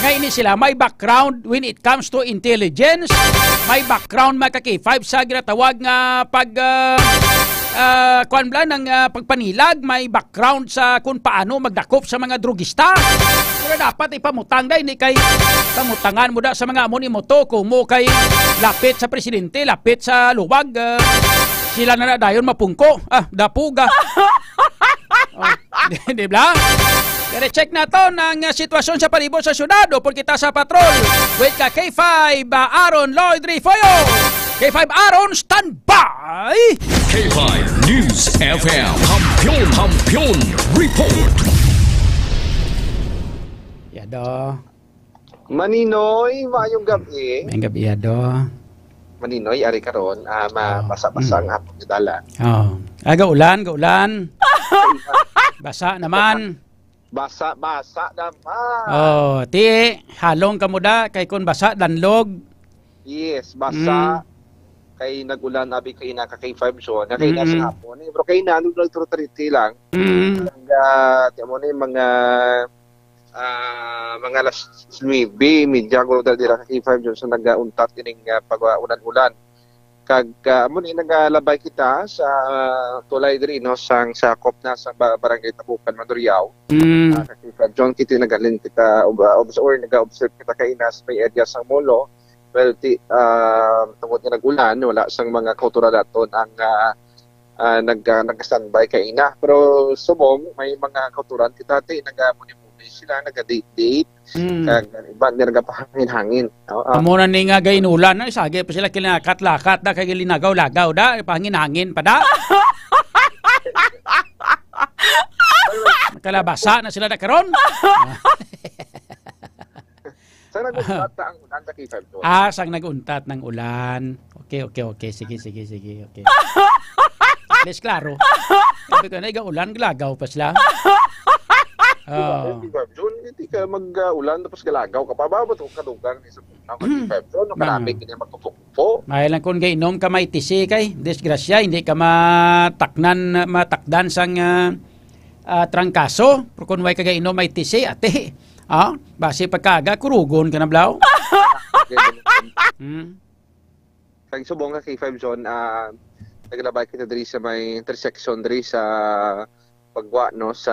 nga ini sila may background when it comes to intelligence, may background, mga ka-K five, sa ginatawag nga pag, ah, ah, kuwan bala, ng, ah, pagpanilag, may background sa kung paano magdakop sa mga drugista. Pero dapat ipamutang, day, ni kay pamutangan mo da sa mga amo ni mo to, kung mo kay lapit sa presidente, lapit sa luwag, ah, sila na na dayon mapungko. Ah, dapuga. Oh, di, di ba? Pero check naton ang, ah, sitwasyon sa palibot sa syudad. Upod kita sa patrol with ka K five, ah, Aaron Lloyd Refollo. K five Aaron, standby! K five News F M. Kampiyon, Kampiyon Report. Yado. Maninoy, maayong gabi. Maayong gabi, Yado. Maninoy, ari karon, ah, ma-, Oh, basa-basa mm. ang atong dalan. Oh. Ah, gaulan, gaulan. Basa naman. Basa-basa naman. Oh, ti, halong ka mo da, kay kun basa, danlog. Yes, basa. Mm. Kay nag-ulan, abi, kay na ka K five John, na kay na sa Mm-mm. hapon. Eh, pero kay na, ano, nagturutriti lang. Mm. Ang, ah, ti mo ni, mga ah, mga alas nuebe, media, guro dira, dira ka K five John, sa nagauntat ining, ah, pag-ulan-ulan. Kag, ah, amo ni, nagalabay kita sa, ah, tulay diri, no, sang sakop na sa ba-, Barangay Tabukan, Mandurriao. Mm. Ah, ka K five John, kita nagahalin kita, ob-, ah, obs-, or naga-observe kita kay nas may area sang Molo. Well, ti-, ah, tungod nga nag-ulan, wala sang mga kautoran naton ang, ah, ah, nag-, ah, nag-standby kaina. Pero subong, may mga kautoran kita, ti, naga-muni-muni sila, naga-date-date, Mm. kag iban nga nagapahangin-hangin. Oo. Amo na ni nga gainulan, no? Isagi pa sila kinalakat-lakat da, kay linagaw-lagaw da, pahangin-hangin pa da. Kalabasa na sila na karon. Sa nag-untat na ang ulan sa K five John. Ah, sang nag-untat ng ulan. Okay, okay, okay. Sige, sige, sige. Okay. At least klaro. Sabi ko, "Naiga ulan, glagaw pa sila." Di ba? Oh. Di ba, John? Hindi ka mag-ulan tapos galagaw ka pa. Ba, ba't ka dugang ni sa puno ka K five John? No, Mga karami, hindi magkupo-kupo. May lang kung gainom ka may tisi kay, disgrasya, hindi ka mataknan, matakdan sang, ah, ah, trangkaso. Pero kung way ka gainom may tisi, ate, ah, basi pagkaga, kurugon ka na, blaw. Hmm. Kag subong ka, K five John, ah, naglabay kita diri sa may intersection diri sa pagwa, no, sa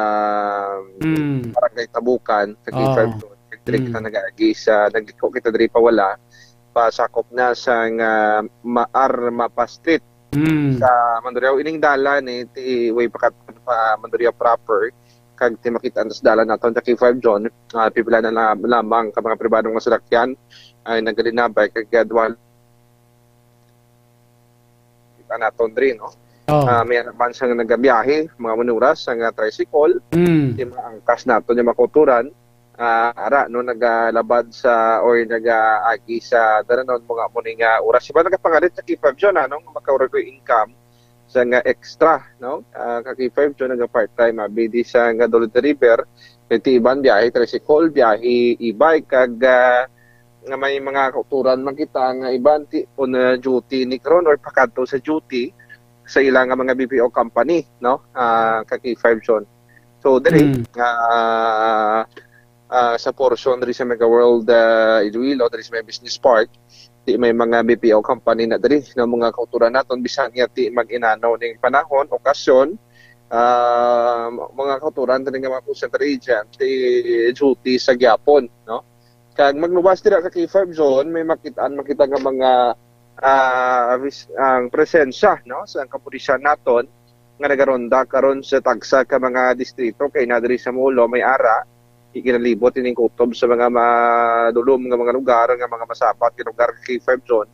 Mm. Barangay Tabukan, sa K five Oh. John. Diri Mm. kita nag-agi sa, nagliko kita diri pawala, pasakop na sa nga Ma-, Armapa Street Mm. sa Mandurriao. Ining dalan, eh, ti way pakat-, pa Mandurriao proper, kag ti makita sa dalan naton sa K five John, ah, pipila na la-, lamang ka mga pribadong nga salakyan ay nagalinabay kag, ah, duha kita naton diri, no? Oh. Ah, may anak man sang nagabiyahe, mga manuras, sang, ah, tricycle, Mm. di maangkas naton yung mga kauturan, ah, ara, no, nagalabad sa, or nagaagi sa daranon, mga amo ni nga oras. Iba nagapangalit sa K five John, ano, nga makaurag ko income sa nga extra, no? Ah, ka K five John, naga part-time, abi, di sa nga Dolores River, kay ti iban, biyahe tricycle, biyahe e-bike, kag, ah, nga may mga kauturan man kita nga iban ti on, uh, duty ni karon or pakadto sa duty sa ila nga mga B P O company, no? Ah, ka K five John. So, diri, Mm. ah, ah, sa portion diri sa Mega World, ah, Iloilo, diri sa may Business Park, ti may mga B P O company na diri, no, mga kauturan naton, bisan nga ti mag-inano ning panahon, okasyon, ah, mga kautoran diri nga mga call center agent, ti-duty sa gihapon, no? Kag magluwas dira ka K five Zone, may makit-an man kita nga mga, ah, ris-, ang presensya, no, sa kapulisan naton nga nagaronda karon sa tagsa ka mga distrito, kay na diri sa Molo may ara, iginalibot ining kutob sa mga madulom nga mga lugar, nga mga masapat nga lugar ka K five Zone.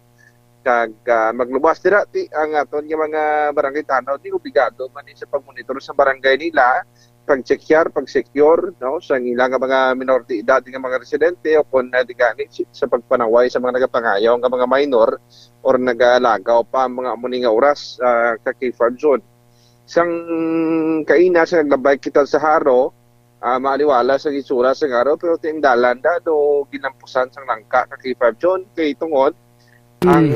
Kag, ah, magluwas dira ti ang aton nga mga barangay tanaw di obligado man ni sa pagmonitor sa barangay nila, pag-check-, pag-secure, no, sa ila nga mga minor de edad nga mga residente o kon, ah, di gani si-, sa pagpanaway sa mga nagapangayaw nga mga minor or nagalagaw pa ang mga amo ni nga oras, ah, ka K five Zone. Sang kaina sa naglabay kita sa Jaro, ah, maaliwala sa itsura sa Jaro, pero ti ang dalan da do ginampusan sang langka ka K five Zone kay tungod ang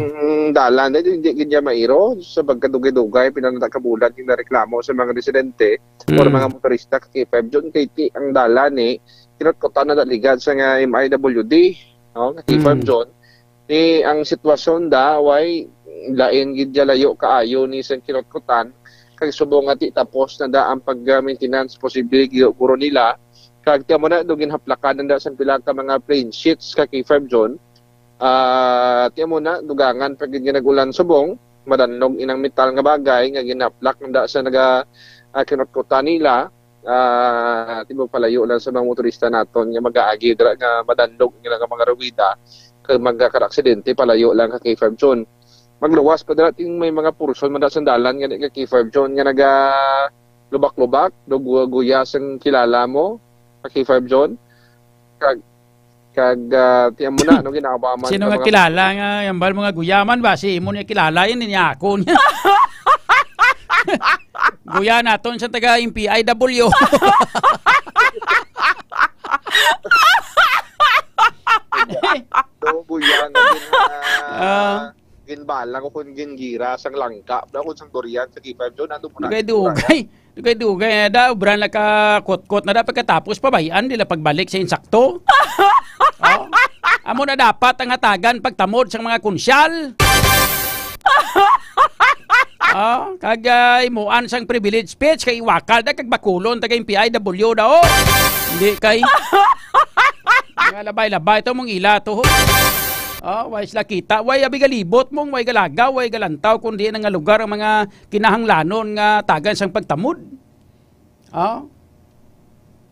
dalan da hindi gid niya mairo sa pagkadugay-dugay, pila na ka bulan yung nareklamo sa mga residente or Mm. mga motorista ka K five Zone kay ti ang dalan ni kinutkutan na da ligad sa nga M I W D, no, ka K five Mm. Zone. Ti ang sitwasyon da way lain gid ya layo kaayo ni sa kinutkutan, kag subong nga ti tapos na da ang pag-maintenance posible guro nila, kag ti amo na do ginhaplakan na da sang pila ka mga plain sheets ka K five Zone. Ah, ti amo na, dugangan pa gid nga nag-ulan subong, madanlog inang metal nga bagay nga ginaplak na da sa naga, ah, kinutkutan nila. Ah, ti mo palayo lang sa mga motorista naton nga mag-aagi dira nga madanlog ang ilang mga ruwida kag magkakaaksidente, palayo lang ka K five Zone. Magluwas pa dira ting may mga portion man da sa dalan nga ka K five Zone nga naga lubak-lubak, do gu-, guya sang kilala mo ka K five Zone. Kag, kag, ah, ti amo na, no, ginawa man Sino nga nga mga kilala nga, yan ba, mga guyaman ba? Si imo niya kilala, yun, niya ako niya. Guya naton sa taga M P I W. Do, guya nga gin-, ah, Ah. ginbalang o kung gingira sang langka, da, kung sang durian sa K five Zone, ano mo na? Dugay-dugay. Dugay-dugay. Da, obra na ka kutkot na da, pagkatapos pabayan nila pagbalik sa insakto. Oh. Amo na dapat ang hatagan pagtamod sang mga kunsyal. Oh, kag, ah, imuan sang privilege speech kay iwakal da kag bakulon taga M P I W da, oh. Hindi kay nga labay-labay to mong ila to, ho. Oh, way sila kita, way abi galibot mong, way galagaw, way galantaw, kundi na nga lugar ang mga kinahanglanon nga tagan sang pagtamod. Oh.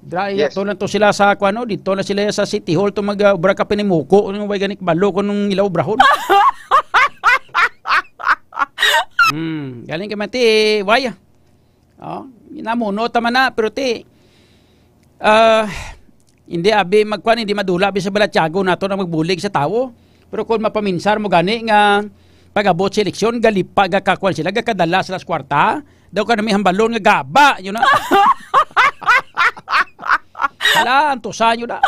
Dra, Yes. Ato lang to sila sa, kuan, no? Dito na sila sa City Hall to mag, ah, obra ka pinimuko, no? Way ganik balo kung nung ila obrahon. Hmm, galing kay Mati, way. Oh, namuno ta man na, pero ti, ah, hindi abi magkuan, hindi madula abi sa balatyago nato na magbulig sa tawo. Pero kung mapaminsar mo gani nga pag-abot sa eleksyon, galipa, gakakuan sila, gakadala sila sa kwarta, daw ka nami hambalon nga gaba, yun na. Hala, antusan yun na.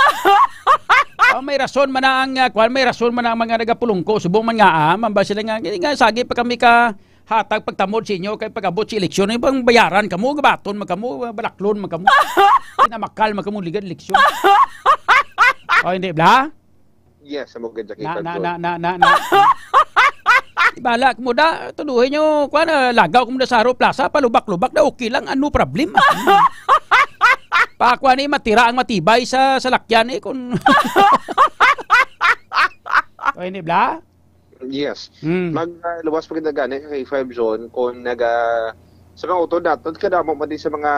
Oh, may rason man na ang, ah, kuan, may rason man na ang mga nagapulungko, subong man nga, ah, man ba sila nga, nga, sagi pa kami ka hatag pagtamod sa inyo kay pag-abot sa eleksyon, yung bang bayaran kamo, gabaton man kamo, balaklon man kamo. Pinamakal man kamo, ligan eleksyon. O, hindi, bla? Yes, sa mga Na, na, na, na, na, na. Bala mo da, tuduhin nyo, kuan, ah, lagaw mo da sa Haro Plaza, palubak-lubak da, okay lang, ano problem? Pakuha ni matira ang matibay sa salakyan eh, kung... O, hindi, bla? Yes. Mm. Mag, ah, luwas pa kita gani kay five zone kung naga, sa mga utod naton, kadamo man din sa mga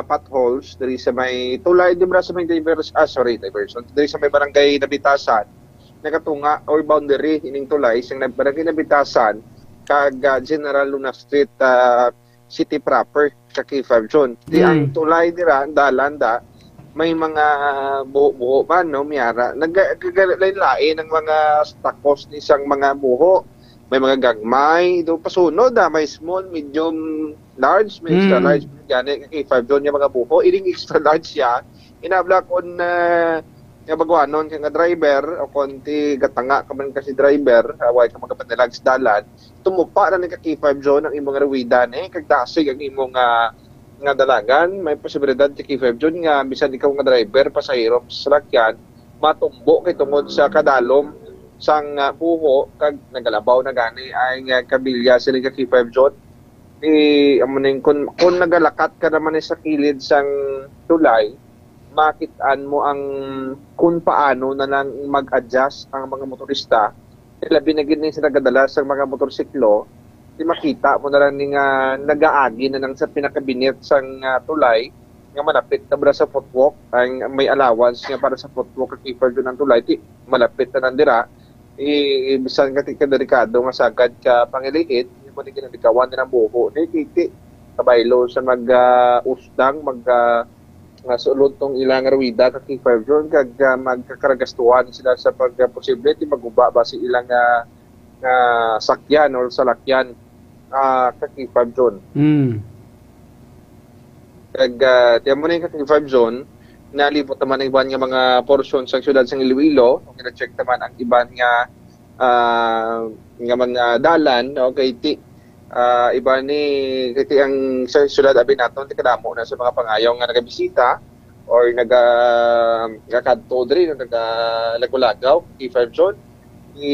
potholes diri sa may tulay, di ba, sa may divers-, ah, sorry, diversion. Diri sa may barangay Nabitasan, nakatunga or boundary ining tulay sa nag-, barangay Nabitasan kag, ah, General Luna Street, ah, city proper ka K five zone. Di ang Mm. tulay dira, ang dalan da, may mga buho-buho man, no, miyara. Nag-, nag-, lain-lain ang mga takos ni isang mga buho. May mga gagmay, do pasunod, ah, may small, medium, large, may extra Mm. large, gani ka K five zone nga mga buho. Ining extra large siya, inabla kon, ah, nga baguanon ka nga driver o kon ti gatanga ka man kasi driver, ah, way ka magapadalag sa dalan, tumupa na ni ka K five zone ang imong ruwida ni, kag dasig ang imong, ah, nga dalagan. May posibilidad ka K five zone nga bisan ikaw nga driver, pasahero sa salakyan, matumbo kay tungod sa kadalom sang, ah, buho kag nagalabaw na gani ay nga kabilya sila ka K five zone. Di, amo ning, kung, kung nagalakat ka naman sa kilid sang tulay, makit-an mo ang kung paano na lang mag-adjust ang mga motorista. Labi na gid ni sa nagadala sang mga motorsiklo, di makita mo na lang ni nga nagaagi na lang sa pinakabinit sang, ah, tulay nga malapit na bala sa footwalk. Ang may allowance nga para sa footwalk, kag prefer jud ang tulay, di malapit na lang dira. I, bisan ka ti kadelikado nga sagad ka pangilihid, imo ni ginalikawan nilang buho ni, kay ti kabaylo sa mag, ah, usdang, mag, ah, nga sulod tong ilang ruwida, ka K five John, kag, ah, magkakaragastuhan sila sa pag, ah, posible ti maguba ba si ilang, ah, nga sakyan or salakyan, ah, ka K five John. Mm. Kag, ah, tiyan mo na yung ka K five John, nalibot naman ang iban nga mga porsyon sa siyudad sang Iloilo. Okay, na-check naman ang iban nga, ah, nga mga dalan, okay, ti, ah, iba ni, kay ti ang sa siyudad abi naton, ti kadamo na sa mga pangayaw nga nagabisita or naga-, nagakadto diri, no, nagalagaw, K five John. I,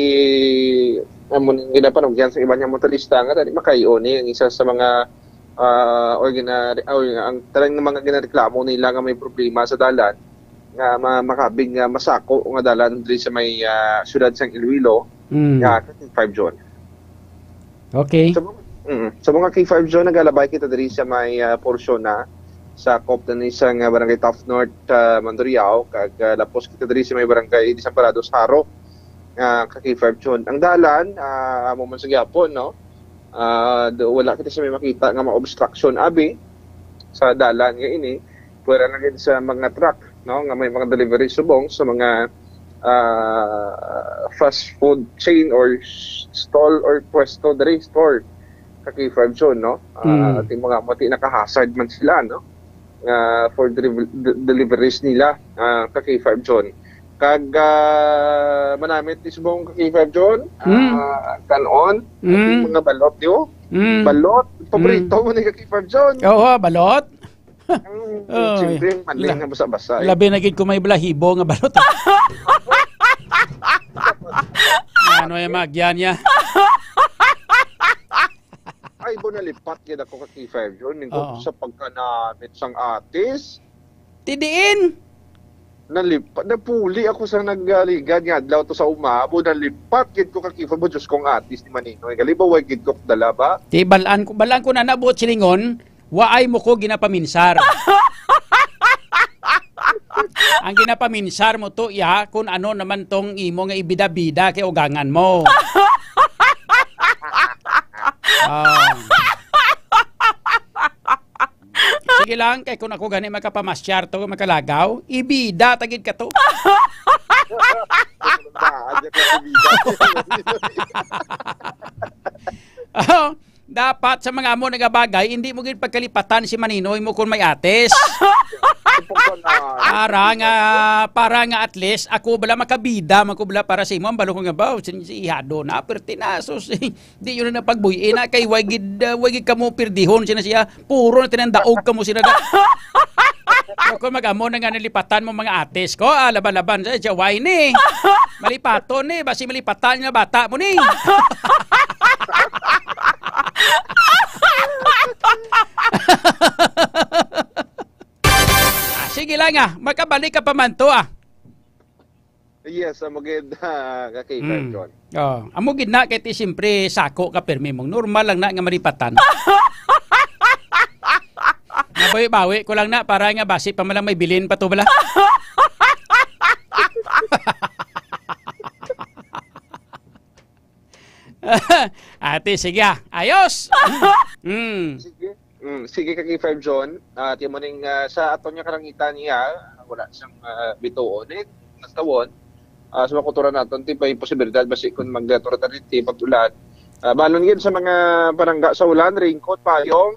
amo ni ginapanugyan sa iban nga motorista nga dali makayo ni ang isa sa mga, ah, or gina-, or ang tanan nga mga ginareklamo nila nga may problema sa dalan nga ma-, makabig nga masako nga dalan diri sa may, ah, siyudad sang Iloilo, Mm. nga K five John. Okay. Sa mga, mm, sa mga K five John, nagalabay kita diri sa may, ah, porsyon na sa sakop na ni sa nga Barangay Taft North, ah, Mandurriao, kag, ah, lapos kita diri sa may Barangay Desamparados, Jaro, nga ka K five John. Ang dalan, ah, amo man sa gyapon, no? Ah, do, wala kita sa may makita nga mga obstruction abi sa dalan nga ini. Pwera na gid sa mga truck, no, nga may mga delivery subong sa mga, ah, fast food chain or s-, stall or pwesto diri, store, ka K five John, no? Ah, Mm. Ti mga mati nakahasad man sila, no? Ah, for deliv-, de-, deliveries nila, ah, ka K five John. Kag, ah, manamit ni subong ka K five John, Mm. ah, kanon, Mm. Mga balot, di ba? Mm. Balot, paborito Mm. mo ni ka K five John. Oo, balot. Ang Oh, siyempre, ang mali la-, nga basa-basa, eh. Labi na gid ko may balahibo nga balot, eh. Ano yung magyan niya? Ay, bo, nalipat gid ako ka K five John. Ning Oo. Sa pagkanamit sang atis. Ti diin? Nalipat, napuli ako sa nagaligad nga adlaw to sa uma, bo, nalipat gid ko ka K five John, Diyos kong atis ni Maninoy. Gali ba, way gid ko dala ba? Ti balaan ko, balaan ko na nabuot silingon, waay mo ko ginapaminsar. Ang ginapaminsar mo to, iya, kung ano naman tong imo nga ibida-bida kay ugangan mo. Ah. Sige lang, kay kung ako gani makapamasyar to, makalagaw, ibida ta gid ka to. Ba, aja ka sa bida. Oh, dapat sa mga amo nga bagay, hindi mo gid pagkalipatan si Maninoy mo kung may atis. Para nga, para nga at least ako bala makabida, man ko bala para sa imo, ang balo ko nga ba, sin-, si ihado na, pertinasos. Di yun na pagbuy-i na kay way gid, ah, way gid kamo pirdihon sina siya. Puro na tinandaog kamo sina da. Ako mag-amo na nga nalipatan mo mga atis ko, ah, laban-laban sa siya, way ni. Malipaton ni, basi malipatan nga bata mo ni. Ah, sige lang, ah, makabalik ka pa man to, ah. Yes, amo gid, ah, ka K five Mm. John. Oh, amo gid na kay ti siyempre sako ka pirmi mong normal lang na nga malipatan. Nabawi-bawi ko lang na para nga basi pa man lang may bilin pa to bala. Ate, sige, ah. Ayos! Mm. Sige. Mm, sige ka, K five John. Ah, ti mo ning, ah, sa aton nga kalangitan niya, wala siyang, ah, bituon. Eh, nagtawon, ah, sa mga kultura naton, ti may posibilidad, basi kung magdato ra tani, ti pag-ulan. Ah, balon gid sa mga panangga sa ulan, raincoat, payong,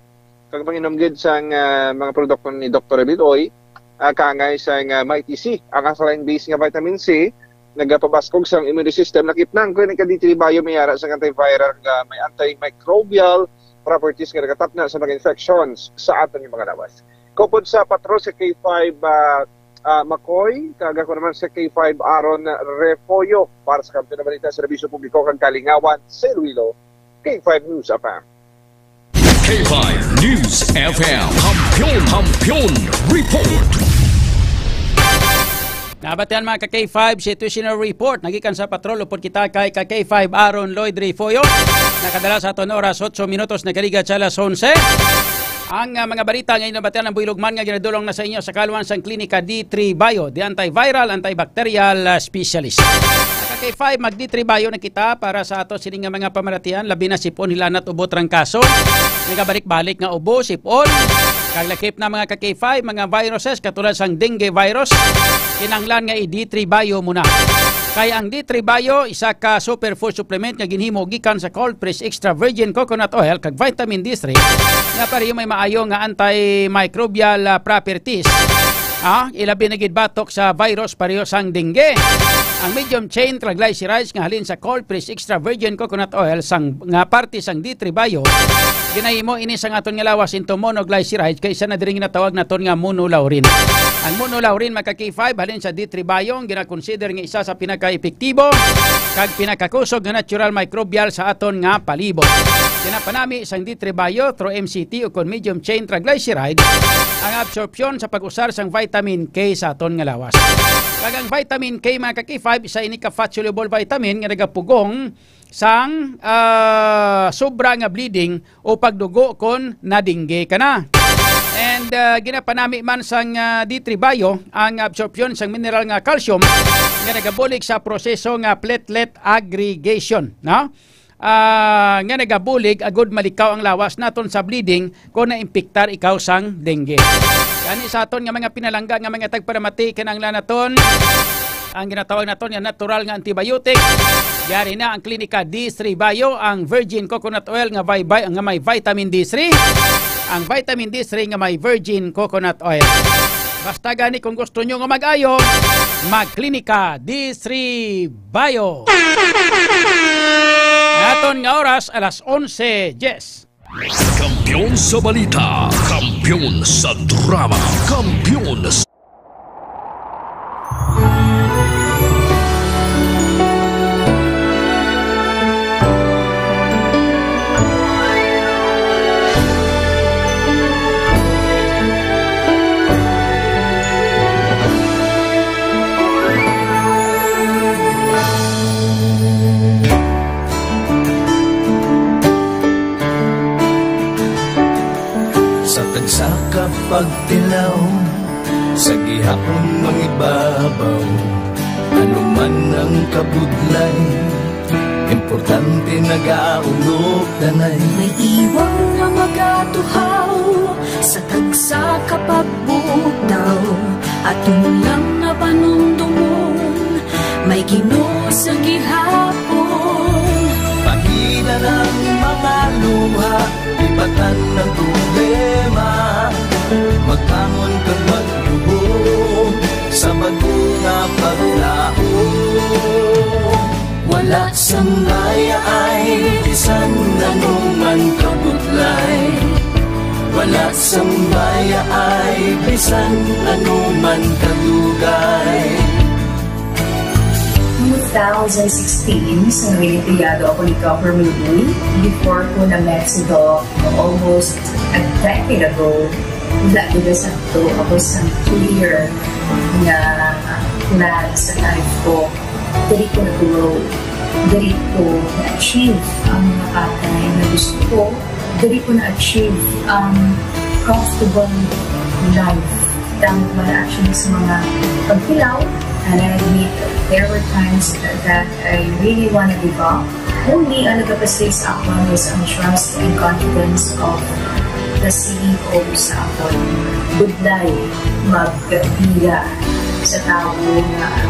kag manginom gid sang, ah, mga produkto ni Doktor Bidoy, ah, kaangay sang, ah, Mighty C, ang alkaline base nga vitamin C, nagapabaskog sang immune system. Nakit nang kini ka D three Bio may ara sang antiviral nga may antimicrobial properties nga nagatapna sa mga infections sa aton nga mga lawas. Kupod sa patro sa K five, ah, ah, Makoy, kag ako naman sa K five Aaron Refollo para sa Kampiyon na Balita, Serbisyo Publiko kag Kalingawan sa Iloilo, K five News F M. K five News F M. Kampiyon, Kampiyon Report. Nabatian, mga ka K five, situational report nagikan sa patrol. Upod kita kay ka K five Aaron Lloyd Refollo. Nakadala sa aton oras, otso minutos nagaligat sa alas onse. Ang, ah, mga balita nga inyo nabatian ang buylog man nga ginadulong na sa inyo sa kaluan sang Klinika D three Bio, the antiviral, antibacterial, ah, specialist. Mga ka K five, mag D three Bio na kita para sa ato sini nga mga pamaratihan, labi na sipon, hilanat, ubo, trangkaso. Nagabalik-balik nga ubo, sipon. Kag lakip na, mga ka K five, mga viruses katulad sang dengue virus, kinahanglan nga i D three Bio muna. Kay ang D three Bio, isa ka superfood supplement nga ginhimo gikan sa cold press extra virgin coconut oil kag vitamin D three nga pareho may maayo nga antimicrobial, ah, properties. Ah, ilabi na gid batok sa virus pareho sang dengue. Ang medium chain triglycerides nga halin sa cold press extra virgin coconut oil sang, nga parte sang D three Bio, ginahimo ini sang aton nga lawas into monoglycerides kay isa na diri ginatawag naton nga monolaurin. Ang monolaurin, mga ka K five, halin sa D three Bio, ang ginakonsider nga isa sa pinakaepektibo kag pinakakusog nga natural microbial sa aton nga palibot. Ginapanami sang D three Bio through M C T o kon medium chain triglyceride ang absorpsyon sa pag-usar sang vitamin K sa aton nga lawas. Kag ang vitamin K, mga ka K five, isa ini ka fat-soluble vitamin nga nagapugong sang, ah, sobra nga bleeding o pagdugo kon nadingge ka na. And, ah, ginapanami man sang, ah, D three Bio ang absorpsyon sang mineral nga calcium nga nagabulig sa proseso nga platelet aggregation, no? Ah, nga nagabulig agud malikaw ang lawas naton sa bleeding kon naimpiktar ikaw sang dengue. Gani sa aton nga mga pinalangga nga mga tagparamati, kinahanglan naton ang ginatawag naton nga natural nga antibiotic. Yari na ang Klinika D three Bio, ang virgin coconut oil nga vi-, vi-, nga may vitamin D three, ang vitamin D three nga may virgin coconut oil. Basta gani, kung gusto nyo nga mag-ayo, mag-Klinika D three Bio. Aton nga oras, alas onse diyes. Kampiyon sa balita, kampiyon sa drama, kampiyon sa Sa tagsa ka pagtilaw, sa gihapon mangibabaw, ano man ang kabudlay, importante nagaulog danay. May iwang nga magatuhaw sa tagsa ka pagbugtaw, aton lang nga panumdomon, may Ginoo sa gihapon. Pahina ang mga luha, ibatan ang problema, magbangon kag maglubo sa bag-o nga paglaom. Wala sang mayaay bisan ano man kabudlay. Wala sang mayaay bisan ano man kadugay. Two thousand sixteen, sa Noyenteyado ako ni Governor Lee. Before ko na-met si Doc almost a decade ago, wala gid sa to ako sa clear nga plan sa life ko. Diri ko na-grow. Diri ko na-achieve ang mga bagay na gusto ko. Diri ko na-achieve ang comfortable life. Tama ba na actually sa mga pagkilaw? And I admit, there were times that I really wanna give up. Only ang nagapasave sa akon was ang trust and confidence of the C E O sa akon. Budlay, magbiya sa tawo nga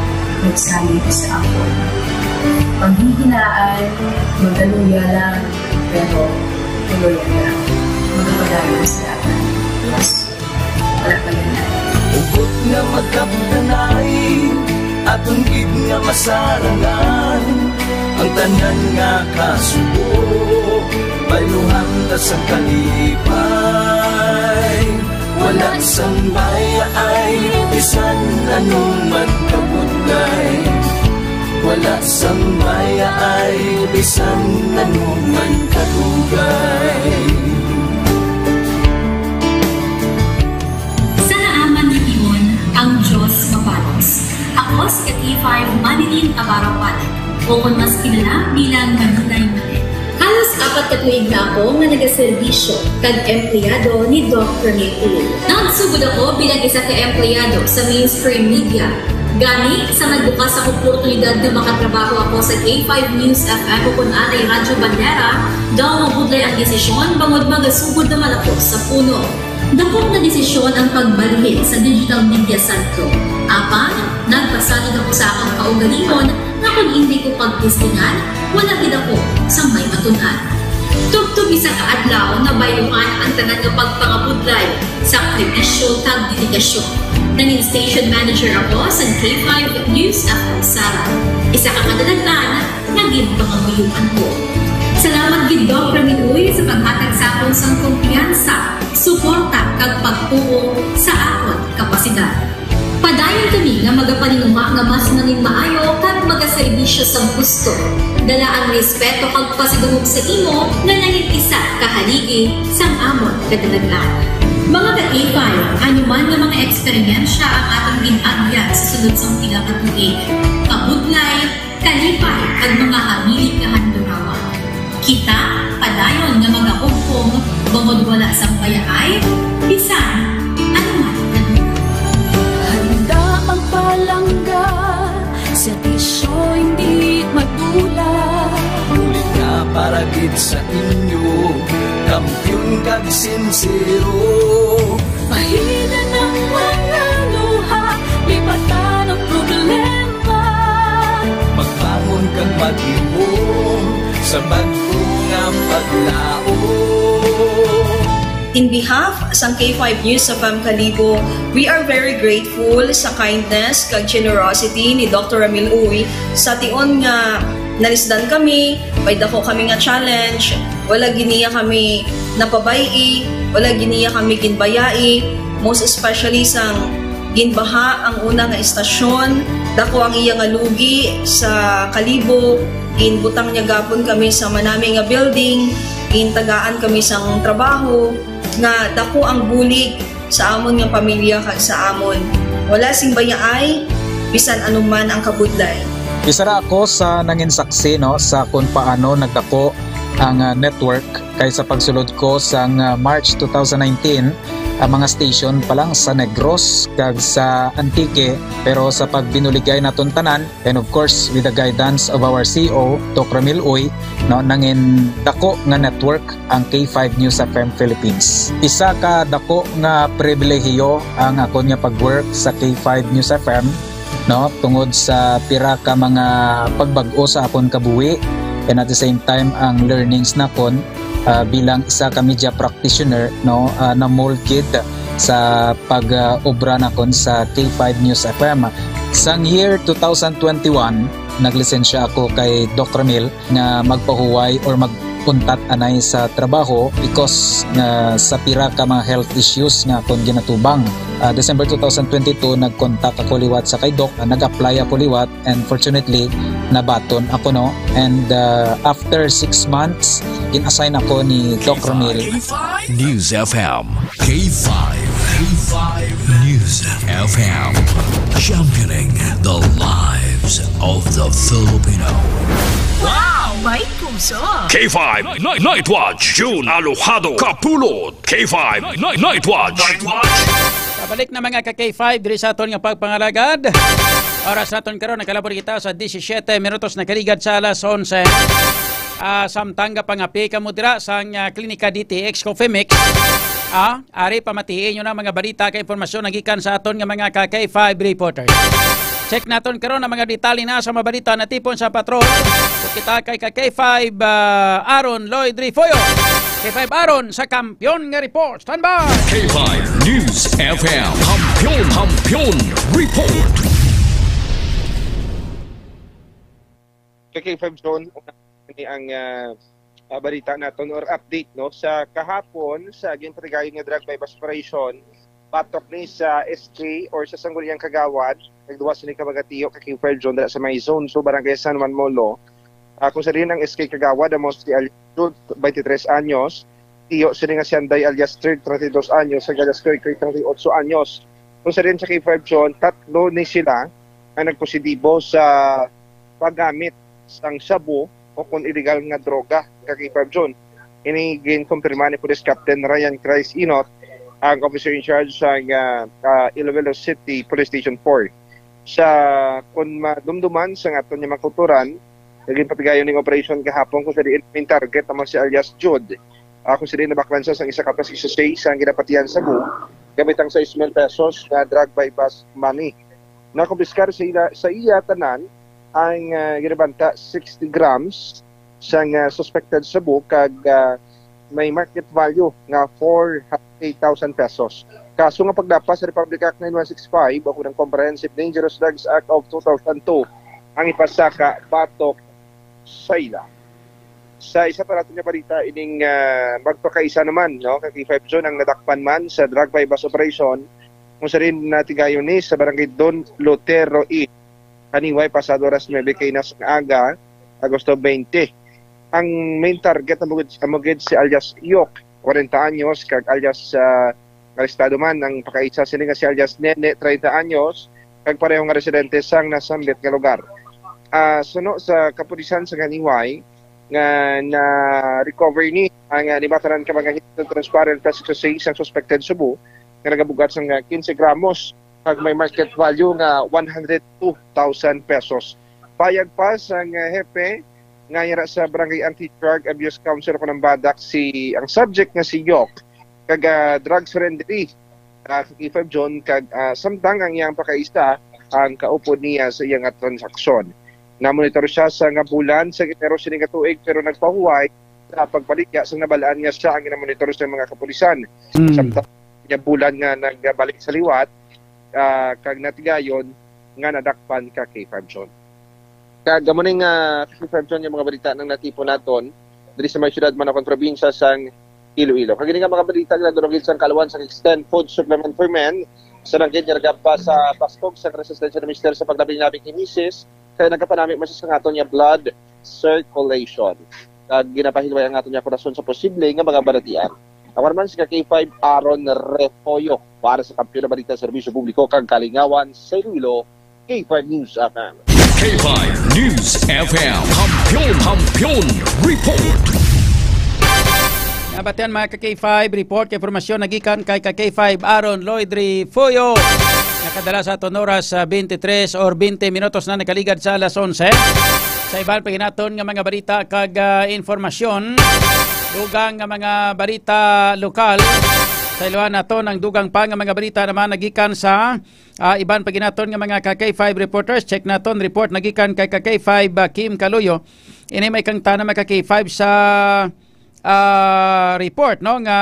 nagsalig sa akon. Panghihinaan, magaluya lang, pero tuloy lang. Magpadayon sa akin. Yes. Wala pa yan. Hugot nga magkapdanay, aton gid nga masarangan, ang tanan nga kasubo, bayluhan ta sa kalipay. Wala sang mayaay, bisan ano man kabudlay. Wala sang mayaay, bisan ano man kadugay. o kon mas kilala bilang Manunay Mare. Halos apat ka tuig na ako nga nagaserbisyo kag empleyado ni Doc Ramil Uy. Nagsugod ako bilang isa ka empleyado sa mainstream media. Gani, sa nagbukas ang oportunidad nga makatrabaho ako sa K five News F M o kon anay Radyo Bandera, daw mabudlay ang desisyon bangod magasugod naman ako sa puno. Dakop nga desisyon ang pagbalhin sa digital media sentro. Apan, nagpasalig ako sa akon kaugalingon nga kon indi ko pagtestingan, wala gid ako sang may matun-an. Tubtob isa ka adlaw, nabayluhan ang tanan nga pagpangabudlay, sakripisyo kag dedikasyon. Nangin station manager ako sa K five News F M Sara, isa ka kadalagan nga ginpangamuyoan ko. Salamat gid, Doc Ramil Uy, sa paghatag sa akon sang kumpiyansa, suporta, kag pagtuo sa akon kapasidad. Padayon kami nga magapaninguha nga mas nangin maayo kag magaserbisyo sa gusto. Dala ang respeto kag pasidungog sa imo nga nangin isa ka haligi sang amon kadalagan. Mga ka-K five, ano man nga mga eksperyensya ang atong gin-agyan sa sulod sang pila ka tuig, kabudlay, kalipay, kag mga hamili kahandurawan. Kita padayon nga magahugpong bangod wala sang bayaay bisan ano man nga lugar. Handa ang palangga, serbisyo hindi madula. Bulig nga para gid sa inyo, kampiyon kag sinsero. Pahina ng mga luha, lipatan ang problema. Magbangon kag mag-ihom sa bag-o nga paglaom. In behalf sang K five News F M Kalibo, we are very grateful sa kindness kag generosity ni Doctor Ramil Uy sa tion nga nalisdan kami, may dako kami nga challenge, wala gid niya kami napabay-i, wala gid niya kami ginbayai, most especially sang ginbaha ang una nga istasyon, dako ang iya nga lugi sa Kalibo, ginbutang niya gapon kami sa manami nga building, gintagaan kami sang trabaho, nga dako ang bulig sa amon nga pamilya kag sa amon. Wala sing bayaay, bisan anuman ang kabudlay. Isa ra ako sa nangin saksi, no, sa kung paano nagdako ang, ah, network, kay sa pagsulod ko sang, ah, March two thousand nineteen, ang mga station pa lang sa Negros kag sa Antique, pero sa pagbinuligay naton tanan, and of course, with the guidance of our C E O, Doc Ramil Uy, no, nangin dako nga network ang K five News F M Philippines. Isa ka dako nga pribilehiyo ang akon nga pag-work sa K five News F M, no, tungod sa pira ka mga pagbag-o sa akon kabuhi, and at the same time ang learnings nakon, ah, bilang isa ka media practitioner, no, ah, na-mold gid sa pag-obra nakon sa K five News F M. Sang year two thousand twenty-one, naglisensya ako kay Doc Ramil nga magpahuway or mag-untat anay sa trabaho because nga sa pira ka mga health issues nga akon ginatubang. Ah, December two thousand twenty-two, nag-contact ako liwat sa kay Doc, ah, nag-apply ako liwat, and fortunately, nabaton ako, no? And, ah, after six months, gin-assign ako ni Doc Ramil. News F M. K five. K five News F M. Championing the lives of the Filipino. Wow! May puso! K five Night, Night Watch, June Alojado Kapulot. K five Night, Night Watch. Night Watch. Pabalik na, mga ka K five, diri sa aton nga pagpangalagad. Oras naton karon, nakalabot kita sa disisyete minutos, nakaligad sa alas onse. Ah, samtang gapangapi kamo dira sang, ah, Klinika D T X Coffee Mix. Ah, ari pamatihi inyo na mga balita kag impormasyon nagikan sa aton nga mga ka K five reporters. Check naton karon ang mga detalye na sa mga balita natipon sa patrol. Kita kay ka K five, ah, Aaron Lloyd Refollo. K five Aaron sa Kampiyon nga Report. Standby! K five News F M. Kampiyon, Kampiyon Report. K five Zone, una ni ang, ah, ah, balita naton or update, no? Sa kahapon, sa ginpatigayon nga drug buy-bust operation, batok ni sa S K or sa Sangguniang Kagawad, nagduwa sini ka mga tiyo ka K five Zone dira sa may zone, so Barangay San Juan Molo. Ah, kung sa diin ang S K Kagawad, amo si Aljud, twenty-three anyos, tiyo sini nga si Anday alias Third, treinta y dos anyos, kag alias Koy Koy, treinta y ocho anyos. Kung sa diin sa K five Zone, tatlo ni sila ang nagpositibo sa paggamit sang shabu o kon illegal nga droga, ka K five June. Ini ginkumpirma ni Police Captain Ryan Christ Inot, ang officer in charge sa, ah, ah, Iloilo City Police Station four. Sa, kung madumduman sa aton nga mga kulturan, naging patigayon ning operasyon kahapon kung sa diin main target naman si alias Jude. Ah, kung sa diin nabaklan siya sang isa ka plus isa seis ang ginapatihan shabu, gamit ang sais mil pesos nga drug buy-bust money. Nakumpiskar sa ila, sa iya tanan ang, ah, ginabanta sixty grams sang, ah, suspected shabu kag, ah, may market value nga four eight thousand pesos. Kaso nga paglapas sa Republic Act nine one six five o ang Comprehensive Dangerous Drugs Act of two thousand two ang ipasaka batok sa ila. Sa isa pa natin nga balita, ining, ah, magpakaisa naman, no, ka K five June ang nadakpan man sa drug buy-bust operation, kung sa diin natigayon ni sa barangay Don Lotero E, kaniway pasado alas nuebe kainas nga aga, Agosto twenty. Ang main target amo gid, amo gid si alias Yok, kwarenta anyos, kag alias, ah, arestado man ang pakaisa sini nga si alias Nene, treinta anyos, kag pareho nga residente sang nasambit nga lugar. Ah, suno sa kapulisan sa kaniway, nga na-recover ni ang, ah, nibatanan ka mga hit sa transparent plastic sa sang suspected shabu nga nagabugat sang, ah, quince gramos kag may market value nga one hundred two thousand pesos. Payag pa sang, ah, hepe nga yara sa Barangay Anti-Drug Abuse Council o Kunambadak si, ang subject nga si Yok, kag, ah, drug surrenderee, ah, ka K five June, kag, ah, samtang ang iyang pakaisa ang kaupod niya sa iya nga transaksyon. Namonitor siya sa nga bulan sa Enero sini nga tuig, pero nagpahuway sa pagbaligya sa nabalaan nga siya ang ginamonitor sa mga kapulisan. Mm. Samtang nga bulan nga nagbalik sa liwat, ah, kag natigayon nga nadakpan ka K five June. Kag amo ning, ah, K five June nga mga balita nang natipon naton diri sa may siyudad man o kon probinsya sang Iloilo. Kag ini nga mga balita nga nagdulong gid sang kaluan sang Extend Food Supplement for Men, sa nanggid nga nagapa sa paskog sang resistensya ni Mister sa paglabing-labing ni Misis, kay nagkapanami man siya sa aton nga blood circulation. Kag ginapahinway ang aton nga korason sa posible nga mga balatian. Ako naman si ka K five Aaron Refollo para sa Kampiyon na Balita, Serbisyo Publiko kag Kalingawan sa Iloilo, K five News F M. K five News F M. Kampiyon, Kampiyon Report. Nabatian, mga ka K five, report kay impormasyon nagikan kay ka K five Aaron Lloyd Refollo. Nakadala sa aton oras sa twenty-three or twenty minutos na nakaligad sa alas onse. Sa iban pa ginaton nga mga balita kag, ah, informasyon, dugang nga mga balita lokal. Sa iluhan naton ang dugang pa nga mga balita naman nagikan sa, ah, iban pa ginaton nga mga ka K five reporters. Check naton report nagikan kay ka K five, ah, Kim Kaluyo. Ini may kang tana mga ka K five sa, ah, report, no, nga,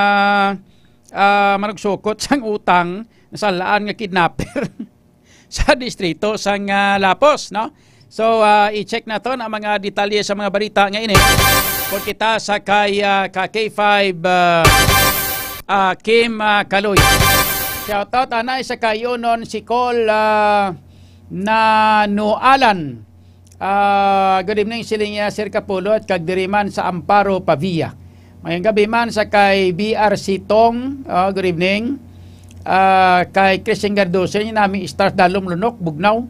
ah, manugsukot sang utang nasalaan nga kidnapper sa distrito sang, ah, Lapos, no? So, ah, i-check naton ang mga detalye sa mga balita nga ini. Port kita sa kay, ah, ka K five, ah, ah, Kim, ah, Kaloy. Shoutout anay sa kayunon si Col, ah, Nanualan. Ah, good evening, siling niya, Sir Kapulot, kag diri man sa Amparo, Pavia. Mayong gabi man sa kay B R C Tong. Ah, good evening. Ah, kay Christian Cardoso, yun nami Stars Dalom Lunok, Bugnaw.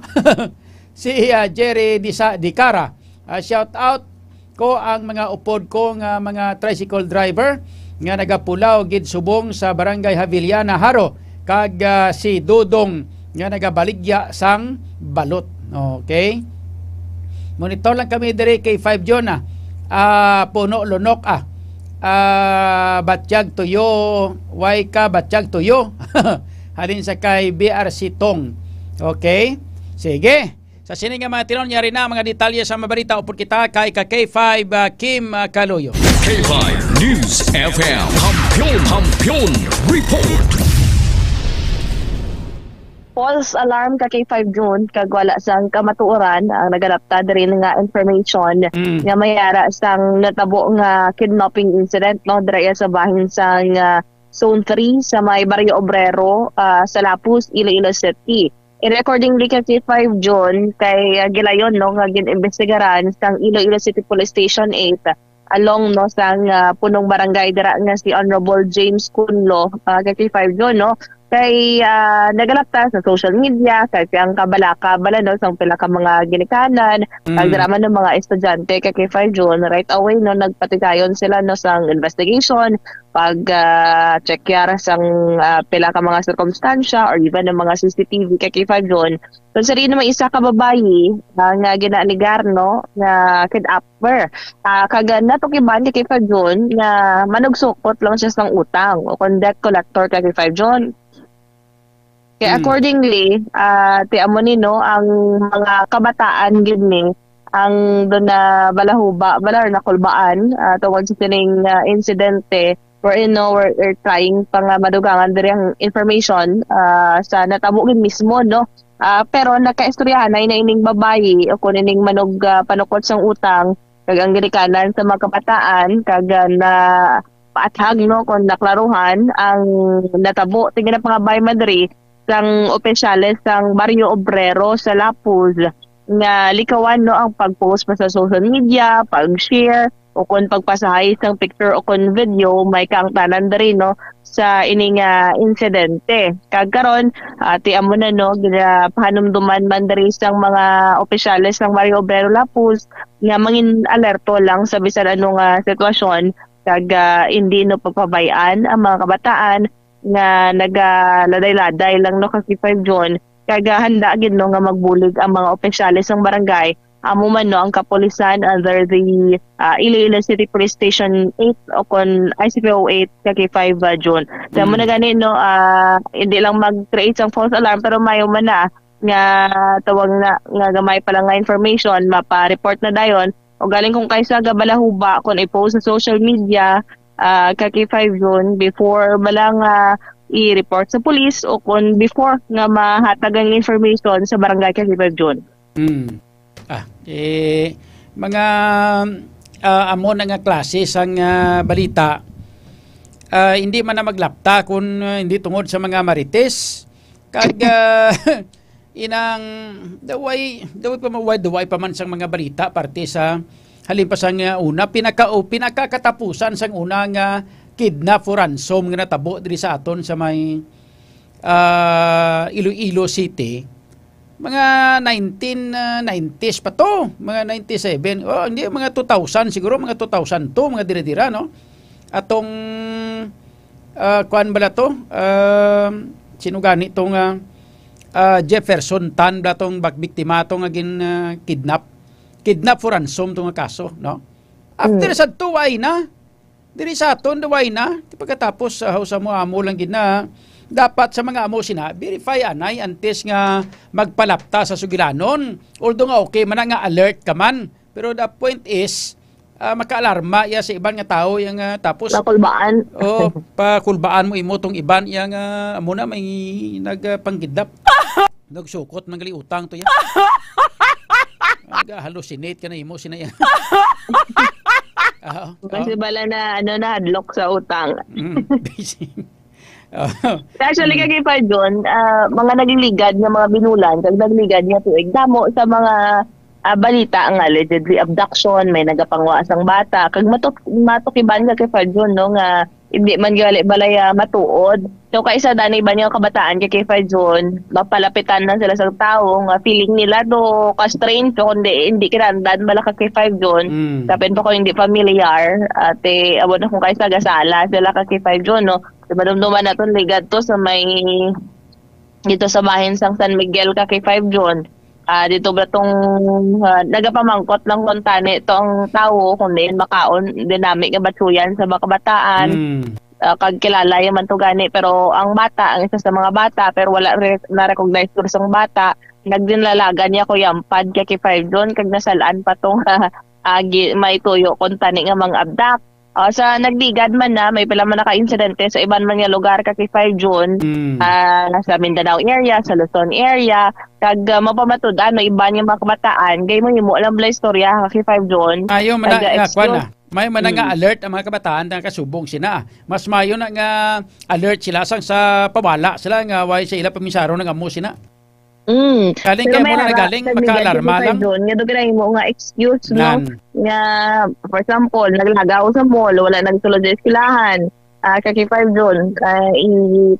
Si, ah, Jerry Disa-, Dicara. Ah, shout out ko ang mga upod ko nga mga tricycle driver nga nagapulaw gid subong sa Barangay Haviliana, Jaro, kag, ah, si Dodong nga nagabaligya sang balot. Okay? Monitor lang kami diri kay five June, ah. Ah, Puno Lunok, ah. Ah, Batyag Tuyo, way ka Batyag Tuyo. Halin sa kay B R C Tong. Okay? Sige. Sa sini nga mga tinon, yari na ang mga detalye sa mabalita. Upod kita kay ka K five, ah, Kim, ah, Kaluyo. K five News F M. Kampiyon, Kampiyon Report. False alarm ka K five June, kag wala sang kamatuoran ang nagalapta diri nga information Mm. nga may ara sang natabo nga kidnapping incident, no, dira sa bahin sang, ah, Zone three sa may Barrio Obrero, ah, sa Lapus, Iloilo City. And accordingly kay K five June, kay, ah, gilayon, no, nga ginimbestigaran sang Iloilo City Police Station eight along, no, sang, ah, punong barangay dira nga si Honorable James Cunlo, ah, kay K five June, no, Kay, ah, nagalapta sa social media, kay ang kabalaka bala, no, sang pila ka mga ginikanan, kag Mm. drama ng mga estudyante kay K five June, right away, no, nagpatigayon sila, no, sang investigation, pag, ah, check yara sang, ah, pila ka mga sirkumstansya or even ng mga C C T V kay K five June. So, siya rin naman isa ka babayi, ah, nga ginaaligar, no, nga kidnapper. Ah, kag, ah, natukiban kay K five June nga manugsukot lang siya sang utang o kon debt collector kay K five June. Kaya Mm. accordingly, ah, ti amo ni, no, ang mga kabataan gid ni ang doon na balahuba, bala, or nakulbaan, ah, tungod sa sining, ah, insidente wherein, no, we're, we're trying pa nga madugangan diri ang information, ah, sa natabo gid mismo, no. Ah, pero nagkaistoryahanay na ining babayi o kun ining manug-, ah, panukot sang utang kag ang ginikanan sa mga kabataan kag, ah, na paathag, no, kung naklaruhan ang natabo. Ti ginapangabay man diri sang opisyales sang Barrio Obrero sa Lapuz nga likawan, no, ang pag-post pa sa social media, pag-share, o kung pagpasahay sang picture o kung video, may kaangtanan diri, no, sa ini nga insidente. Kag karon, ah, ti amo na, no, ginapahanumduman man diri sang mga opisyales sang Barrio Obrero Lapuz nga mangin alerto lang sa bisan ano nga sitwasyon, kag, ah, hindi, no, pagpabay-an ang mga kabataan nga nagaladay-laday lang, no, kay K five June. Kag, ah, handa gid, no, nga magbulig ang mga opisyales sang barangay, amo man, no, ang kapulisan under the, ah, Iloilo City Police Station eight o kon I C P O eight kay K five, ah, June. So, amo Mm. na gani, no, ah, hindi lang mag-create sang false alarm, pero mayo man na nga tawag na nga gamay pa lang nga information, mapa-report na dayon. O galing kung kaysa gabalahuba kung i-post sa social media, ah, kay K five June before ba lang, ah, i-report sa police o kung before nga mahatag ang information sa barangay kay K five June. Mm. Ah, eh, mga, ah, amo na nga klase sang, ah, balita, ah, hindi man na maglapta kung, ah, hindi tungod sa mga marites. Kag, ah, inang, daway, daway pa man, daway pa man sang mga balita parte sa halin pa sang, ah, una, pinaka, o pinakakatapusan sang una nga kidnap for ransom nga natabo diri sa aton sa may, ah, Iloilo City. Mga nineteen, ah, nineties pa to, mga ninety-seven. Oh, hindi, mga two thousand siguro, mga two thousand two, mga dire-dira, no? Atong, ah, kuan bala to? Ah, sino gani to nga, ah, Jefferson Tan bala tong bak-, biktima to nga gin, ah, kidnap. Kidnap for ransom to nga kaso, no? After Mm. sa two, wala na. Diri sa aton, daway na. Di pagkatapos, ah, sa mo amo lang gid na. Dapat sa mga amo sina, verify anay antes nga magpalapta sa sugilanon. Although nga okay man na nga alert ka man. Pero the point is, ah, makaalarma iya sa iban nga tawo yang, ah, tapos Nakulbaan. Oh, pakulbaan mo imo tong iban iya nga amo na may nagpanggidap. Nagsukot man gali utang to iya. Nag-hallucinate ka na imo sina iya. Oo, Kasi oo. bala na, ano, nahadlok sa utang. Mm, busy. Oo. Actually, Mm. kay Pardon, ah, mga nagligad nga mga binulan, kag nagligad nga tuig, damo sa mga, ah, balita nga allegedly abduction, may nagapangwa sang bata, kag matuk-, matukiban ka kay Pardon, no, nga hindi man gali balay, ah, matuod. So, kaisa dani ba niya kabataan kay K five June, mapalapitan lang sila sa tawo nga feeling nila do ka-strange, so, kundi hindi kinahanglan bala ka K five June. Mm. Kapin pa ko hindi familiar, ate, abo na kung kaisa gasala sila ka K five June, no? So, madumduman naton ligad to sa may dito sa bahin sang San Miguel ka kay five June. Ah, dito ba tong, ah, nagapamangkot lang kung tani to ang tawo, kung diin makaon, dinami nga batsuyan sa mga kabataan. Mm. Ah, kag kilala yaman to gani, pero ang bata, ang isa sa mga bata, pero wala re-, na-recognize ko sa bata, nagdinlalagan niya ko yampad kay kay five June, kag nasalaan pa tong, ah, gi-, may tuyo kung tani nga mga abdak. Ah, sa nagligad man na, may pila man naka-insidente sa iban man nga lugar ka kay five June. Mm. Ah, sa Mindanao area, sa Luzon area, kag, ah, mapamatud-an, no, iban nga mga kabataan, kay mo himo lang bala istorya ka kay five June. Ayo man na, Kag, nga, kuwan excuse. na. May man na nga Mm. alert ang mga kabataan na kasubong sina. Mas mayo na nga alert sila sang sa pawala sila nga way sa ila paminsaro nga amo sina. Mm. Galing Pero kay may mo na ara, nagaling, sa negative makaalarma lang. Five June, nga dugay mo nga excuse, no? Nan. Nga, for example, naglagaw sa mall, wala nagsulod sa eskwelahan. Ah, kay five June, ah, i-,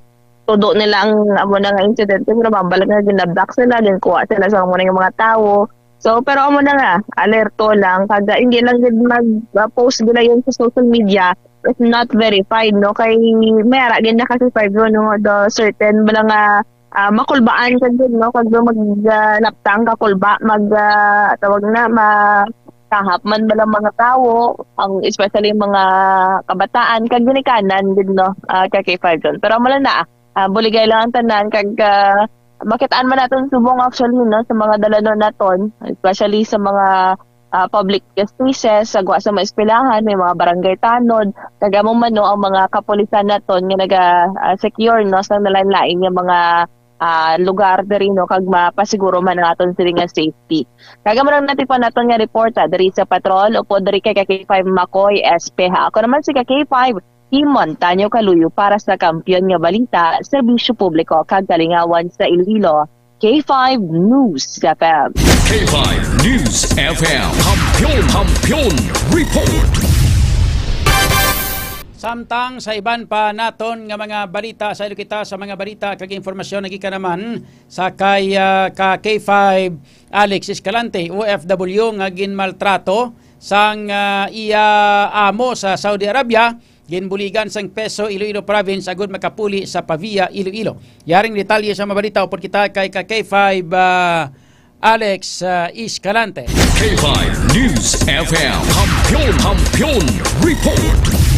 tudo nila ang amo na nga insidente, pero mabalik nga ginabdak sila, ginkuha sila sa amo na nga mga tawo. So, pero amo na nga, alerto lang, kag hindi lang gid mag-post gid yun sa social media if not verified, no? Kay may ara gid na kasi five yun, no? The certain bala nga, ah, makulbaan ka gid, no? Kag do mag, ah, laptang ka kulba, mag, ah, tawag na, ma-, kahap man bala mga tawo, ang, especially mga kabataan, kag ginikanan gid, no? Ah, ka K five yun. Pero amo lang na, ah, buligay lang ang tanan, kag, ah, makitaan man naton subong actually, no, sa mga dalanon naton, especially sa mga, ah, public spaces, sa gwa sa mga eskwelahan, may mga barangay tanod, kag amo man, no, ang mga kapulisan naton nga naga, ah, secure, no, sa nalain-lain nga mga, ah, lugar diri, no, kag mapasiguro man ang aton sila nga safety. Kag amo lang natipan naton nga report, ah, diri sa Patrol, upod diri kay ka K five Makoy, S P, ha. Ako naman si ka K five, Timon Tanyo Kaluyo para sa Kampiyon nga Balita, Serbisyo Publiko kag Kalingawan sa Iloilo, K five News F M. K five News F M. Kampiyon, Kampiyon Report. Samtang sa iban pa naton nga mga balita, saylo kita sa mga balita kag impormasyon, nagikan naman sa kay, ah, ka K five Alex Escalante, O F W nga ginmaltrato sang, ah, iya amo sa Saudi Arabia, ginbuligan sang PESO Iloilo Province agud makapuli sa Pavia, Iloilo. Yaring detalye sa mga balita upod kita kay ka K five, ah, Alex, ah, Escalante. K five News F M. Kampiyon, Kampiyon Report.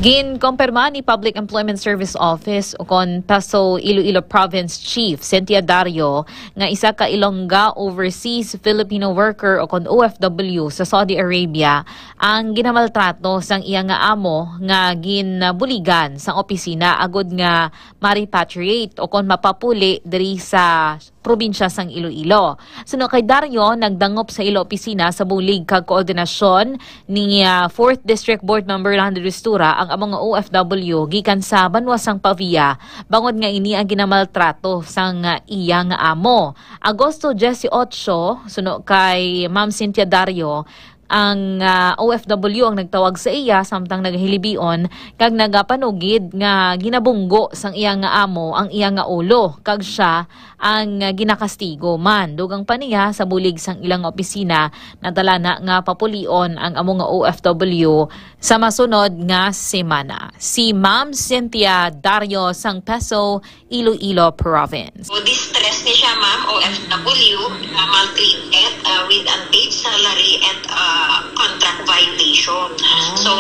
Ginkompirma ni Public Employment Service Office ukon PESO Iloilo Province Chief Cynthia Dario nga isa ka Ilongga overseas Filipino worker ukon O F W sa Saudi Arabia ang ginamaltrato sang iya nga amo nga ginbuligan sang opisina agud nga ma-repatriate ukon mapapuli diri sa probinsya sang Iloilo. Suno kay Dario, nagdangop sa ila opisina sa bulig kag koordinasyon ni, ah, Fourth District Board Member Landon Ristura ang amo nga O F W gikan sa banwa sang Pavia, bangod nga ini ang ginamaltrato sang, ah, iya nga amo. Agosto dieciocho, suno kay Ma'am Cynthia Dario, ang, ah, O F W ang nagtawag sa iya samtang nagahilibion kag nagapanugid nga ginabunggo sang iya nga amo ang iya nga ulo kag sia ang, ah, ginakastigo man. Dugang pa niya, sa bulig sang ilang opisina, nadala na nga papulion ang amo nga O F W sa masunod nga semana. Si Ma'am Cynthia Dario sang PESO, Iloilo Province. So, distress ni siya, ma'am, O F W, uh, maltreated, uh, with unpaid salary and, uh, contract violation. Ah. So,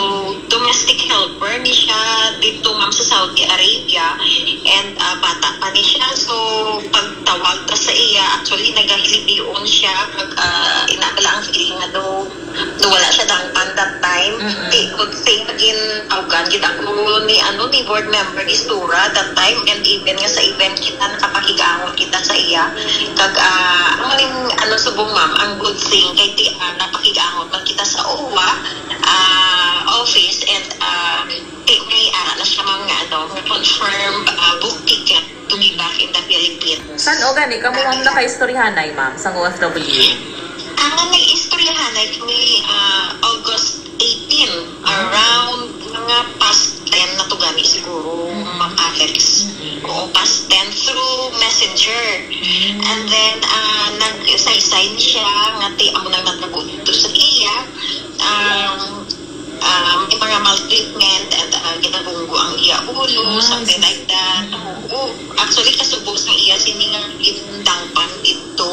domestic helper ni siya dito, ma'am, sa Saudi Arabia, and, uh, bata pa ni siya. So, pagtawag ta sa iya, actually, nagahilibion siya, pag, uh, inabala ang feeling na daw, no, wala siya dangpan that time. Mm-mm. Di, good thing, naging tawgan gid ako ni, ano, ni board member ni Stura that time, and even nga sa event kita, nakapakig-angot kita sa iya. Kag, ah, ang maling, ano, subong, ma'am, ang good thing kay ti, ah, napakig-angot man kita sa O W A, ah, office, and, ah, ti, may ara na siya, ma'am, nga, ano, nga confirmed, ah, book ticket to be back in the Philippines. San-o gani kamo ang nakaistoryahanay, ma'am, sang O F W? Ang nag-istoryahanay kami, ah, August eighteen, ah, around mga past ten na to gani siguro, mm, Ma'am Alex. Mm-mm. Oo, past ten through messenger. Mm. And then, ah, nag-saysay siya nga ti amo nang natabo dito sa iya. Um, ah, may mga maltreatment and, ah, ginabunggo ang iya ulo, ah, something like that. Mm. Oo. Actually, kasubo sa iya, sini nga gindangpan dito.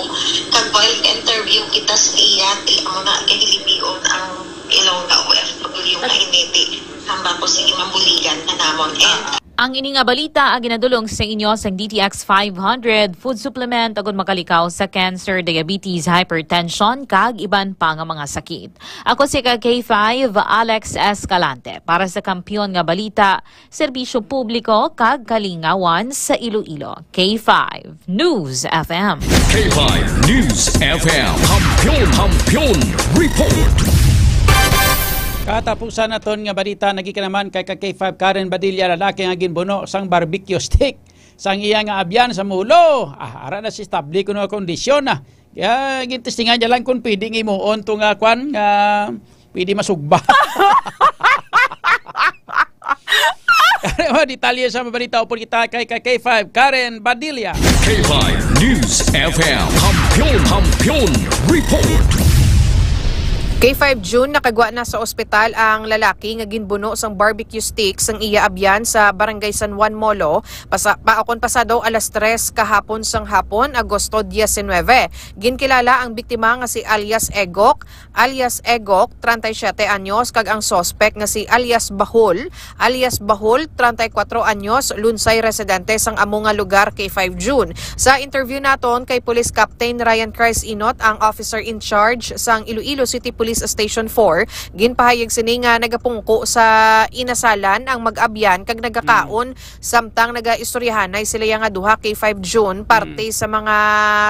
Kag while interview kita sa iya, ti amo na kahilibion ang Ilongga O F W nga ini, ti hamba ko, sige, mambuligan na namon. And Ang ini nga balita ang ginadulong sa inyo sang D T X five hundred, food supplement agud makalikaw sa cancer, diabetes, hypertension, kag iban pa nga mga sakit. Ako si ka K five, Alex Escalante, para sa Kampiyon nga Balita, Serbisyo Publiko kag Kalingawan sa Iloilo, K five News F M. K five News F M. Kampiyon, Kampiyon Report. Katapusan naton nga balita, nagikan naman kay ka K five Karen Badilla, lalaki nga ginbuno sang barbecue stick sang iya nga abyan sa mulo. Ah, ara na si stable kuno ang kondisyon, ah. Kaya gintestingan niya lang kung pwede nga himuon to nga kwan, nga pwede masugba. Detalye sa mga balita, upod kita kay ka K five, Karen Badilla. K five News F M. Kampiyon, Kampiyon Report. K five June, nakagwa na sa ospital ang lalaki nga ginbuno sang barbecue stick sang iya abyan sa Barangay San Juan, Molo, pasa, pa, akon pasado alas tres kahapon sang hapon, Agosto diecinueve. Ginkilala ang biktima nga si alias Egok, alias Egok, treinta y siete anyos, kag ang suspek nga si alias Bahol, alias Bahol, treinta y cuatro anyos, Lunsay residente sang amo nga lugar, K five June. Sa interview naton kay Police Captain Ryan Christ Inot, ang officer in charge sang Iloilo City Police Station four, ginpahayag sini nga nagapungko sa inasalan ang mag-abyan kag nagakaon samtang nagaistoryahanay sila ya nga duha, K five June, parte sa mga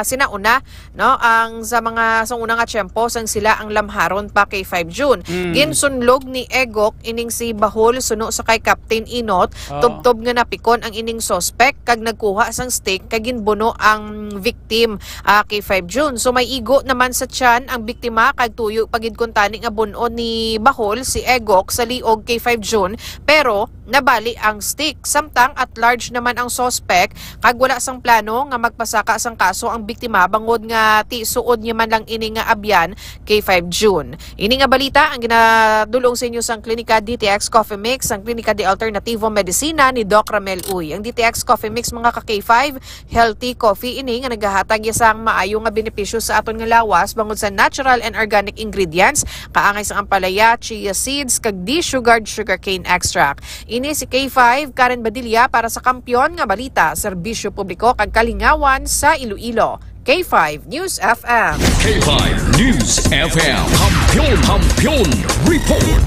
sinauna, no, ang sa mga sang una nga tiyempo sang sila ang lamharon pa, K five June. Mm. Ginsunlog ni Egok ining si Bahol suno sa kay Captain Inot, Ah. tubtob nga napikon ang ining suspect kag nagkuha sang stick kag ginbuno ang victim, ah, K five June. So may igo naman sa tiyan ang biktima kag tuyo pa gid kuntani nga bun-on ni Bahol si Egok sa liog, K five June, pero nabali ang stick. Samtang at large naman ang suspect kag wala sang plano nga magpasaka sang kaso ang biktima bangod nga ti suod niya man lang ini nga abyan, K five June. Ini nga balita ang ginadulong sa inyo sang Klinika D T X Coffee Mix, ang Klinika de Alternativo Medicina ni Doc Ramel Uy. Ang D T X Coffee Mix, mga ka K five, healthy coffee ini nga nagahatag ya sang maayo nga benepisyo sa aton nga lawas bangod sa natural and organic ingredients, kaangay sang ampalaya, chia seeds, kag desugared sugarcane extract. Ini si K five, Karen Badilla para sa Kampiyon nga Balita, Serbisyo Publiko kag Kalingawan sa Iloilo. K five News F M. K five News F M. Kampiyon, Kampiyon Report.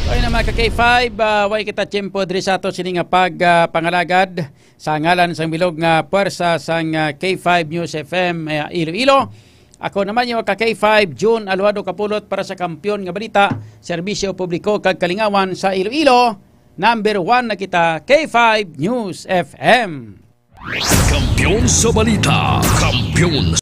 Okay na, mga ka K five, ah, way kita tiyempo diri sa ato sini nga pag, ah, pangalagad sa ngalan sang bilog nga puwersa sang, ah, K five News F M, eh, Iloilo. Ako naman yung ka K five, June Aluado Kapulot para sa Kampiyon nga Balita, Serbisyo Publiko kag Kalingawan sa Iloilo. Number one na kita, K five News F M. Kampiyon sa balita, kampiyon